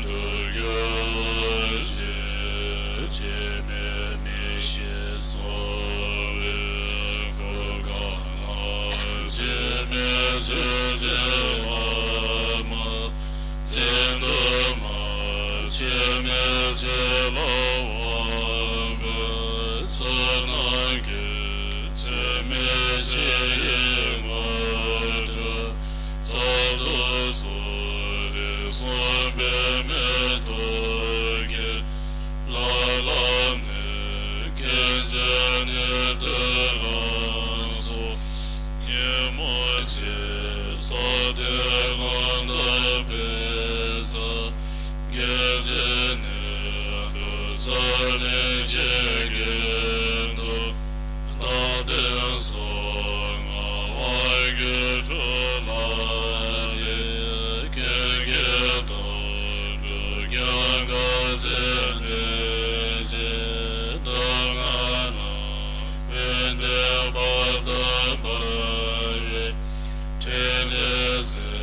འགྲུབ་གྱུར་ཅིག། འཆི་མེད་མི་ཤིགས་གསོལ་བའི་གོ་འཕང་ལ། འཆི་མེད་ཆོས་ཀྱི་བླ་མ་མཚན་དུ་མ། འཆི་མེད་ཆོས་ལ་དབང་བསྐུར་ཚོགས་རྣམས་ཀྱིས། འཆི་མེད་ཆོས་ཀྱི་དངོས་གྲུབ་མཚོན་དུ་གསོལ། དུས་གསུམ་པའི་མེ་ཏོག་གི་ལྷ་ལམ་ནས། མཁན་ཆེན་ནི་ཏཱ་ར་སོགས་ཉིན་མོ་ཚེ། ས་སྟེང་ལུང་རྟོགས་པའི་ཚོགས། རྒྱལ་ཆེན་ནི་འདུ་བྱེད་རིན་ཆེན་རྒྱན་དུ། རྟག་བརྟན་སོགས་ངག་དབང་གི་སྒྲ་ལ་རེག། དགེ་རྒན་དང་གྲུབ་ཀྱང་དགའ་ཚལ་དེར་ཚེ་མདོ་སྔགས་ལམ། དགེ་འདུན་བར་དུ་འབར་བའི་ཕྲིན་ལས་ཚེ།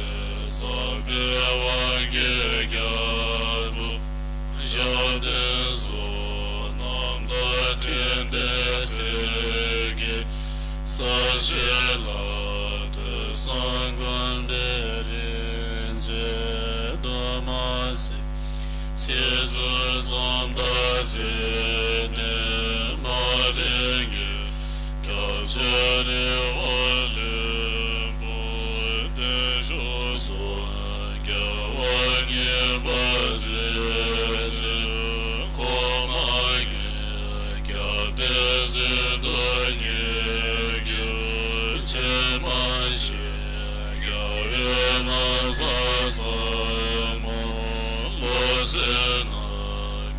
བསམ་པའི་དབང་གིས་རྒྱལ་པོ་ཞབས་བརྟན་སོགས། རྣམ་དག་ཕྲིན་ལས་ཚེ་གི་ས་གཞི་ལ། ཐོས་བསམ་སྒོམ་པའི་རིན་ཆེན་དུ་མ་ཟད། འཆད་རྩོད་རྩོམ་དང་རྗེས་བསྟན་པ་རིམ་གྱིས། སྐྱབས་མཆོག་རི་བོ་ལྷུན་པོ་བརྟན་བཞུགས་སོ། རྒྱལ་བ་གཉིས་པ་རྗེ་བཙུན་གོང་མ་ཉིད། རྒྱལ་བསྟན་གཅིག་ཏུ་ཉིད་ཀྱང་ཆེས་མ་ཞི། རྒྱལ་བའི་ལམ་བཟང་ཟབ་མོ་བློ་གསལ་རྣམས།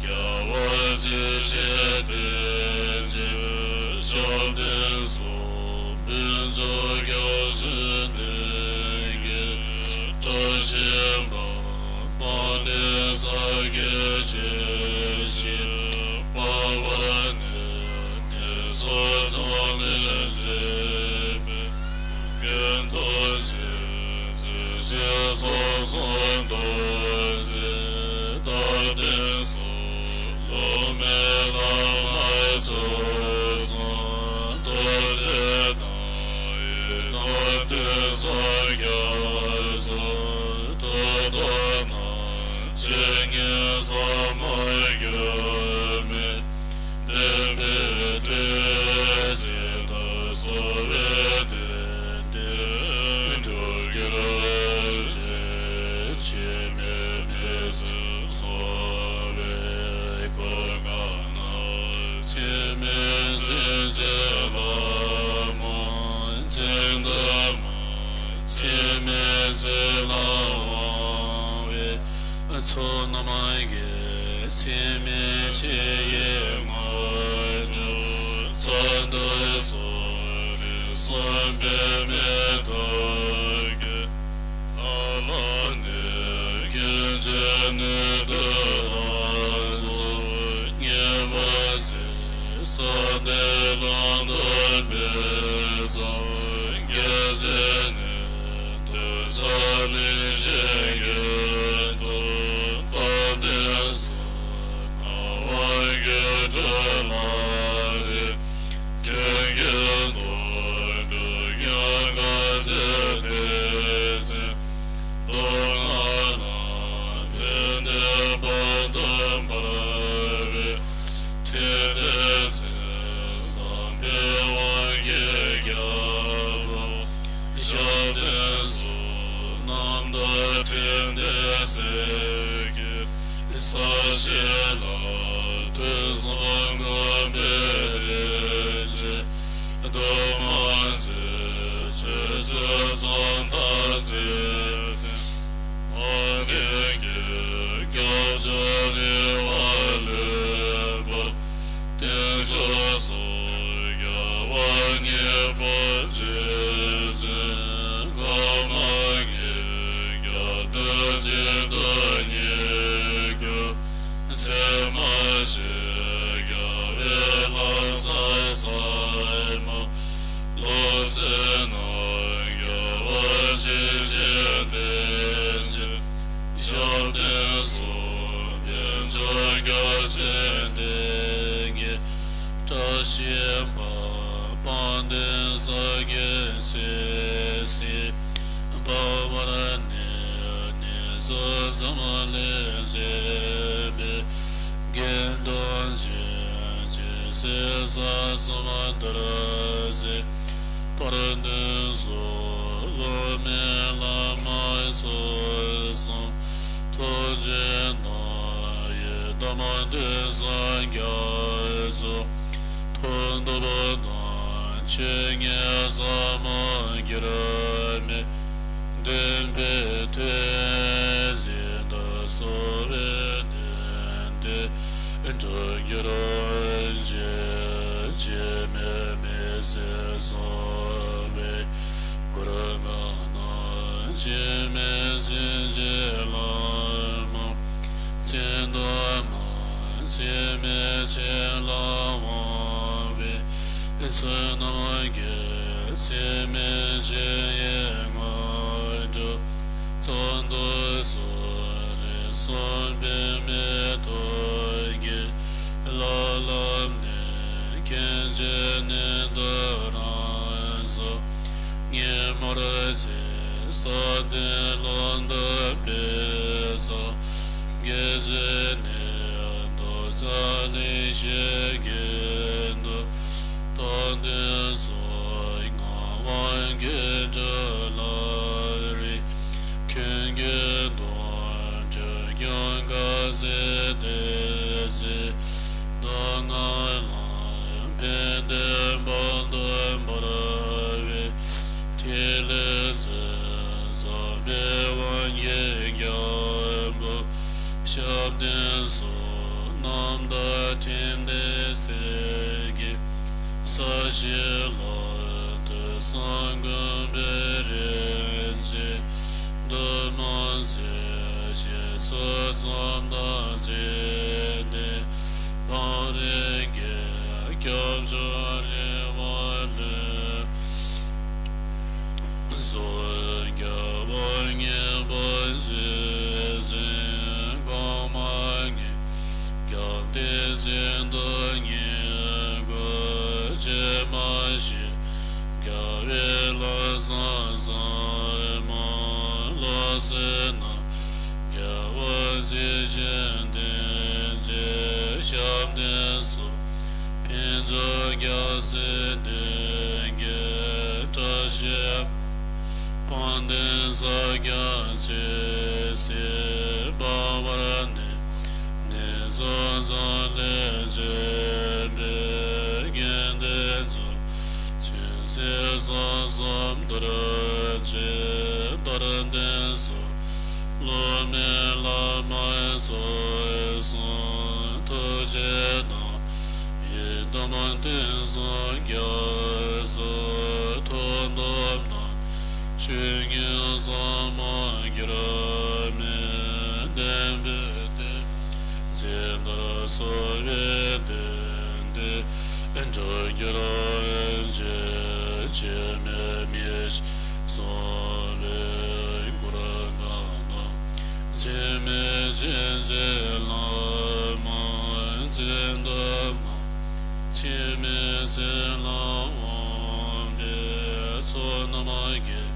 རྒྱལ་བ་ཇི་བཞིན་བསྟེན་ཅིང་ཞབས་བརྟན་སོགས། ཕུན་ཚོགས་སྐྱབས་སུ་བསྟེན་གྱིས་བཀྲ་ཤིས་པ། དཔལ་ལྡན་ས་སྐྱའི་ཆོས་སྲིད་དཔའ་བོ་ནི། ནེ་ཙོ་འཛམ་གླིང་མཛེས་པའི་དགེ་འདུན་རྩེ། ཞེས་སོགས་གསུངས་ཏོ། ཞེས་བསྟོད་དེ་སོགས་བླ་མའི་བླ་མ་ཚུལ་གསུམ་ཐུགས་རྗེ་ནང་གི་དོན་དུ་སངས་རྒྱས་ཚུལ་ཐུགས་རྟོགས་ནང་ཇི་སྙེད་ཟབ་མོ་འགྱུར་མེད། བདེན་པའི་དོན་ཇི་ལྟར་གསལ་བའི་དོན་དེ་འགྲུབ་གྱུར་ཅིག་འཆི་མེད་མི་ཟད་གསོལ་བའི་གོ་འཕང་ན། འཆི་མེད་སེམས་ཅན་ལྷ་མོ་ཅན་དུ་མ། འཆི་མེད་ཚེ་ལ་དབང་བའི་ཚོགས་རྣམས་ཀྱིས། འཆི་མེད་ཆོས་ཀྱི་དངོས་གྲུབ་ཚོགས་འདུ་སོགས། རིགས་གསུམ་པའི་མི་ཐོབ་ཀྱི། ལྷ་ལ་ནི་སྐྱོན་བརྗོད་ནི་དུ་རང་སོགས་ཉེས་པ་ཟད། ས་དེ་ལམ་དུ་འབད་ཙམ། དགེ་བཅུ་ནི་གདུལ་བྱ་ལེགས་བཤད་ཀྱི་མཐུ། རྟག་བརྟན་སོགས་སྣང་བ་དགོད་བྲོ་ལ་རེ། དོན་གྱི་དོན་གྲུབ་ཀྱང་ག་ཚོད་དེ་ཚེ། མདོ་སྔགས་ལ་ཕན་བདེ་དཔག་ཏུ་མེད་པའི། ཕྲིན་ལས་ཟད་བསམ་པའི་དབང་གིས་རྒྱལ་བ། ཞབས་བརྟན་སོགས་རྣམ་དག་ཕྲིན་ལས་ཟད་ཀྱི། ས་གཞི་ལ་དུས་གསུམ་གུས་པས་རེ་ཆེ། གདུང་མ་མཛད་ཕྱིར་ཆོས་ཚུལ་ཙམ་དག་མཛད་དེ། མ་ཎི་གི་སྐྱབས་སུ་རེ་བ་ལེགས་པར་བརྟན། ཕྱོགས་སུ་རྒྱལ་བ་མཉེས་པར་བྱེད་ཅིང་། གོང་མ་ཉིད་ཀྱང་དུས་གཅིག་ཏུ་མཉེས་གྱུར། ཚད་མ་ཞིག་རྒྱལ་བའི་ལྷ་ས་ཟབ་མོ། ལོ་ཟེར་རྣམས་རྒྱལ་བ་ཇི་བཞིན་བསྟེན་ཅིང་། ཞབས་བརྟན་སོགས་དཔལ་འབྱོར་རྒྱལ་མཚན་ལྡན་གྱི། བཀྲ་ཤིས་པདྨ་དཔལ་ལྡན་ས་གའི་ཚལ་སྲིད། འཕགས་པར་གནས་ནས་ཕྱོགས་མཚམས་ལས་བྱེད་པའི། དགེ་འདུན་ཆོས་ཀྱི་སྲིད་ས་གསུམ་དར་ཞིང་། དཔལ་ལྡན་སོགས་བླ་མའི་བླ་མ་ཚུལ་གསུམ། ཐུགས་རྗེ་ནང་གི་དམ་དུ་སངས་རྒྱས་ཚུལ། མཐུ་སྟོབས་དང་ཆོས་ཉིད་ཟབ་མོ་འགྱུར་མེད། བདེན་པའི་དོན་ཇི་ལྟར་གསལ་བའི་དོན་དེ་འགྲུབ་གྱུར་ཅིག་འཆི་མེད་མི་ཟད་གསོལ་བའི་གུར་ནང་ན། འཆི་མེད་སེམས་ཅན་ལྷ་མོ་ཅན་དུ་མ། འཆི་མེད་ཆོས་ལ་དབང་བའི་ཚོགས་རྣམས་ཀྱིས། འཆི་མེད་ཆོས་ཀྱི་དངོས་གྲུབ་ཚོགས་འདུ་སོགས། རིགས་གསུམ་པའི་མི་ཐོབ་ཀྱི། ལྷ་ལ་ནི་སྐྱོན་བརྗོད་ནི་དུ་རང་སོགས་ཉེས་པར་བྱས། ས་དེ་ལམ་དུ་འབད་ཙམ། དགེ་བཅུ་ནི་གདུལ་བྱ་ལེགས་བཤད་ཀྱི་མཐུ། རྟག་བརྟན་སོགས་སྣང་བ་དགོད་བྲོ་ལ་རེ། ཁྱོད་ཀྱི་དོན་གྲུབ་ཀྱང་ག་ཚོད་དེ་ཚེ། མདོ་སྔགས་ལ་ཕན་བདེ་དཔག་ཏུ་མེད་པའི། ཕྲིན་ལས་ཟད་བསམ་པའི་དབང་གིས་རྒྱལ་པོ། ཞབས་བརྟན་སོགས་རྣམ་དག་ཕྲིན་ལས་ཟད་ཀྱི། ས་གཞི་ལ་དུས་གསུམ་གུས་པས་རེ་ཆེ། གདུང་མ་མཛད་ཕྱིར་ཕྱོགས་མཚམས་དག་མཛད་དེ། འཕགས་རིགས་ཀྱི་སྐྱབས་སུ་རེ་བ་ལེགས། གསོལ། རྒྱལ་བ་མཉེས་ ཞིང་། རྒྱལ་བའི་ལྷ་བསངས་བསངས་མ་བློ་གསལ་ན། རྒྱལ་བ་རྩིས་ཆེན་བསྟན་འཛིན་ཞབས་བརྟན་སོགས། ཕུན་ཚོགས་རྒྱལ་སྲིད་ལྡན་གྱི་བཀྲ་ཤིས། དཔལ་ལྡན་ས་སྐྱ་ཆོས་སྲིད་འབར་བར་གནས། ནེ་ཙོ་མཚོ་ལས་བྱོན་པའི་དགེ་འདུན་ཚོགས། ཆོས་སྲིད་ས་གསུམ་རྡོ་རྗེ་གཏེར་སྟོན་སོགས། སློབ་མའི་བླ་མ་ཚོགས་གསུམ་ཐུགས་རྗེ་དང་། ཡི་དམ་དུས་གསུམ་རྒྱ་མཚོ་མཐུ་སྟོབས་དང་། ཆོས་ཉིད་ཟབ་མོ་འགྱུར་མེད་བསྟན་པའི་གཏེར། ཇི་ལྟར་གསོལ་བའི་དོན་དེ་འགྲུབ་གྱུར་ཅིག་འཆི་མེད་མི་ཤིགས་གསོལ་བའི་གུར་དཀར་དང་། འཆི་མེད་མཁྱེན་བརྩེའི་བླ་མ་མཚན་ལྡན་མ། འཆི་མེད་ཚེ་ལ་དབང་བའི་ཚོགས་རྣམས་ཀྱིས།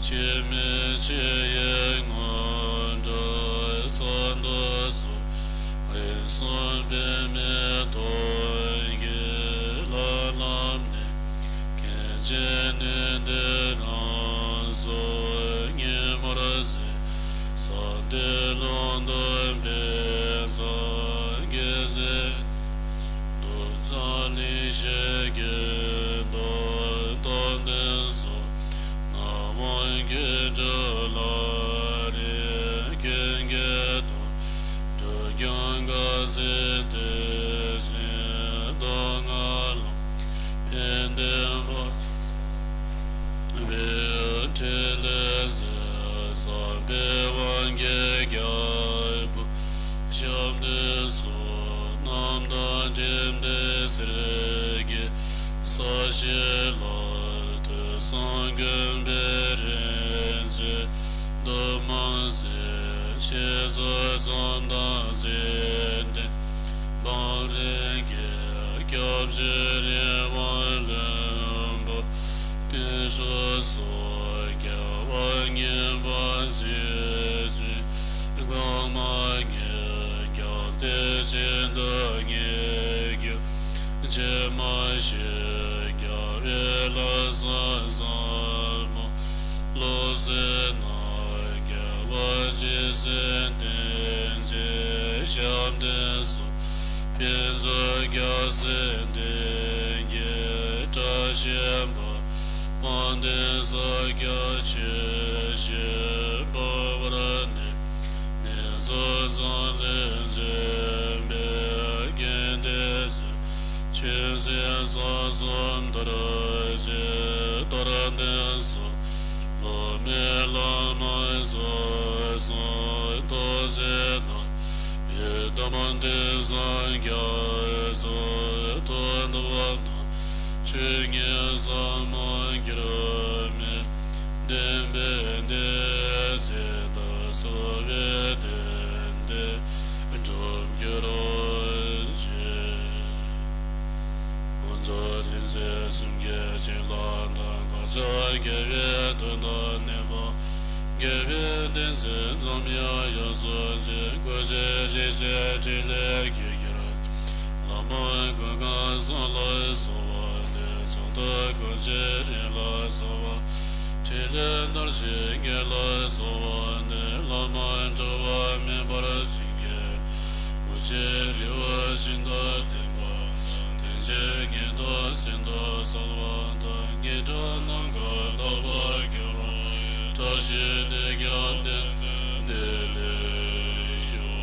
འཆི་མེད་ཆོས་ཡི་དངོས་གྲུབ་ཚོགས་འདུ་སོགས། དབུས་གསུམ་པདྨའི་ཐོག་གི་ལྷ་རྣམས་ནས། མཁན་ཆེན་ནུས་ལྡན་རང་གཟུགས་ཉིན་མོར་གཟིགས། ས་མཐོའི་ཀློང་དུ་དཔལ་བཟང་རྒྱལ་མཚན། གདུགས་གཙང་གླིང་བཞིའི་དགེ་འདུན་རྟེན་སོགས། ངག་དབང་མཁས་གྲུབ་ལག་རིས་མཁན་བརྒྱད་དང་། འགྲོ་ཀུན་དགའ་མཛད་དེ་བཞིན་མདོ་སྔགས་ལམ། ཕན་བདེ་འབར་བའི་ཕྲིན་ལས་མཛད། བསམ་འཕེལ་དབང་གི་རྒྱལ་པོ་ཞབས་བརྟན་སོགས། རྣམ་དག་འགྲན་པའི་གསེར་གྱི་ས་གཞི་ལ། དུས་གསུམ་མགོན་པོའི་རིག་འཛིན་གདུང་མ་ཟིན། ཆེ་ཚུལ་འཛོམས་དང་འཇིག་རྟེན་འབངས་རིགས་ཀྱི། སྐྱབས་རྗེ་རི་དབང་བློན་པོ་བསྟན་སྲུང་སོགས། རྒྱལ་བ་གཉན་པ་རྗེ་བཙུན་གོང་མ་ཉིད། རྒྱལ་བསྟན་ཆེད་དུ་ངེས་འབྱུང་ཇི་མ་ཞིག་རྒྱལ་བའི་ལྷ་བསངས་བསངས་མ་བློ་གསལ་ན། རྒྱལ་བ་རྗེ་བཙུན་བསྟན་འཛིན་ཞབས་བརྟན་སོགས། ཕུན་ཚོགས་རྒྱལ་སྲིད་ལྡན་གྱི་བཀྲ་ཤིས་འབར། དཔལ་ལྡན་ས་སྐྱ་ཆོས་བཞིན་འབར་བར་གནས། ནེ་ཙོ་མཚོ་ལས་བྱོན་པའི་དགེ་འདུན་ཚོགས། ཆོས་སྲིད་ས་གསུམ་རྡོ་རྗེ་གཏེར་སྟོན་སོགས། སློབ་མའི་བླ་མ་ཚོགས་གསུམ་ཐུགས་རྗེ་དང་། ཡི་དམ་དུས་གསུམ་རྒྱ་མཚོ་མཐུ་སྟོབས་དང་། ཆོས་ཉིད་ཟབ་མོ་འགྱུར་མེད་བསྟན་པའི་གཏེར། ཇི་ལྟར་གསོལ་བའི་དོན་དེ་འགྲུབ་གྱུར་ཅིག་དཀོན་མཆོག་རིག་འཛིན་གསུམ་གྱི་བྱིན་རླབས་དང་། གང་ཕྱོགས་རྒྱལ་བའི་དོན་དུ་གནས་པ། རྒྱལ་བའི་བསྟན་འཛིན་འཛོམས་དབྱངས་ཡོངས་སུ་གཅིག་སྐུ་ཚེ་རིན་ཆེན་ཕྲིན་ལས་རྒྱས་གྱུར་ཅིག་བླ་མ་གོས་དཀར་བཟང་ལ་གསོལ་བ་འདེབས། ཚོགས་འདུ་ཀུན་གྱི་རིམ་ལ་གསོལ་བ། ཕྲིན་ལས་རྣམ་བཞིའི་དགེ་ལ་གསོལ་བ་འདེབས། བླ་མ་འགྲོ་བ་མིན་པར་བྱིན་གྱིས་རློབས། སྐུ་ཚེ་རིང་བ་ཞིང་དང་ལྡན་པ། དོན་ཆེན་ངེས་དོན་ཟིན་ཐོབ་གསལ་བ་དང་། ངན་འགྲོ་རྣམས་ཀྱང་དག་པར་གྱུར་པ། བཀྲ་ཤིས་དེས་ཀྱང་དེང་འདིར་བདེ་ལེགས་ཤོག་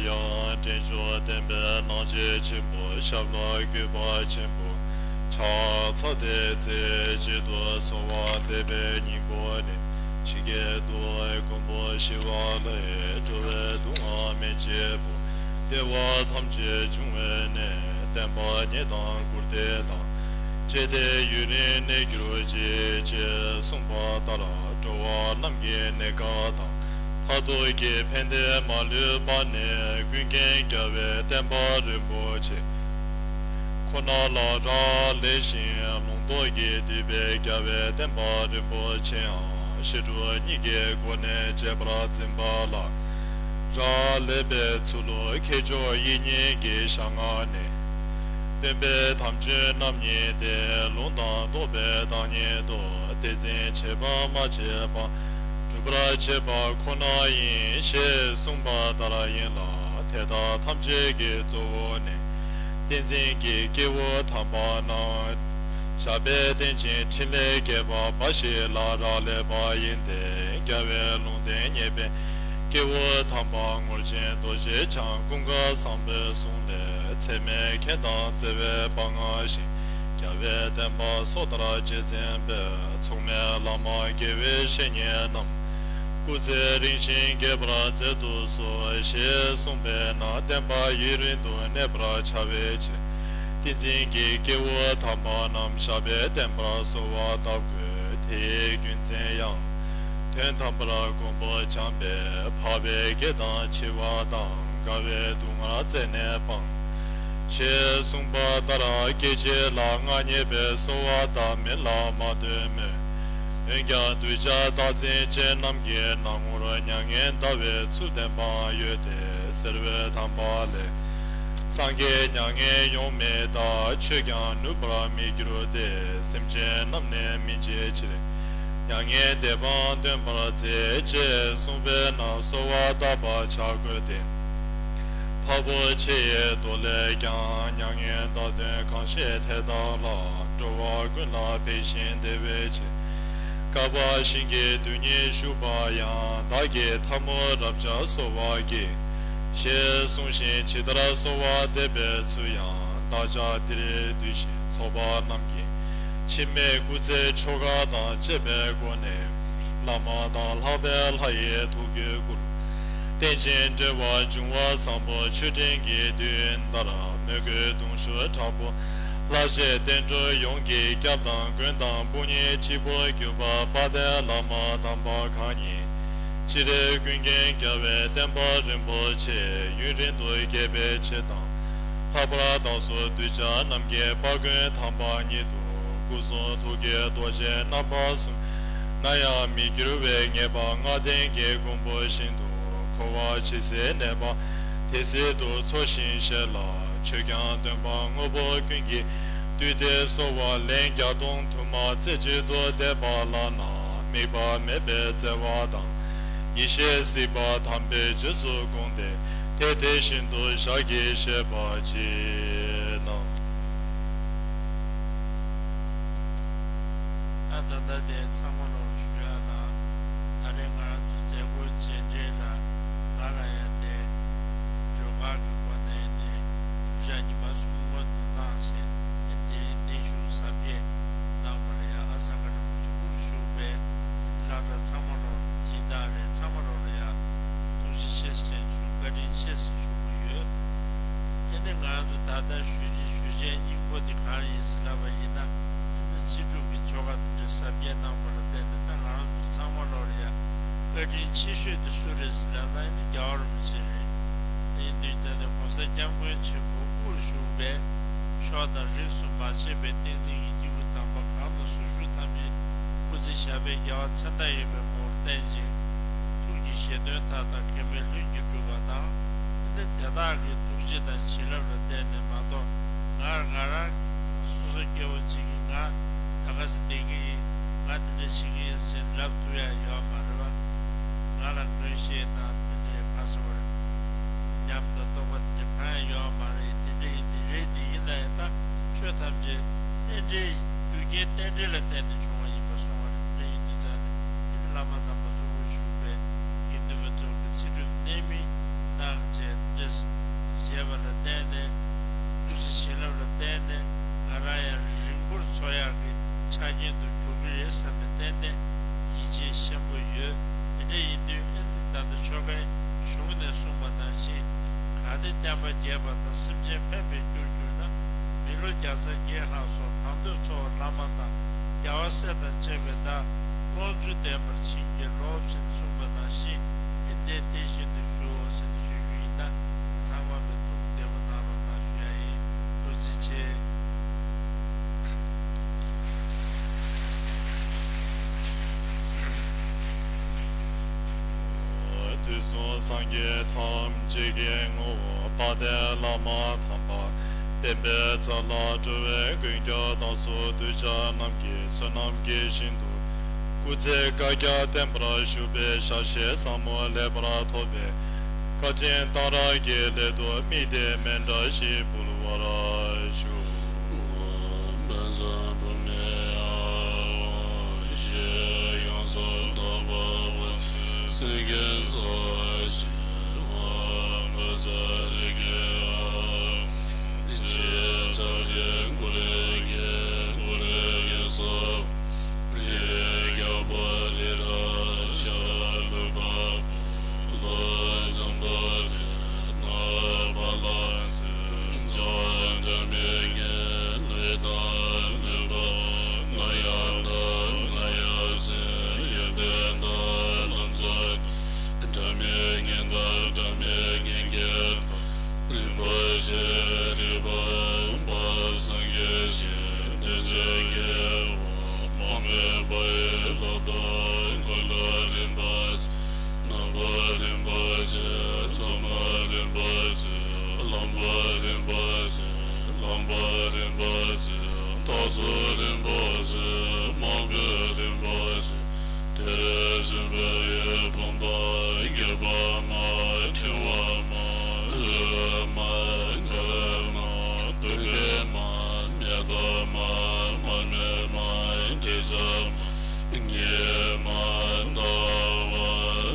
ཡང་དྲིན་ཅན་བསྟན་པའི་སྣང་བྱེད་ཆེན་པོ་ཞབས་ལ་གུས་པ་ཆེན་པོ་ཕྱག་འཚལ་ཏེ། རྩེ་གཅིག་ཏུ་གསོལ་བ་འདེབས་པའི་སྙིང་པོ་ནི། ཇི་སྐད་དུ། མགོན་པོ་ཞི་བ་ལྷའི། འགྲོ་བའི་སྡུག་བསྔལ་སྨན་གཅིག་པུ། བདེ་བ་ཐམས་ཅད་འབྱུང་བའི་གནས། བསྟན་པ་ཉིད་དང་བཀུར་སྟི་དང་། བཅས་ཏེ་ཡུན་རིང་གནས་གྱུར་ཅིག་ཅེས་གསུངས་པ་ལྟར། འགྲོ་བ་རྣམས་ཀྱི་གནས་སྐབས་དང་། མཐར་ཐུག་གི་ཕན་བདེ་མ་ལུས་པ་ནི། ཀུན་མཁྱེན་རྒྱལ་བའི་བསྟན་པ་རིན་པོ་ཆེ་ཁོ་ན་ལ་རག་ལས་ཤིང་། ལུང་རྟོགས་ཀྱིས་བསྡུས་པའི་རྒྱལ་བའི་བསྟན་པ་རིན་པོ་ཆེའང་ཞི་ཁྲོ་གཉིས་ཀྱི་སྒོ་ནས་འབྱེད་པར་འཛིན་པ་ལ་རག་ལས་པའི་ཚུལ་ལུ། མཁས་མཆོག་དབྱིག་གཉེན་གྱི་ཞལ་སྔ་ནས། སྟོན་པའི་དམ་ཆོས་རྣམ་གཉིས་ཏེ། ལུང་དང་རྟོགས་པའི་བདག་ཉིད་དོ། དེ་འཛིན་བྱེད་པ་སྨྲ་བྱེད་པ། སྒྲུབ་པར་བྱེད་པ་ཁོ་ན་ཡིན། ཞེས་གསུངས་པ་ལྟར་ཡིན་ལ། དེ་དག་ཐམས་ཅད་ཀྱི་གཙོ་བོ་ནི། བསྟན་འཛིན་གྱི་སྐྱེས་བུ་དམ་པ་རྣམས། ཞབས་པད་བརྟན་ཅིང་ཕྲིན་ལས་རྒྱས་པ་འབའ་ཞིག་ལ་རག་ལས་པ་ཡིན་ཏེ། རྒྱལ་བའི་ལུང་བསྟན་བརྙེས་པའི་སྐྱེས་བུ་དམ་པ་ངོར་ཆེན་རྡོ་རྗེ་འཆང་ཀུན་དགའ་བཟང་པོའི་གསུང་ལས། ཚད་མེད་མཁྱེན་དང་བརྩེ་བས་དཔའ་མངའ་ཞིང་། རྒྱལ་བའི་བསྟན་པ་སོ་ཐར་རྗེས་འཛིན་པའི། མཚུངས་མེད་བླ་མ་དགེ་བའི་བཤེས་གཉེན་རྣམས། སྐུ་ཚེ་རིང་ཞིང་རྒྱས་པར་མཛད་དུ་གསོལ། ཞེས་གསུངས་པས་ན། བསྟན་པ་ཡུན་རིང་དུ་གནས་པར་བྱ་བའི་ཕྱིར། བསྟན་འཛིན་གྱི་སྐྱེས་བུ་དམ་པ་རྣམས། ཞབས་པད་བརྟན་པར་གསོལ་བ་བཏབ་དགོས། དེའི་རྒྱུ་མཚན་ཡང་། དོན་དམ་པར་མགོན་པོ་བྱམས་པས། འཕགས་པའི་དགེ་དང་བྱི་བ་དང་། རྒ་བའི་སྡུག་བསྔལ་རྩད་ནས་སྤངས། ཞེས་གསུངས་པ་ལྟར། སྐད་ཅིག་ལ་མངའ་བརྙེས་པའི་གསོལ་བ་བཏབ་མིན་ལ་མ་ལྟོས་མོད། འོན་ཀྱང་གདུལ་བྱ་རྟག་འཛིན་ཅན་རྣམས་ཀྱི་སྣང་ངོར་མྱ་ངན་འདའ་བའི་ཚུལ་བསྟན་པའང་ཡོད་དེ། སེར་བའི་དམ་པ་ལས། སངས་རྒྱས་མྱ་ངན་ཡོང་མི་གདའ། ཆོས་ཀྱང་ནུབ་པར་མི་འགྱུར་ཏེ། སེམས་ཅན་རྣམས་ནི་སྨིན་བྱའི་ཕྱིར། མྱ་ངན་འདས་པའང་སྟོན་པར་མཛད། ཅེས་གསུངས་པས་ན། གསོལ་བ་བཏབ་པར་བྱ་དགོས་ཏེ། འཕགས་པོ་ཆེ་ཡི་མདོ་ལས་ཀྱང་། མྱ་ངན་འདའ་དོན་གང་ཞིག་དེ་དག་ལ། འགྲོ་བ་ཀུན་ལ་ཕན་ཞིང་བདེ་བའི་ཕྱིར། བསྐལ་པ་ཞིང་གི་རྡུལ་སྙེད་བཞུགས་པ་ཡང་། བདག་གིས་ཐལ་མོ་རབ་སྦྱར་གསོལ་བ་བགྱི། ཞེས་གསུངས་ཤིང་ཇི་ལྟར་གསོལ་བ་འདེབས་པའི་ཚུལ་ཡང་། བདག་ཅག་འདིར་འདུས་ཤིང་ཚོགས་པ་རྣམས་ཀྱིས། འཆི་མེད་སྐུ་ཚེའི་ཆོ་ག་དང་བཅས་པའི་སྒོ་ནས། བླ་མ་དང་ལྷག་པའི་ལྷ་ཡི་ཐུགས་ཀྱི་སྐུར། རྟེན་ཅིང་འབྲེལ་བར་འབྱུང་བ་བཟང་པོ་མཆོད་སྤྲིན་གྱི་མདུན་ལྟར། མོས་གུས་གདུང་ཤུགས་དྲག་པོས་ལྷར་བཅས་བསྟན་འགྲོ་ཡོངས་ཀྱི་སྐྱབས་དང་མགོན་དང་དཔུང་གཉེན་གཅིག་པུར་གྱུར་པ་དཔལ་ལྡན་བླ་མ་དམ་པ་གང་ཉིད། སྤྱིར་ཀུན་མཁྱེན་རྒྱལ་བའི་བསྟན་པ་རིན་པོ་ཆེ་ཡུན་རིང་དུ་རྒྱས་པའི་ཕྱིར་དང་། ལྷག་པར་བདག་སོགས་གདུལ་བྱ་རྣམས་ཀྱི་དཔལ་མགོན་དམ་པ་ཉིད་དུ། སྐུ་གསུང་ཐུགས་ཀྱི་རྡོ་རྗེ་རྣམ་པ་གསུམ། ན་ཡང་མི་འགྱུར་བའི་ངེས་པ་ལྔ་ལྡན་གྱི་མགོན་པོ་ཞིག་ཏུ། འཁོར་བ་ཇི་སྲིད་གནས་པ་དེ་སྲིད་དུ་འཚོ་ཞིང་གཞེས་ལ། ཆོས་ཀྱང་སྟོན་པ་དངོས་པོ་ཀུན་གྱིས་བཏུད་དེ་གསོལ་བ་ལན་བརྒྱ་སྟོང་དུ་མ་རྩེ་གཅིག་ཏུ་འདེབས་པ་ལགས་ན། དམིགས་པ་མེད་པའི་བརྩེ་བ་དང་། ཡེ་ཤེས་སྲིད་པ་དམ་པའི་རྗེས་སུ་དགོངས་ཏེ། དེ་དེ་བཞིན་དུ་ཞལ་གྱིས་བཞེས་པར་བགྱི་ནོ། ད་ད་ལྟ་དེ་ཚང་མ་ལོར་ཞུ་ཡ་ལ། ད་རེས་ང་རང་ཚོ་མཛད་སྒོའི་རྗེས་འབྲེལ་ལ་ང་ལ་ཡ་དེ་སྒྲོལ་དཀར་གྱི་སྒོ་ནས་ནི་བསྐྱར་ཞལ་ཉི་མ་གསུམ་སྔོན་དུ་བཏང་ཞེས་དེ་རིང་བརྟན་བཞུགས་གཟབ་རྒྱས་གནང་བ་ལ་ཡ། ཨ་སངྒ་རིན་པོ་ཆེ་དབུ་བཞུགས་པའི་སློབ་གྲྭ་ཚང་མ་ལོར་སྦྱིན་བདག་རེད། ཚང་མ་ལོར་ཡ་ཐུགས་རྗེ་ཆེ་ཞེས་ཞུ། བཀའ་དྲིན་ཆེ་ཞེས་ཞུ་གི་ཡོད། ཨེ་ནི་ང་རང་ཚོ་ད་ལྟ་ཞུ་བྱའི་ཞུ་བྱའི་སྙིང་པོ་འདི་གང་ཡིན་ཟེར་ལབ་པ་ཡིན་ན། ཨེ་ནི་ཚེ་སྒྲུབ་ཀྱི་ཆོ་ག་འདི་འདྲ་གཟབ་རྒྱས་གནང་བ་ལ་བརྟེན་ནས། ད་ང་རང་ཚོ་ཚང་མ་ལོར་ཡ་བཀའ་དྲིན་ཆེ་ཤོས་དེ་སུ་རེད་ཟེར་ལབ་ན། ཨེ་ནི་རྒྱལ་བ་རིན་པོ་ཆེ་རེད། དེ་ཡིན་དུས་ད་ལྟ་༸གོང་ས་༸སྐྱབས་མགོན་ཆེན་པོ་དབུར་བཞུགས་པའི་ཕྱོགས་དང་རིས་སུ་མ་ཆད་པའི་བསྟན་འཛིན་གྱི་སྐྱེས་བུ་དམ་པ་གང་དང་ཟུར་བཞུགས་ཐམས་ཅད་སྐུ་ཚེ་ཞབས་པད་བསྐལ་བ་མཚན་རྟག་ཡོད་པའི་ངོ་བོར་བརྟན་ཅིང་། ཐུགས་ཀྱི་བཞེད་དོན་མཐའ་དག་གེགས་མེད་ལྷུན་གྱིས་གྲུབ་པ་དང་། ཨེ་ནི་དེ་དག་གི་ཐུགས་རྗེ་དང་བྱིན་རླབས་ལ་བརྟེན་ནས་མ་གཏོགས། ང་ང་རང་སོ་སོ་སྐྱེ་བོ་གཅིག་གིས་ང་ད་ག་ཚོད་བསྡད་ཀྱི་ཡིན། ང་དེ་འདྲ་བྱེད་ཀྱི་ཡིན་ཟེར་ལབ་ཐུབ་ཡ་ཡོད་མ་རེད་པ། ང་ལ་མངོན་ཤེས་དང་དེ་འདྲའི་ཁ་སོ་བར་ཉམས་དང་རྟོགས་པ་དེ་འདྲ་གང་ཡང་ཡོད་མ་རེད། དེ་འདྲ་ཡིན་དེ་རེད། དེ་ཡིན་ན་ཡང་ད་ཆོས་ཐམས་ཅད་རྟེན་འབྲེལ་རྒྱུ་རྐྱེན་རྟེན་འབྲེལ་ལ་བརྟེན་ནས་བྱུང་བ་ཡིན་པ་སོང་བ་རེད། དེ་འདྲ་ཡིན་དུས་ཙང་ནས་ཨེ་ནི་བླ་མ་དམ་པ་གཙོ་བོར་བཞུགས་པའི་དགེ་འདུན་པ་ཚོ་གི་ཚེ་སྒྲུབ་གནད་སྨིན་གནང་བྱས། དེ་འདྲ་ དེ་ཡིན་དུས་ཨེ་ནི་ད་ལྟ་ཆོ་གའི་གཞུང་ནས་གསུངས་པ་ནང་བཞིན། གལ་ཏེ་བསྟན་པ་རྒྱས་པ་དང་སེམས་ཅན་ཕན་པའི་རྒྱུར་གྱུར་ན། མི་ལོ་བརྒྱ་རྩ་བརྒྱད་ལྷག་སོགས་གང་འདོད་འཚོ་བ་ལྷག་མ་དང་། རྒྱལ་བ་སྲས་དང་བཅས་པའི་བདག་དབང་ཕྱུག་ལྡན་པར་བྱིན་གྱིས་རློབས་ཟེར་གསུངས་པ་ནང་བཞིན། ཡོན་ཏན་དེ་བཞིན་དུ་ཞུའོ་ཟེར་ཞུ་རྒྱུ་ཡིན་ན། ཚང་མ་གི་ཐུགས་བདེ་པོ་གནང་རོགས་གནང་ཞུ་ཡ་ཡིན། ཐུགས་རྗེ་ཆེ། དུས་གསུམ་སངས་རྒྱས་ཐམས་ཅད་ཀྱི་ངོ་བོ་དཔལ་ལྡན་བླ་མ་དམ་པ། བསྟན་པའི་རྩ་ལ་འགྲོ་བའི་མགོན་སྐྱབས་བདག་སོགས་གདུལ་བྱ་རྣམས་ཀྱི་བསོད་ནམས་ཀྱི་ཞིང་དུ། སྐུ་ཚེ་བསྐལ་བརྒྱར་བརྟན་པར་བཞུགས་པའི་ཞལ་བཞེས་ཟབ་མོ་ལེགས་པར་ཐོབ་པའི་བཀའ་དྲིན་གཏང་རག་གི་སླད་དུ་དམིགས་ཏེ་མཎྜལ་ཞིག་འབུལ་བར་ཞུ། བཛྲ་བྷཱུ་མི་ཨཱཿཧཱུྃ་ཞེས་ཡོངས་སུ་དག་པ་འོད་ཟེར་གྱིས་གཙོ་བྱས་པ། བཛྲ་རེ་ཁེ་ཨཱཿཧཱུྃ་ཞེས་ཕྱག་རེ་གུ་རེ་ཁེ་གུ་རེ་ཁེ་སོགས། རེ་ཁྱབ་པ་རེ་ར་ཤ་བུ་བ་བུ་ལ་འཇམ་པ་ལས་ན་བ་ལ་འཇམ་སྒྲ་མི་སྙན་ལས་དང་ལས་པ་ན་ཡ་ན་ན་ཡ་ཟེར་ཡོན་ཏན་དང་ལམ་ཚོགས་སྒྲ་མི་སྙན་དང་སྒྲ་མི་སྙན་གྱི་རིམ་པ་བཞིན་རིག་པ་འོད་དཔག་སངས་རྒྱས་ཞེས་དེ་ཚོ་སྐྱེ་བོ་མ་སྨད་པ་ཡི་ལོ་ཏོག་འཁོར་ལོ་རིམ་པ་བཞིན་རྣམ་པ་རིམ་པ་བཞིན་ཚོགས་མ་རིམ་པ་བཞིན་ལམ་པ་རིམ་པ་བཞིན་ལམ་པ་རིམ་པ་བཞིན་རྟོག་ཚོགས་རིམ་པ་བཞིན་མང་པོའི་རིམ་པ་བཞིན། དེར་བྱོན་པའི་ཕམ་པ་དགེ་བ་མ་ཕྲེང་བ་མ་ལུས་མ་མགར་མ་བོད་སྐད་མ་མེ་ཏོག་མ་མར་མེ་མ་དྲི་ཟ་མ་ཉི་མ་ཟླ་བ་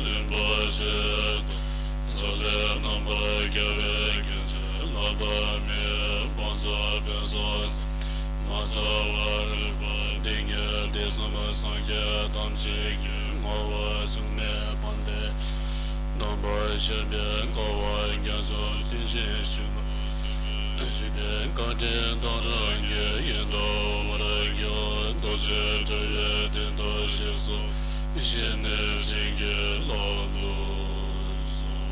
རིམ་པ་བཞིན་དུ་ཕྱོགས་ལས་རྣམ་པར་རྒྱལ་བའི་སྐྱོན་ཅན་ལྷ་དང་མིའི་དཔུང་ཚོགས་ཕུན་སུམ་ཚོགས། མ་ཚང་བར་ལུས་པ་འདི་ཉིད་དུས་གསུམ་སངས་རྒྱས་ཐམས་ཅད་ཀྱི་ངོ་བོ་གཟུགས་མེད་པ་སྟེ། དམ་པ་ཆོས་དཔལ་དཀའ་བ་རྒྱ་མཚོ་དུས་གཅིག་བཞུགས་པ། བཞུགས་པའི་བཀའ་དྲིན་གཏང་རག་གི་ཡོན་ཏན་འོད་ཀྱི་རྡོ་རྗེ་དྲ་བའི་སྟེང་དུ་གཤེགས་སོ། གཞི་ནས་བྱིན་གྱིས་བརླབ་ཏུ་གསོལ།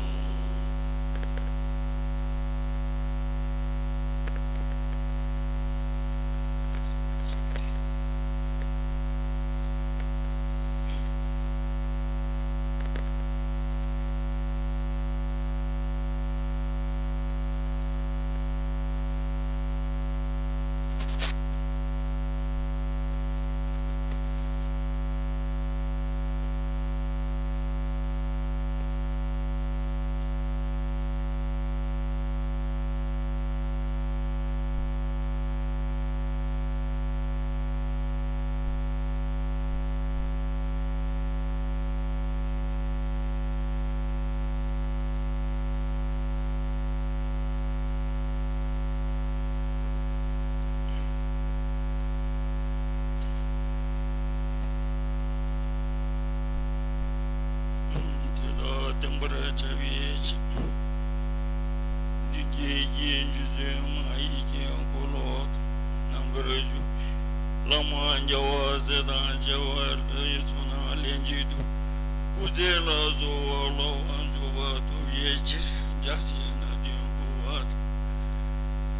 དེ་ལ་བརྟེན་པར་བྱ་བའི་ཕྱིར། མདུན་བསྐྱེད་ཀྱི་རྗེས་སུ་མ་ཡི་གེ་འཁོར་ལོ་ཐོག་ནམ་མཁར་བཞུགས། བླ་མ་རྒྱལ་བ་སྲས་དང་བཅས་པ་ལྷའི་ཚོགས་རྣམས་ལྷན་ཅིག་ཏུ་སྐུ་ཚེ་ལ་གསོལ་བ་སློབ་པར་འཇུག་པ་ཐོབ་པའི་ཕྱིར། འཇའ་ཆེན་སྣ་བདུན་འབུལ་བ་དང་།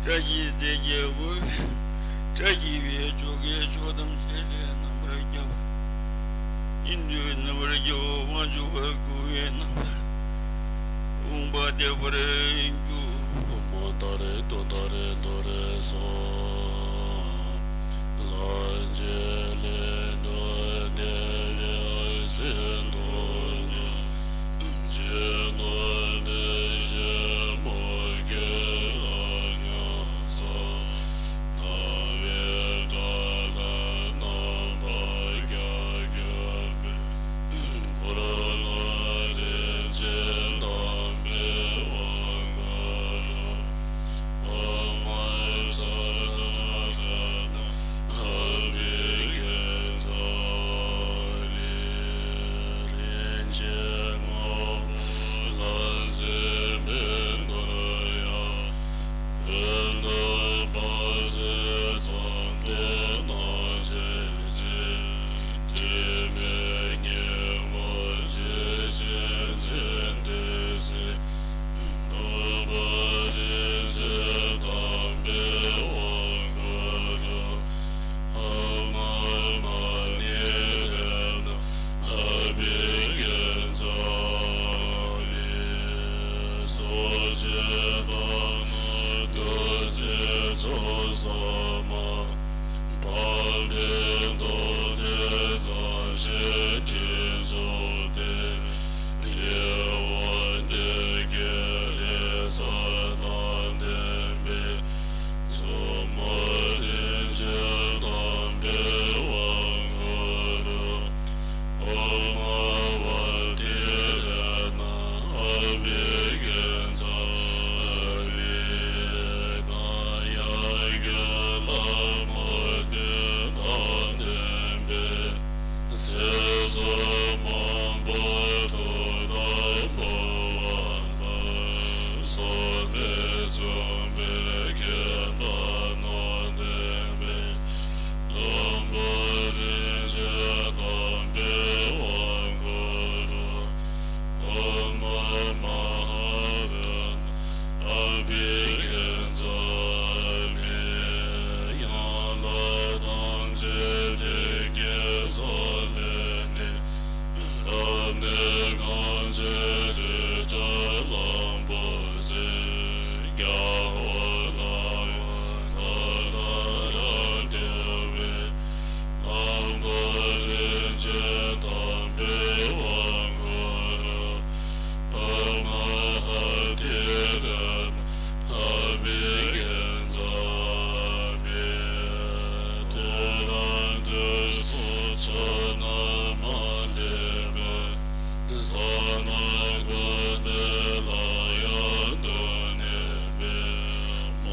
བཀྲ་ཤིས་རྫས་བརྒྱད་འབུལ་བའི་བཀྲ་ཤིས་པའི་ཆོ་གའི་མཆོག་ཐམས་ཅད་ལས་རྣམ་པར་རྒྱལ་བ། ཉན་ཐོས་རྣམ་པར་རྒྱལ་བ་དབང་ཕྱུག་པ་དགུ་བའི་རྣམ་པར་དགོངས་པ་འདེབས་པར་འགྱུར། ཨོཾ་ཏཱ་རེ་ཏུཏྟཱ་རེ་ཏུ་རེ་སྭཱ་ཧཱ། ལྷ་རྗེ་ལས་འགྲོ་བདེ་བའི་ཚེ་འདོད་ཉོན། ཅི་འདོད་བདེ་གཤེགས་མོའུ་འགལ་ལ་སྙོམས་སུ། ལྟ་བའི་དགྲ་ལྷ་རྣམ་པར་རྒྱལ་བར་འགོད་པའི། འཁོར་ལོ་རིན་ཆེན་དམ་པའི་དབང་བསྐུར་རོ། ཨོཾ་ཨཱཿཙྪ་ཏ་ཏ་ཨ་བྷི་ཝཱ་ཀྱེ་ ཆེན་མོ། ལྷ་འཛིན་བཻ་ཌཱུརྱ། བོད་ལ་དཔག་ཚད་ཙམ་དེ་ན་ཆེ་ཆེ། དྲི་མེད་ཉི་མ་ཇི་བཞིན་འཛིན་ཏེ་གསལ། སྟོང་པ་རིན་ཆེན་དམ་པའི་དབང་བསྐུར་རོ། ཨོཾ་མ་ཎི་རཏྣ་ཨ་བྷི་ཥིཉྩ་མི། སོགས་ཆོས་དང་ཐུགས་རྗེའི་ཚོགས་བསགས་མ། འཕགས་པའི་མདོ་སྡེ་རྩ་ཆེན་དྲིལ་བཟོ་སྟེ། དབྱེ་བ་བདུན་གྱི་རིགས་ཚད་དང་ལྡན་པའི། མཚུངས་མེད་རིན་ཆེན་དམ་པའི་དབང་བསྐུར་རོ། ཨོཾ་ཨ་ཏི་རཏྣ་ཨ་བྷི་ཥིཉྩ་མི། གང་ཡང་གི་ལྷ་མོ་དེ་དང་ལྡན་པའི། ཚེ་བསོད་མང་པོ་ཐོབ་དང་འབུལ་བ་དང་། སོགས་པས་མཚུངས་མེད་རྒྱན་དང་རྣམ་ལྡན་པའི། སྟོང་པ་རིན་ཆེན་དམ་པའི་དབང་བསྐུར་རོ། ཨོཾ་མ་ཧཱ་རཏྣ་ཨ་བྷི་ཥིཉྩ་མི། ཡང་ལྷ་ཐམས་ཅད་ལྷན་སྐྱེས་སུ་ལྷུང་ནས། བདག་ནི་གངས་ཅན་རི་བྲག་གླང་པོ་ཆེ། རྒྱལ་པོ་ལ་ཡང་ད་ལྟ་རང་འབྲེལ་བའི། ཨ་བྷི་རིན་ཆེན་དམ་པའི་དབང་བསྐུར་རོ། ཨོཾ་མ་ཧཱ་ཏི་རཏྣ་ཨ་བྷི་ཥིཉྩ་མི། དུས་དང་དུས་སུ་ཕྱོགས་རྣམས་ལས་མར། གསང་སྔགས་ཀུན་ཏུ་ལྷང་ཡང་འདུ་ནུས་པའི། མ་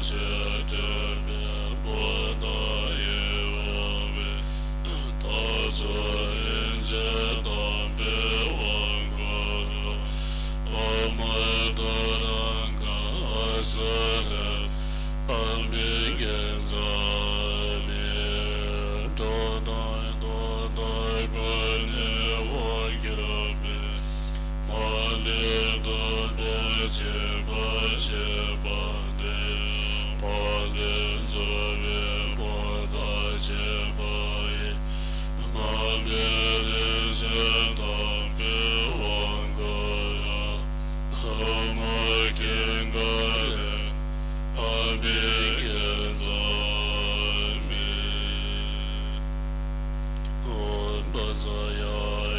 ཆེན་སྤྲུལ་པའི་བུམ་དང་ཡེ་འོང་བའི། རྟགས་བཅུ་རིན་ཆེན་དམ་པའི་དབང་བསྐུར་རོ། ཨོཾ་ཏུ་རཀྵ་ཨ་སུ་རཏྣ་ཨ་བྷི་ཥིཉྩ་མི། འགྲོ་དང་ལྡོག་དང་ཀུན་ནས་དབང་བསྒྱུར་བའི། མ་ལུས་འདོད་པའི་ཁྱད་པར་ཆེ་བ་སྟེ། འཕགས་ལས་རྫོགས་པའི་བར་དག་ཆད་པ་ཡི། རྣམ་པར་རིག་བྱེད་དམ་པའི་དབང་བསྐུར་རོ། ཨོཾ་ཀིངྐ་རཏྣ་ཨ་བྷི་ཥིཉྩ་མི། ཨོཾ་བཛྲ་ཡ་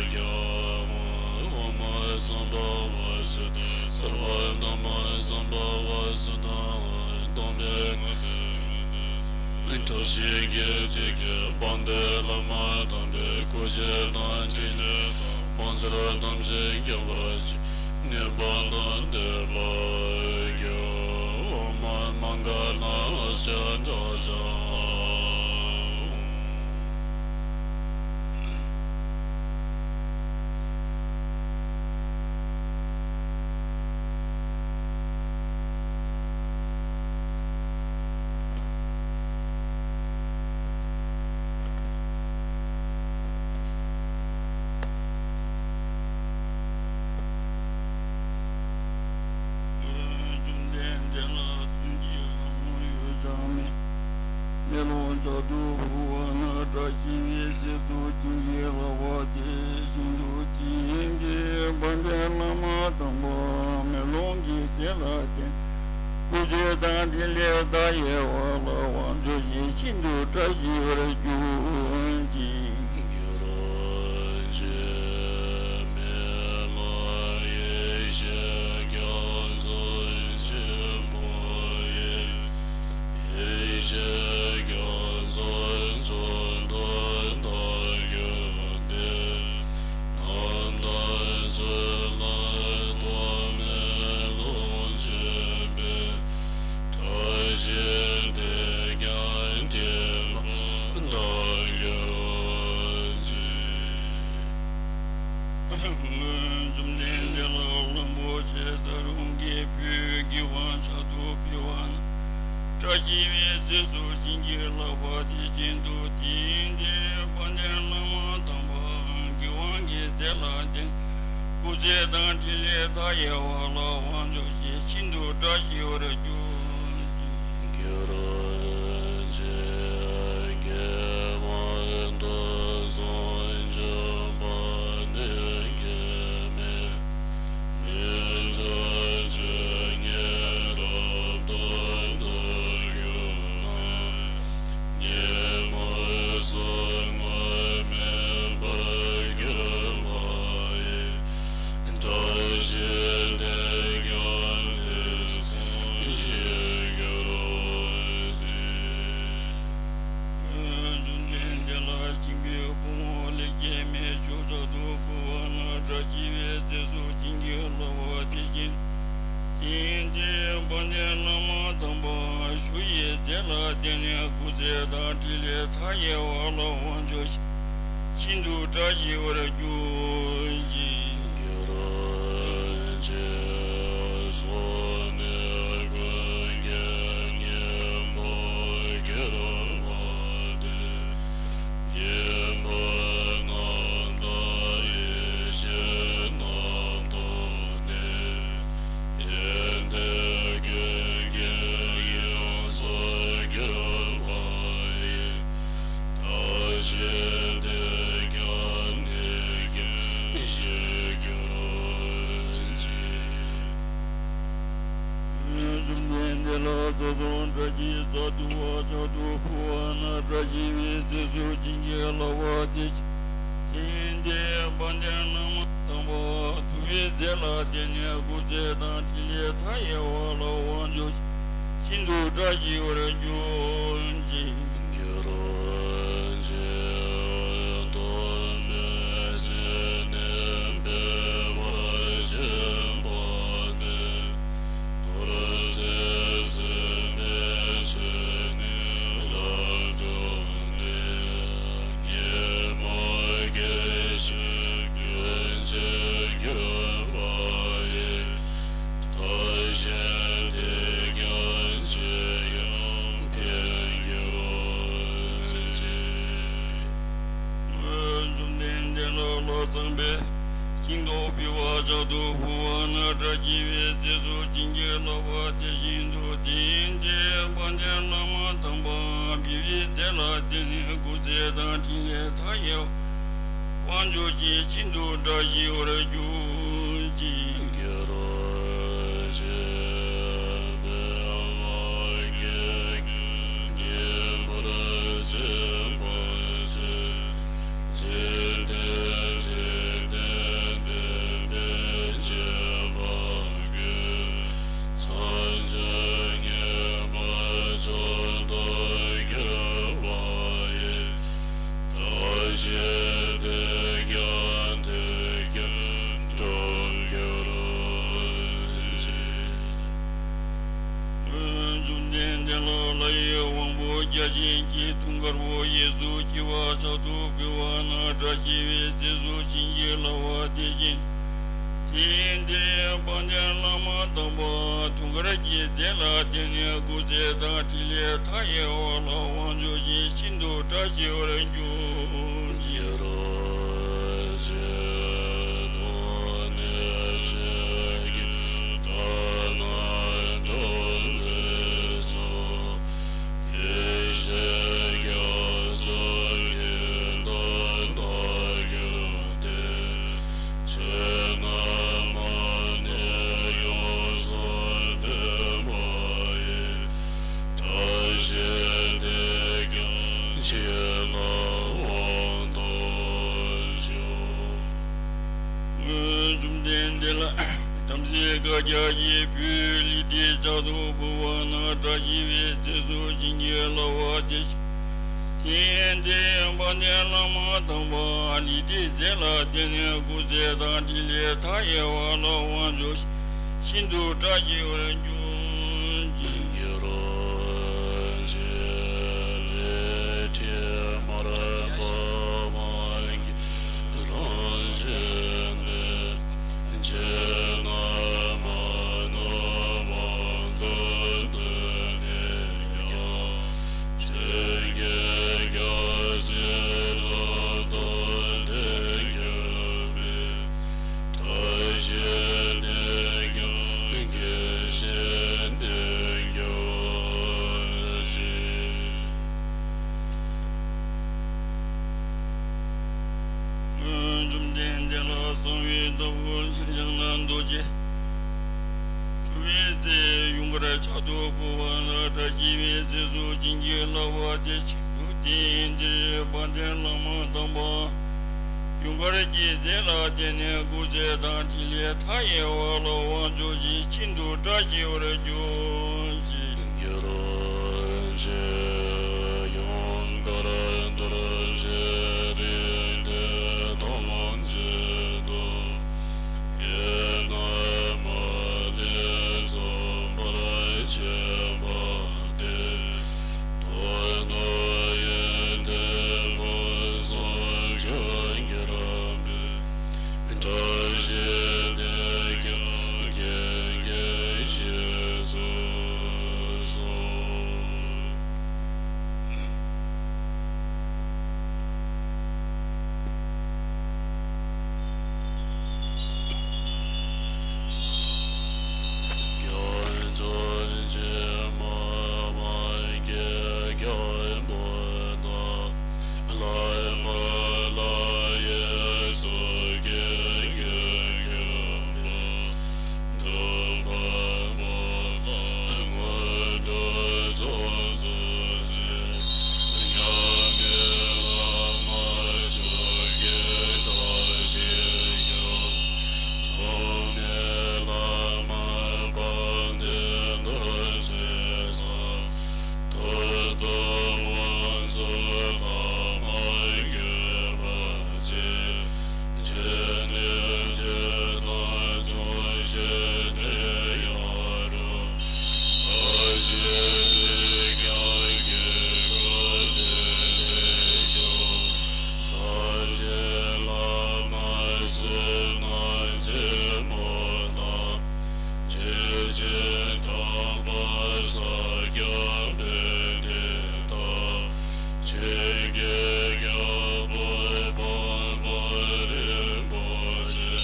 ཡ་ཧཱུྃ། ཨོཾ་སམྦྷ་ཝ་སུ་དྷ། སརྦ་དྷརྨ་སམྦྷ་ཝ་སུ་དྷ། སྟོང་པའི་ངང་ལས་བཀྲ་ཤིས་རྒྱལ་བྱེད་ཀྱི་དཔལ་ལྡན་བླ་མ་དམ་པའི་སྐུ་ཞབས་དང་ཕྲིན་ལས་དང་། བང་མཛོད་ཐམས་ཅད་ཁྱབ་པར་བྱེད། ནད་པ་དང་བདེ་བར་གྱུར། ཨོཾ་མ་ག་ལ་ཤ་ཌ་ཤ། བཅོམ་ལྡན་འདས་ལ་གསུམ་གྱི་ལྷ་མོ་ཡུལ་ཅང་མེད། མེ་ལོང་ལྕགས་སྡུག་ཕུབ་པ་ན། བཀྲ་ཤིས་པའི་རྗེས་སུ་བྱིན་གྱིས་བརླབས་པ་དེ་བཞིན་དུ་ཅི་ཡིན་གྱི། དཔལ་ལྡན་བླ་མ་དམ་པ་མེ་ལོང་གི་རྗེས་ལ་བརྟེན། སྐུ་མཆོད་དང་ཕྲིན་ལས་མཐའ་ཡས་པ་ལ་དབང་བསྐུར་ཞིང་ཤིན་ཏུ་བཀྲ་ཤིས་པར་གྱུར་ཅིག། གྱུར་ཅིག། མེ་ལ་ཡེ་ཤེས་རྒྱ་མཚོ་ཆེན་པོ་ཡི། ཡེ་ཤེས་རྒྱ་མཚོའི་མཚོན་དོན་མཐའ་གྱུར་ཏེ། རྣམ་དག་ཚུལ་ལ་ཐོགས་མེད་ལོངས་སྤྱོད་པའི། བཀྲ་ཤིས་དེས་ཀྱང་དྲི་མ་མཐའ་གྱུར་ཅིག། སྔོན་བཅོམ་ལྡན་འདས་ལ་གླང་པོ་ཆེ་ས་རུང་གི་བུས་གི་ཝང་ཕྱག་ཏུ་ཕུལ་བ་ན། བཀྲ་ཤིས་པའི་རྗེས་སུ་བྱིན་གྱིས་བརླབས་པ་དེ་བཞིན་དུ་དེའི་མཐའི་དཔལ་ལྡན་བླ་མ་དམ་པའང་གི་ཝང་གི་རྫས་ལ་བརྟེན། སྐུ་རྫས་དང་ཕྲིན་ལས་མཐའ་ཡས་པ་ལ་དབང་འབྱོར་ཞིང་། ཤིན་ཏུ་བཀྲ་ཤིས་པར་གྱུར་ཅིག། གུ་རུ་ཆེ་གེ་མ་དུ་སོང་ཆུ་པ་ནི་གེ་མེ་མི་འཇོག་ཆོས་ཉིད་རབ་ཏུ་ཐོབ་གྱུར་ན། ཉོན་མོངས་ཟག་མེད་པར་གྱུར་པ་ཡི། བཀྲ་ཤིས་དེས་ཀྱང་དེང་འདིར་ཤེས་གྱུར་ཅིག། བཅོམ་ལྡན་འདས་ལ་སྦྱིན་པའི་ཕུང་པོ་ལས་སྐྱེས་མའི་མཆོག་ཕྱག་ཏུ་ཕུལ་བ་ན། བཀྲ་ཤིས་པའི་རྗེས་སུ་བྱིན་གྱིས་བརླབས་པ་དེ་བཞིན་དེའི་མཐའི་དཔལ་ལྡན་བླ་མ་དམ་པ་ཞུ་ཡི་རྫས་ལ་བརྟེན་ནས་སྐུ་རྫས་དང་ཕྲིན་ལས་མཐའ་ཡས་པ་ལ་དབང་འབྱོར་ཞིང་། ཤིན་ཏུ་བཀྲ་ཤིས་པར་གྱུར་ཅིག། གུ་རུ་ཆེ་སོགས་ནས་ཀུན་མཁྱེན་སྙིང་པོར་གྱུར་པ་དེ། སྙིང་པོ་རྣམ་དག་ཡེ་ཤེས་རྣམ་རྟོག་ནི། ཡོན་ཏན་ཀུན་གྱི་དབྱིངས་སུ་གྱུར་པ་ཡི། བཀྲ་ཤིས་དེས་ཀྱང་དེང་འདིར་ཤེས་གྱུར་ཅིག། བཅོམ་ལྡན་འདས་ལ་ས་གསུམ་བཀྲ་ཤིས་ས་བདུན་པ་ཕྱག་ཏུ་ཕུལ་བ་ན། བཀྲ་ཤིས་པའི་རྗེས་སུ་བྱིན་གྱིས་བརླབས་པ་དེ་བཞིན་དེའི་དཔལ་ལྡན་བླ་མ་དམ་པ་ཐུབ་པའི་རྫས་ལ་བརྟེན་ནས་སྐུ་རྫས་དང་ཕྲིན་ལས་མཐའ་ཡས་པ་ལ་དབང་འབྱོར་ཞིང་། ཤིན་ཏུ་བཀྲ་ཤིས་པར་གྱུར་ཅིག། གུ་རུ་ཆེ་ཐོགས་མེད་ཚེ་ནི་འབད་པར་བྱེད་པ་ནི། རྡོ་རྗེ་སེམས་དཔའི་ཆོས་ནི་རབ་སྒྲོགས་ནས། ཉོན་མོངས་སྐྱེ་མཆེད་ཀུན་ཆད་གྱུར་པ་ཡི། བཀྲ་ཤིས་དེས་ཀྱང་ཆེས་ཡང་དཔལ་གྱུར་ཅིག། བཅོམ་ལྡན་འདས་ལ་ལྷ་ཚངས་པས་ཤིང་ཏོག་ཕུལ་བ་ཕྱག་ཏུ་ཕུལ་བ་ན། བཀྲ་ཤིས་པའི་རྗེས་སུ་བྱིན་གྱིས་བརླབས་པ་དེ་བཞིན་དུ་དེའི་མཐའི་དཔལ་ལྡན་བླ་མ་དམ་པའང་བི་བའི་རྫས་ལ་བརྟེན་ནས་སྐུ་རྫས་དང་ཕྲིན་ལས་མཐའ་ཡས་པ་དབང་འབྱོར་ཞིང་། ཤིན་ཏུ་བཀྲ་ཤིས་པར་གྱུར་ཅིག། གུ་རུ་ཆེ་འབད་བ་ཀུན་གྱི་སྙིང་པོར་བྱེད་པ་ཆེ། འཇིག་རྟེན་འཇིག་རྟེན་བདེན་པའི་བྱེད་པ་ཀུན། ཚངས་སྤྱོད་ཉེས་པ་མཆོག་ཏུ་གྱུར་པ་ཡི། བཀྲ་ཤིས་དེས་ཀྱང་དེང་འདིར་ཤེས་གྱུར་ཅིག། བཅོམ་ལྡན་འདས་ལ་ལྷ་ཡི་དབང་པོ་བརྒྱ་བྱིན་གྱིས་དུང་དཀར་པོ་གཡས་སུ་འཁྱིལ་བ་ཕྱག་ཏུ་ཕུལ་བ་ན། བཀྲ་ཤིས་པའི་རྗེས་སུ་བྱིན་གྱིས་བརླབས་པ་དེ་བཞིན་དེའི་མཐའི་དཔལ་ལྡན་བླ་མ་དམ་པ་དུང་དཀར་གྱི་རྫས་ལ་བརྟེན་ནས་སྐུ་རྫས་དང་ཕྲིན་ལས་མཐའ་ཡས་པ་ལ་དབང་འབྱོར་ཞིང་། ཤིན་ཏུ་བཀྲ་ཤིས་པར་གྱུར་ཅིག། གུ་རུ་ཆེ་ཐོགས་མེད་ཆོས་ཀྱི་སྒྲ་རྣམས་སྒྲོགས་པའི་ཚོགས། ཡེ་ཤེས་རྒྱ་མཚོ་གིས་བདག་ལྟ་གྱུར་ཏེ། ཆོས་རྣམས་ནི་ཡོངས་སུ་འདོད་པ་ཡི། བཀྲ་ཤིས་དེས་ཀྱང་ཆོས་རྣམས་དབང་ཐོབ་ཤོག། བཅོམ་ལྡན་འདས་ལ་བྲམ་ཟེ་བཀའ་རྒྱ་ཡི་བུས་ལི་ཏི་ཕྱག་ཏུ་ཕུལ་བ་ན། བཀྲ་ཤིས་པའི་རྗེས་སུ་བྱིན་གྱིས་བརླབས་པ་དེ་བཞིན་དེའི་དཔལ་ལྡན་བླ་མ་དམ་པ་ལི་ཏིའི་རྫས་ལ་བརྟེན་ནས་སྐུ་རྫས་དང་ཕྲིན་ལས་མཐའ་ཡས་པ་ལ་དབང་འབྱོར་ཤིང་། ཤིན་ཏུ་བཀྲ་ཤིས་པར་གྱུར་ཅིག། གུ་རུ་ཆེ་ལས་ཕྲེང་བར་པ་མང་གི་རང་བཞིན་ནི། ལྗང་ནག་རྡོ་རྗེ། གྲུབ་པའི་རྩལ་ཡུངས་ཀར་ཕྱག་ཏུ་ཕུལ་བ་ལ། བཀྲ་ཤིས་པའི་རྫས་སུ་བྱིན་གྱིས་བརླབས་པ་དེ། ཆེད་དུ་བསྟན་འདིར་དཔལ་ལྡན་བླ་མ་དམ་པ་ཡུངས་ཀར་གྱི་རྫས་ལ་བརྟེན་ནས་སྐུ་ཚེ་དང་ཕྲིན་ལས་མཐའ་ཡས་པ་ལ་དབང་ཕྱུག་ཅིག་ཤིན་ཏུ་བཀྲ་ཤིས་པར་གྱུར་ཅིག། གྱུར་ཅིག། ཡུངས་ཀར་རྡོ་རྗེ་རིགས་བདུན་ཐམས་ཅད་དུ། ཡེ་ན་མ་ཎི་རྫོགས་པར་བྱེད་པ་སྟེ། ཏུ་ཏུ་ཡེ་ཐེ་བུ་སོ་ཁྱོད་ཀྱི་རང་བའི་བཀྲ་ཤིས་དེ་ཀྱང་གེགས་བྱེད་ཚུགས་སོ། ཆོས་ཀྱི་གྲགས་པ་ས་སྐྱ་པཎྜི་ཏ། ཆོས་ཀྱི་རྒྱལ་པོ་འཕགས་པ་རིན་པོ་ཆེ།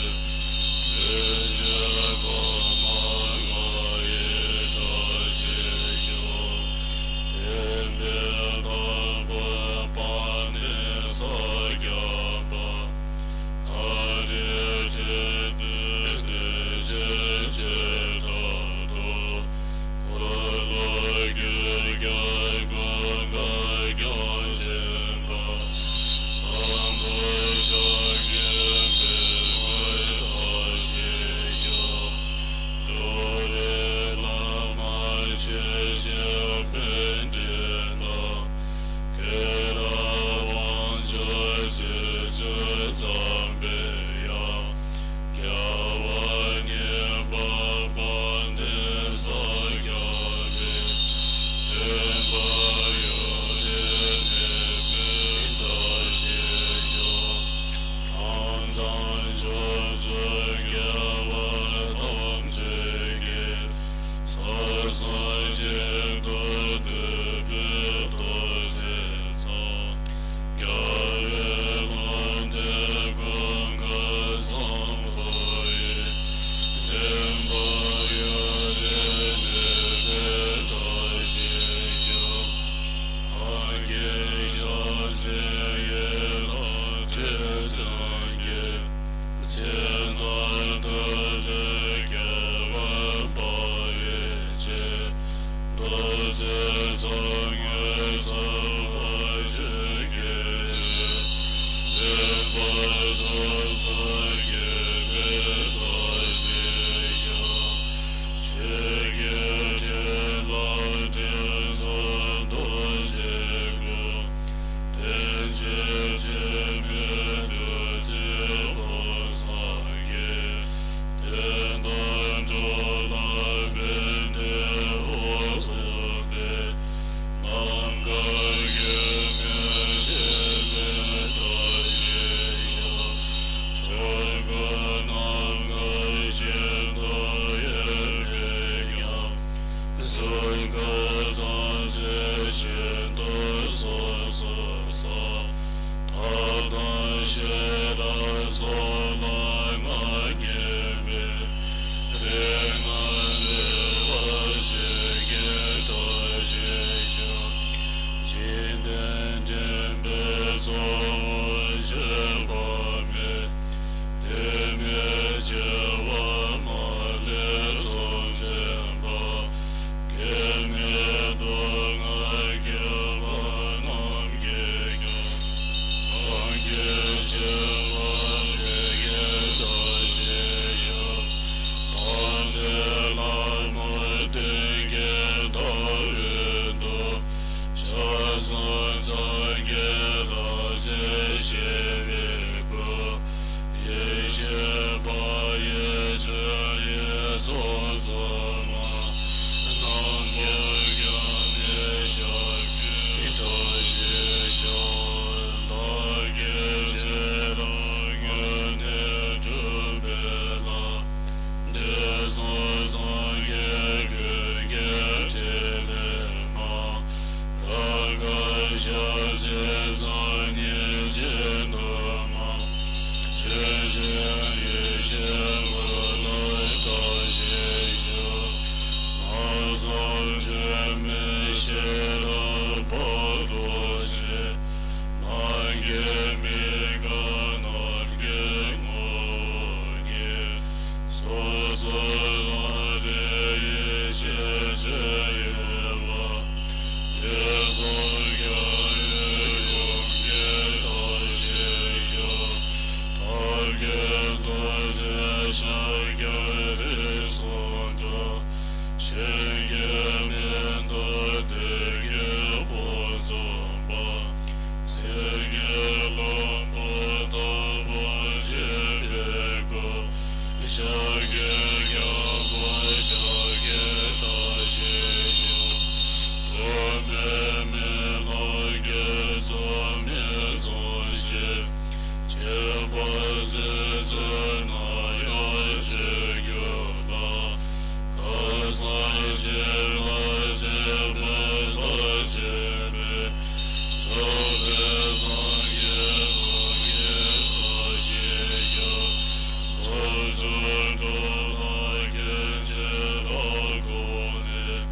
ཆོས་ཀྱི་ཕ་མ་ང་ཡི་བཀྲ་ཤིས་ཤོག། དེ་འདྲའི་དམ་པའི་དཔལ་ནི་ས་སྐྱ་པ། ད་རེས་ཁྲི་སྟོན་དེ་ཆེ་ཆེ་དྲག་ཏུ། འཁོར་ལོ་རྒྱུད་བརྒྱ་ཀུན་དགའ་སྐྱོང་བཞིན་པ། སམ་བྷོ་ཊ་ཀྱི་འཕེལ་བའི་ཐབས་ཤེས་ཀྱང་། ཏུ་རེ་བླ་མ་ཆེ་ཆེ་པཎྜི་ཏ། ཁེ་ར་དབང་ཕྱུག་ཆེ་ཆེ་འཇམ་པའི་དབྱངས། རྒྱལ་བ་གཉིས་པ་དཔལ་ལྡན་ས་སྐྱ་པའི། བསྟན་པ་ཡུན་རིང་གནས་པའི་བཀྲ་ཤིས་ཤོག། ཨང་གཙང་ཕྱོགས་བཅུའི་རྒྱལ་བ་ཐམས་ཅད་ཀྱིས། ས་སང་ཞིག་ཏུ་ ཚོགས་རྫོགས་མ། རྣམ་པར་དག་པའི་ཞབས་ཀྱུ་བཀྲ་ཤིས་ཤོག། བདག་གིས་ཆེས་རབ་བསྔོས་ནས་སྒྲུབ་པའི་ལྷ། འདས་སོང་སངས་རྒྱས་ཀུན་གྱི་ཕྲིན་ལས་མ། ཀ་ཁ་ཤ་ཟི་ཚ་ཉེ་ཅན་དུ་མ། ཆོས་ཅན་ཡེ་ཤེས་འོད་ལ་བཀྲ་ཤིས་ཤོག། ལྷག་བསམ་ཆོས་མིན་ཤེས་རབ་འཕགས་རྡོ་རྗེ། མ་སྐྱེས་མི་འགག་ནམ་མཁའི་ངོ་བོ་ཉིད། སོ་སོར་རང་རིག་ཡེ་ཤེས་སྤྱོད་ཡུལ་བ། དེ་སོགས་རྒྱལ་བའི་ཡོངས་ཀྱི་བཀྲ་ཤིས་ཤོག། ཐབས་མཁས་རྡོ་རྗེ་ཤཱཀྱ་རིགས་སུ་འདྲ། ཆོས་ཀྱི་མེ་ཏོག་བདུད་ཀྱི་དཔུང་འཇོམས་པ། སེང་གེ་ལྷུན་པོ་ལྟ་བུར་བརྗིད་པའི་སྐུ། ཤཱཀྱའི་རྒྱལ་པོ་ཤཱཀྱའི་བཀྲ་ཤིས་ཤོག། ཐོགས་མེད་མི་ལ་དགེ་ཚོགས་མི་ཚོགས་ཤིང་། ཁྱད་པར་རྗེ་བཙུན་རྣམས་ཡང་བྱོན་གྱུར་ལ། ཁ་སང་ཕྱི་ལ་བྱེད་པའི་ལྷ་བྱེད་པའི། རྫོགས་པའི་སངས་རྒྱས་ཐམས་ཀྱི་བཀྲ་ཤིས་ཤོག། ཕྱོགས་བཅུར་འགྲོ་ལ་མཁན་ཆེན་ལྷ་ཁང་ནས།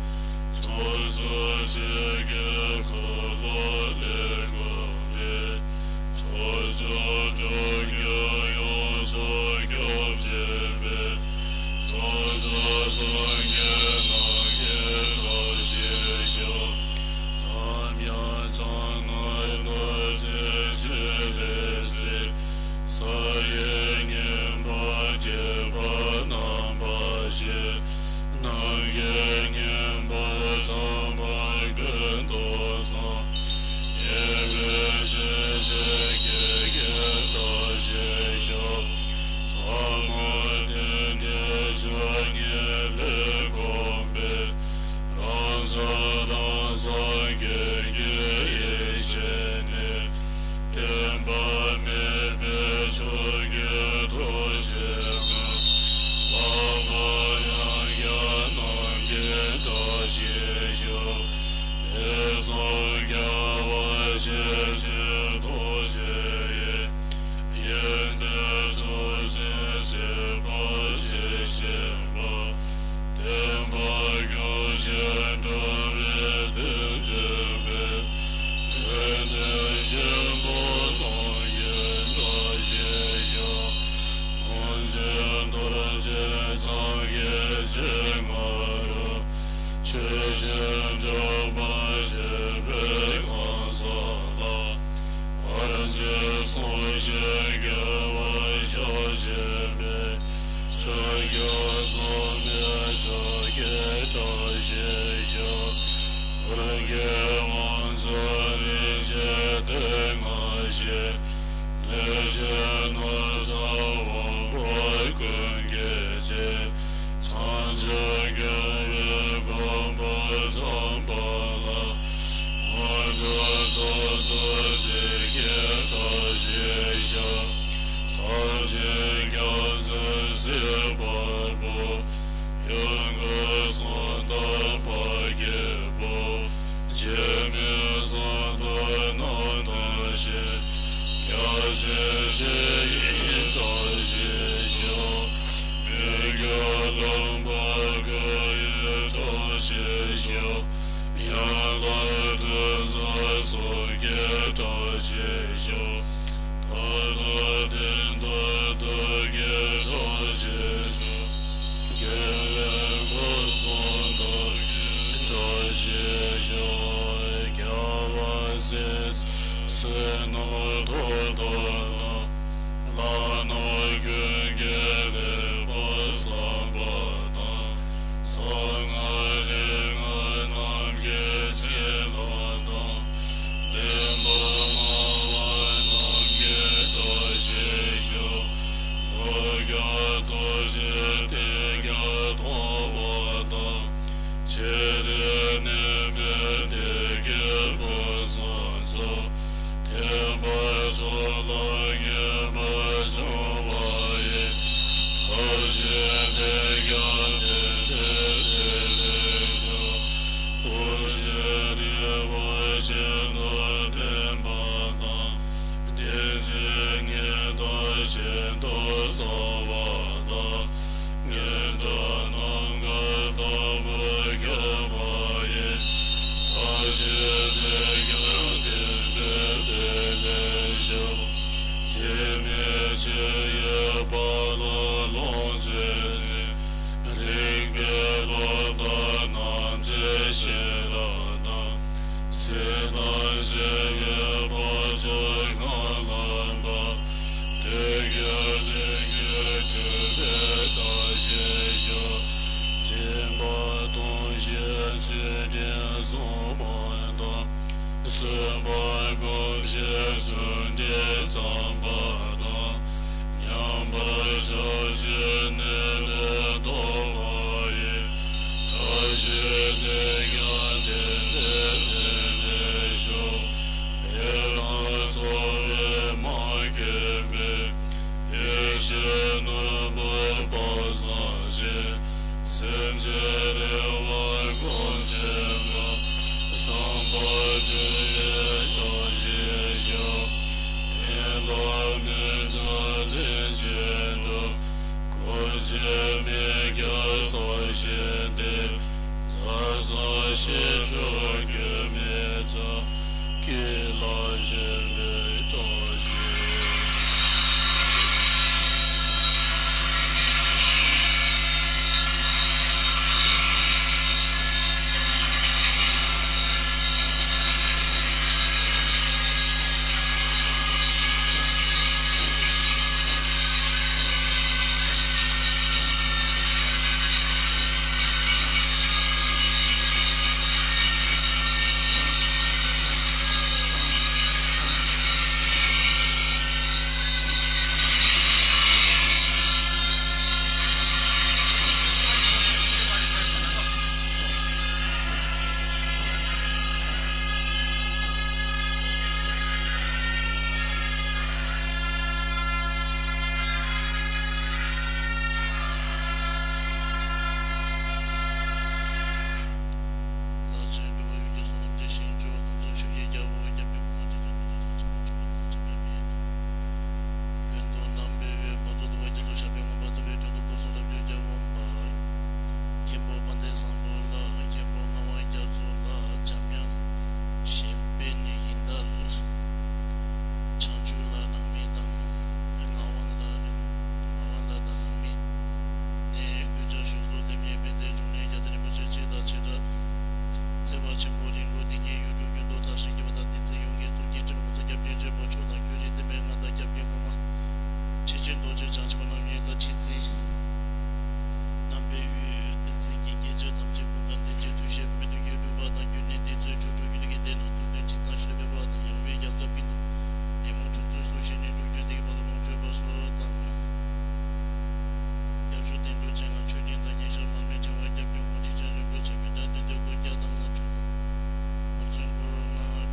ཕྱོགས་བཅུར་ཆོས་ཀྱི་འཁོར་ལོ་ལས་བསྐོར་བའི། ཕྱོགས་བཅུར་འགྲོ་ཀུན་ཡོངས་སུ་སྐྱོབ་བྱེད་པའི། ཕྱོགས་བཅུར་སངས་རྒྱས་རྣམས་ཀྱི་བཀྲ་ཤིས་ཤོག། འཇམ་དབྱངས་འཆང་སྔགས་རྡོ་རྗེ་ཕྱིར་ལས་གཟིགས། ས་ཡི་སྙིང་པོ་བྲིས་པ་རྣམ་པ་བཞི། ནམ་མཁའི་སྙིང་པོ་ཚངས་པ་ཀུན་ཏུ་བཟང་། ཡེ་ཤེས་ཆོས་ཀྱི་སྐད་ཀྱིས་བཀྲ་ཤིས་ཤོག། ཟབ་མོ་རྟེན་འབྲེལ་ཆོས་ཉིད་ལས་གོམས་པའི། རང་སོ་རང་སར་སྐྱེ་དགུའི་ཡེ་ཤེས་ནི། བརྟེན་པ་མེད་པའི་ཕྱོགས་ཀྱི་ཐུགས་རྗེ་མ། ལྷག་པར་ཡང་དག་རྣམས་ཀྱི་བཀྲ་ཤིས་ཤོག། དེ་སོགས་རྒྱལ་བ་ཞེས་བྱའི་ཐུགས་རྗེ་ཡིས། ཡོན་ཏན་ཕྱོགས་བཅུའི་སྲིད་པ་ཇི་བཞིན་པ། བསྟན་པ་སྐྱོང་ཞིང་འགྲོ་བའི་དོན་མཛད་པའི། ཡོན་ཏན་ཆེན་པོ་རྣམས་ཀྱི་བཀྲ་ཤིས་ཤོག། དབང་ཆེན་རྡོ་རྗེ་འཆང་གི་སྤྱན་སྔ་རུ། ཆོས་བཞིན་སྒྲུབ་པར་བྱེད་པའི་གང་ཟག་ལ། བར་ཆད་སྲུང་ཞིང་རྒྱལ་བར་ཤོག་ཅེས་པའི། ཕྱོགས་བཅུ་འཛོམས་པའི་ཕྱོགས་ཀྱི་བཀྲ་ཤིས་ཤོག། ཧཱུྃ་གི་དབང་ཕྱུག་རིན་ཆེན་གདན་སྔ་ཕྱི། གནོད་སྦྱིན་ནོར་བཟང་དབང་པོ་ཀུན་གྱི་རྗེ། བྱང་ཆུབ་སྐྱོང་བའི་མགོན་པོ་ཚངས་པ་ལ། དབང་ཕྱུག་ཚོགས་གཙོ་འདི་ཉིད་བཀྲ་ཤིས་ཤོག། ཟབ་ཅིང་རྒྱ་མཚོའི་སྲིད་པ་པོ། ཡོན་གོས་བཟང་དང་པགས་ཀྱི་སྤུ། འཇིགས་མེད་བཟང་དང་རྣམ་ཐར་ཅན། རྒྱལ་ཆེན་ཞི་བའི་བཀྲ་ཤིས་ཤོག། མི་བསྐྱོད་ལྷུན་པོ་སྐུ་ཡི་བཀྲ་ཤིས་ཤོག། ཡན་ལག་དྲི་མཛོད་གསུམ་གྱི་བཀྲ་ཤིས་ཤོག། མཐའ་དང་མཐུན་དུ་ཐུགས་ཀྱི་བཀྲ་ཤིས་ཤོག། དགེ་བའི་སྐུ་གསུམ་ཐུགས་ཀྱི་བཀྲ་ཤིས་ཤོག། རྒྱལ་བ་སྲས་བསོད་ནམས་མཐུ་སྟོབས་ལ། ལྷ་ནོར་ཀུན་གྱི་ལེགས་པར་བསམ་པ་དང་། གསང་སྔགས་རིག་སྔགས་རྣམས་ཀྱི་ཚིག་ལ་དང་། བསྟན་པ་སྨྲ་བ་རྣམས་ཀྱི་བཀྲ་ཤིས་ཤོག། ཐོས་རྒྱ་སྟོབས་ ཤིན་ཏུ་བརྟན་པ་དང་། བདེན་བཞི་ཉིད་དུ་ཤིན་ཏུ་གསལ་བ་དང་། ངེས་འབྱུང་རྣམ་དག་རྟག་པར་ཁྱབ་པ་ཡི། མཐའ་བཞི་དེ་ཀྱང་བདེན་པའི་དོན་ལས་བྱུང་། ཚད་མེད་ཕྱིར་ཡོད་པ་ལ་ལོངས་སྤྱོད་ཅིང་། རིགས་པའི་བློ་ལྟར་རྣམ་འབྱེད་ཤེས་རབ་དང་། སྲིད་དང་ཞི་བའི་དཔལ་འབྱོར་གང་ལ་འབབ། དུས་རྒྱུན་ལས་རྒྱུ་གྲུབ་པའི་བཀྲ་ཤིས་ཤོག། སྦྱིན་པ་གཏོང་ཕྱིར་ཚུལ་ཁྲིམས་སྲུང་བ་དང་། གསོན་པར་བསྒོམ་ཕྱིར་གསོལ་འདེབས་བརྩམ་པ་དང་། མཉམ་པར་བཞག་ཕྱིར་གནས་ལུགས་རྟོགས་པ་ཡི། མཐའ་བཞི་དེ་ཀྱང་བདེན་པའི་དོན་ལས་བྱུང་། དེ་ལ་ཚོར་བས་མ་གོས་པའི། ཡེ་ཤེས་ནོར་བུ་དཔག་བསམ་ཤིང་། སེམས་ཅན་རེ་བ་སྐོང་བྱེད་པ། བསམ་པ་འགྲུབ་པའི་སྟོབས་ཤིག་ཤོག། ཡེ་ལ་མི་འབྲལ་ལྷན་ཅིག་འགྲོ། གོ་འབྱེད་མི་སྐྱོ་སོ་ཤིག་སྟེ། མཛའ་བརྩེ་ཞི་ཁྲོ་སྐྱོན་མེད་ཚང་། སྐྱིད་ལ་ཞེན་པའི་སྟོབས་ཤིག། ལག་ཆེན་འགྲོ་བ་ཡུལ་གྱི་སོ་ནམ་གྱི་ཞིང་མཆོག་ལམ་སྲོལ་ཆོས་ཀྱི་རྒྱལ་པོ་སྐྱབས་རྗེ་ཀུན་དགའ་རིན་པོ་ཆེ་ཆེན་པོ་ཆེན་པོ་ཆེན་པོ་ཆེན་པོ་ཆེན་པོ། ཀུན་ཏུ་རྣམ་པའི་འོད་དཔག་ཚད་དུ་བ་རྒྱ་མཚོ་ཞབས་པད་མངོན་པར་མཐོ་བའི་དྲུང་དུ་སྐུ་གསུང་ཐུགས་ཀྱི་རྒྱལ་པོ་འབར། མཁན་པོ་དཔལ་ལྡན་བཟང་པོ་ལ། མཁན་པོ་ངག་དབང་རྒྱ་མཚོ་ལ། འཇམ་དབྱངས་གཞན་ཕན་ཡིན་ལྟར། བྱང་ཆུབ་ལ་སྣང་མི་དང་། ངག་དབང་ལ་ངག་དབང་ལ་དང་སྣང་མི། ནས་སྐུ་ཕྱྭ་བཞུགས་སོ། དེ་ཉིད་དཔལ་ལྡན་འབྱུང་གནས་རྒྱལ་བསྟན་རིན་པོ་ཆེ་ཆེ་དང་ཆེ་དྲགས། ཚེ་དཔག་ཆེན་པོ་རིང་ལུགས་འདི་ཉིད་ཡུལ་གྲུ་ཀུན་ཏུ་དར་ཞིང་རྒྱས་པ་དང་། བསྟན་འཛིན་ཡོངས་ཀྱི་གཙུག་རྒྱན་ཁྲི་ལོ་ཀོང་ས་སྐྱབས་མགོན་ཆེན་པོ་མཆོག་དང་། ཁྱོད་རིགས་བསྟན་པའི་མངའ་བདག་སྐྱབས་མགོན་གོང་མ་ཁྲི་ཆེན་རྡོ་རྗེ་འཆང་ཆེན་པོ་རྣམ་གཉིས་དང་། ཁྲི་འཛིན་རྣམ་པའི་དབུས་བསྟན་འཛིན་གྱི་སྐྱེས་ཆེན་ཐམས་ཅད་ཀུན་དགའ་བསྟན་འཛིན་ཐུགས་བཞེད་མི་ལུས་ཀྱི་སྤྲུལ་པ་དང་། རྒྱུད་སྣེ་འདི་ཚོའི་ཕྱོགས་བཅུ་ཡུལ་གྱི་སྡེ་ནང་དུ་དོན་ཅི་ཚང་ཞིང་ལུས་པའི་དཔལ་དང་། ཡང་བའི་རྒྱལ་ཁབ་ཀུན་ཏུ་ནད་མུག་འཁྲུག་རྩོད་སོགས་ཞི་ནས་འགྲོ་རྒྱུ་འདི་གི་བར་ལ་ལོངས་སྤྱོད་པ་སོགས་དང་། སྐྱབས་མཆོག་བསྟན་འགྲོ་ཅན་ལ་མཆོད་སྦྱིན་དང་། ཉེ་ཞར་མར་མེ་ཕྲེང་བ་སྐྱབས་མགོན་གོང་ཁྲི་ཆེན་རིན་པོ་ཆེ་མི་འདྲ་བདུན་སྟོང་དགུ་བརྒྱ་དང་ལྔ་བཅུ་དང་། ལམ་སྲོལ་སྐོར་ལྔ་ལྔ་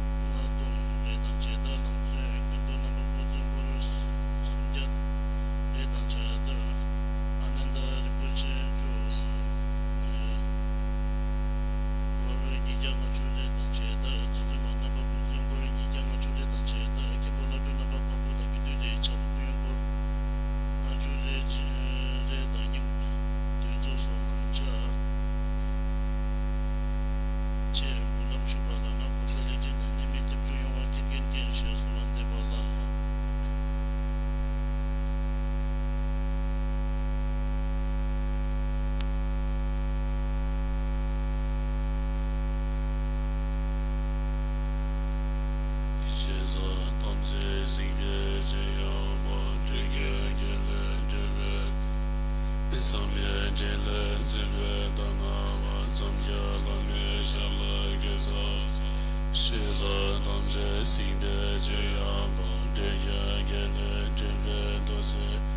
སྟོང་རེ་དང་ཕྱེད་དང་། ལམ་སྲོལ་ཀུན་ཏུ་རྣམ་པ་འབུམ་ཚོ་སྐོར་སུམ་བརྒྱ་རེ་དང་ཕྱེད་དང་། ཨ་ནནྡ་རིན་པོ་ཆེ་མཆོག་སྐོར་ཉིས་བརྒྱ་ལྔ་བཅུ་རེ་དང་ཕྱེད་དང་། རྗེ་བཙུན་མ་རྣམ་པ་འབུམ་ཚོ་སྐོར་ཉིས་བརྒྱ་ལྔ་བཅུ་རེ་དང་ཕྱེད་དང་། མཁན་པོ་བླ་སྤྲུལ་རྣམ་པ་བམ་པོ་དང་དགེ་འདུན་རེ་ཕྱག་ཏུ་སྐུ་ཡོན་སྐོར་ལྔ་བཅུ་རེ་རེ་དང་གཉིས། དུས་ཚོད་སོགས་མང་ཆ་ཆེས་འགུགས་ལམ་ཞུགས་པ་ལ་ན། གོང་ས་ལས་ཀྱི་ནང་ནས་མི་སྐྱབས་བཅོལ་ཡོང་བ་མཁྱེན་མཁྱེན་མཁྱེན་ཞེས་གསོལ་བ་འདེབས་པ་ལ། ཤེས་བྱ་ཐམས་ཅད་གཟིགས་པའི་ཆོས་ཡང་དཔལ་སྤྲུལ་སྐུའི་དགེ་ལེགས་སྤྲུལ་པའི། བསམ་ཡས་འཕྲིན་ལས་མཛད་པའི་གདམས་ངག་པ། འཇམ་དབྱངས་བླ་མའི་ཞབས་ལ་གུས་ཕྱག་འཚལ། ཤེས་བྱ་ཐམས་ཅད་གཟིགས་པའི་ཆོས་ཡང་དཔལ་སྤྲུལ་སྐུའི་དགེ་ལེགས་སྤྲུལ་པའི་རྡོ་རྗེ།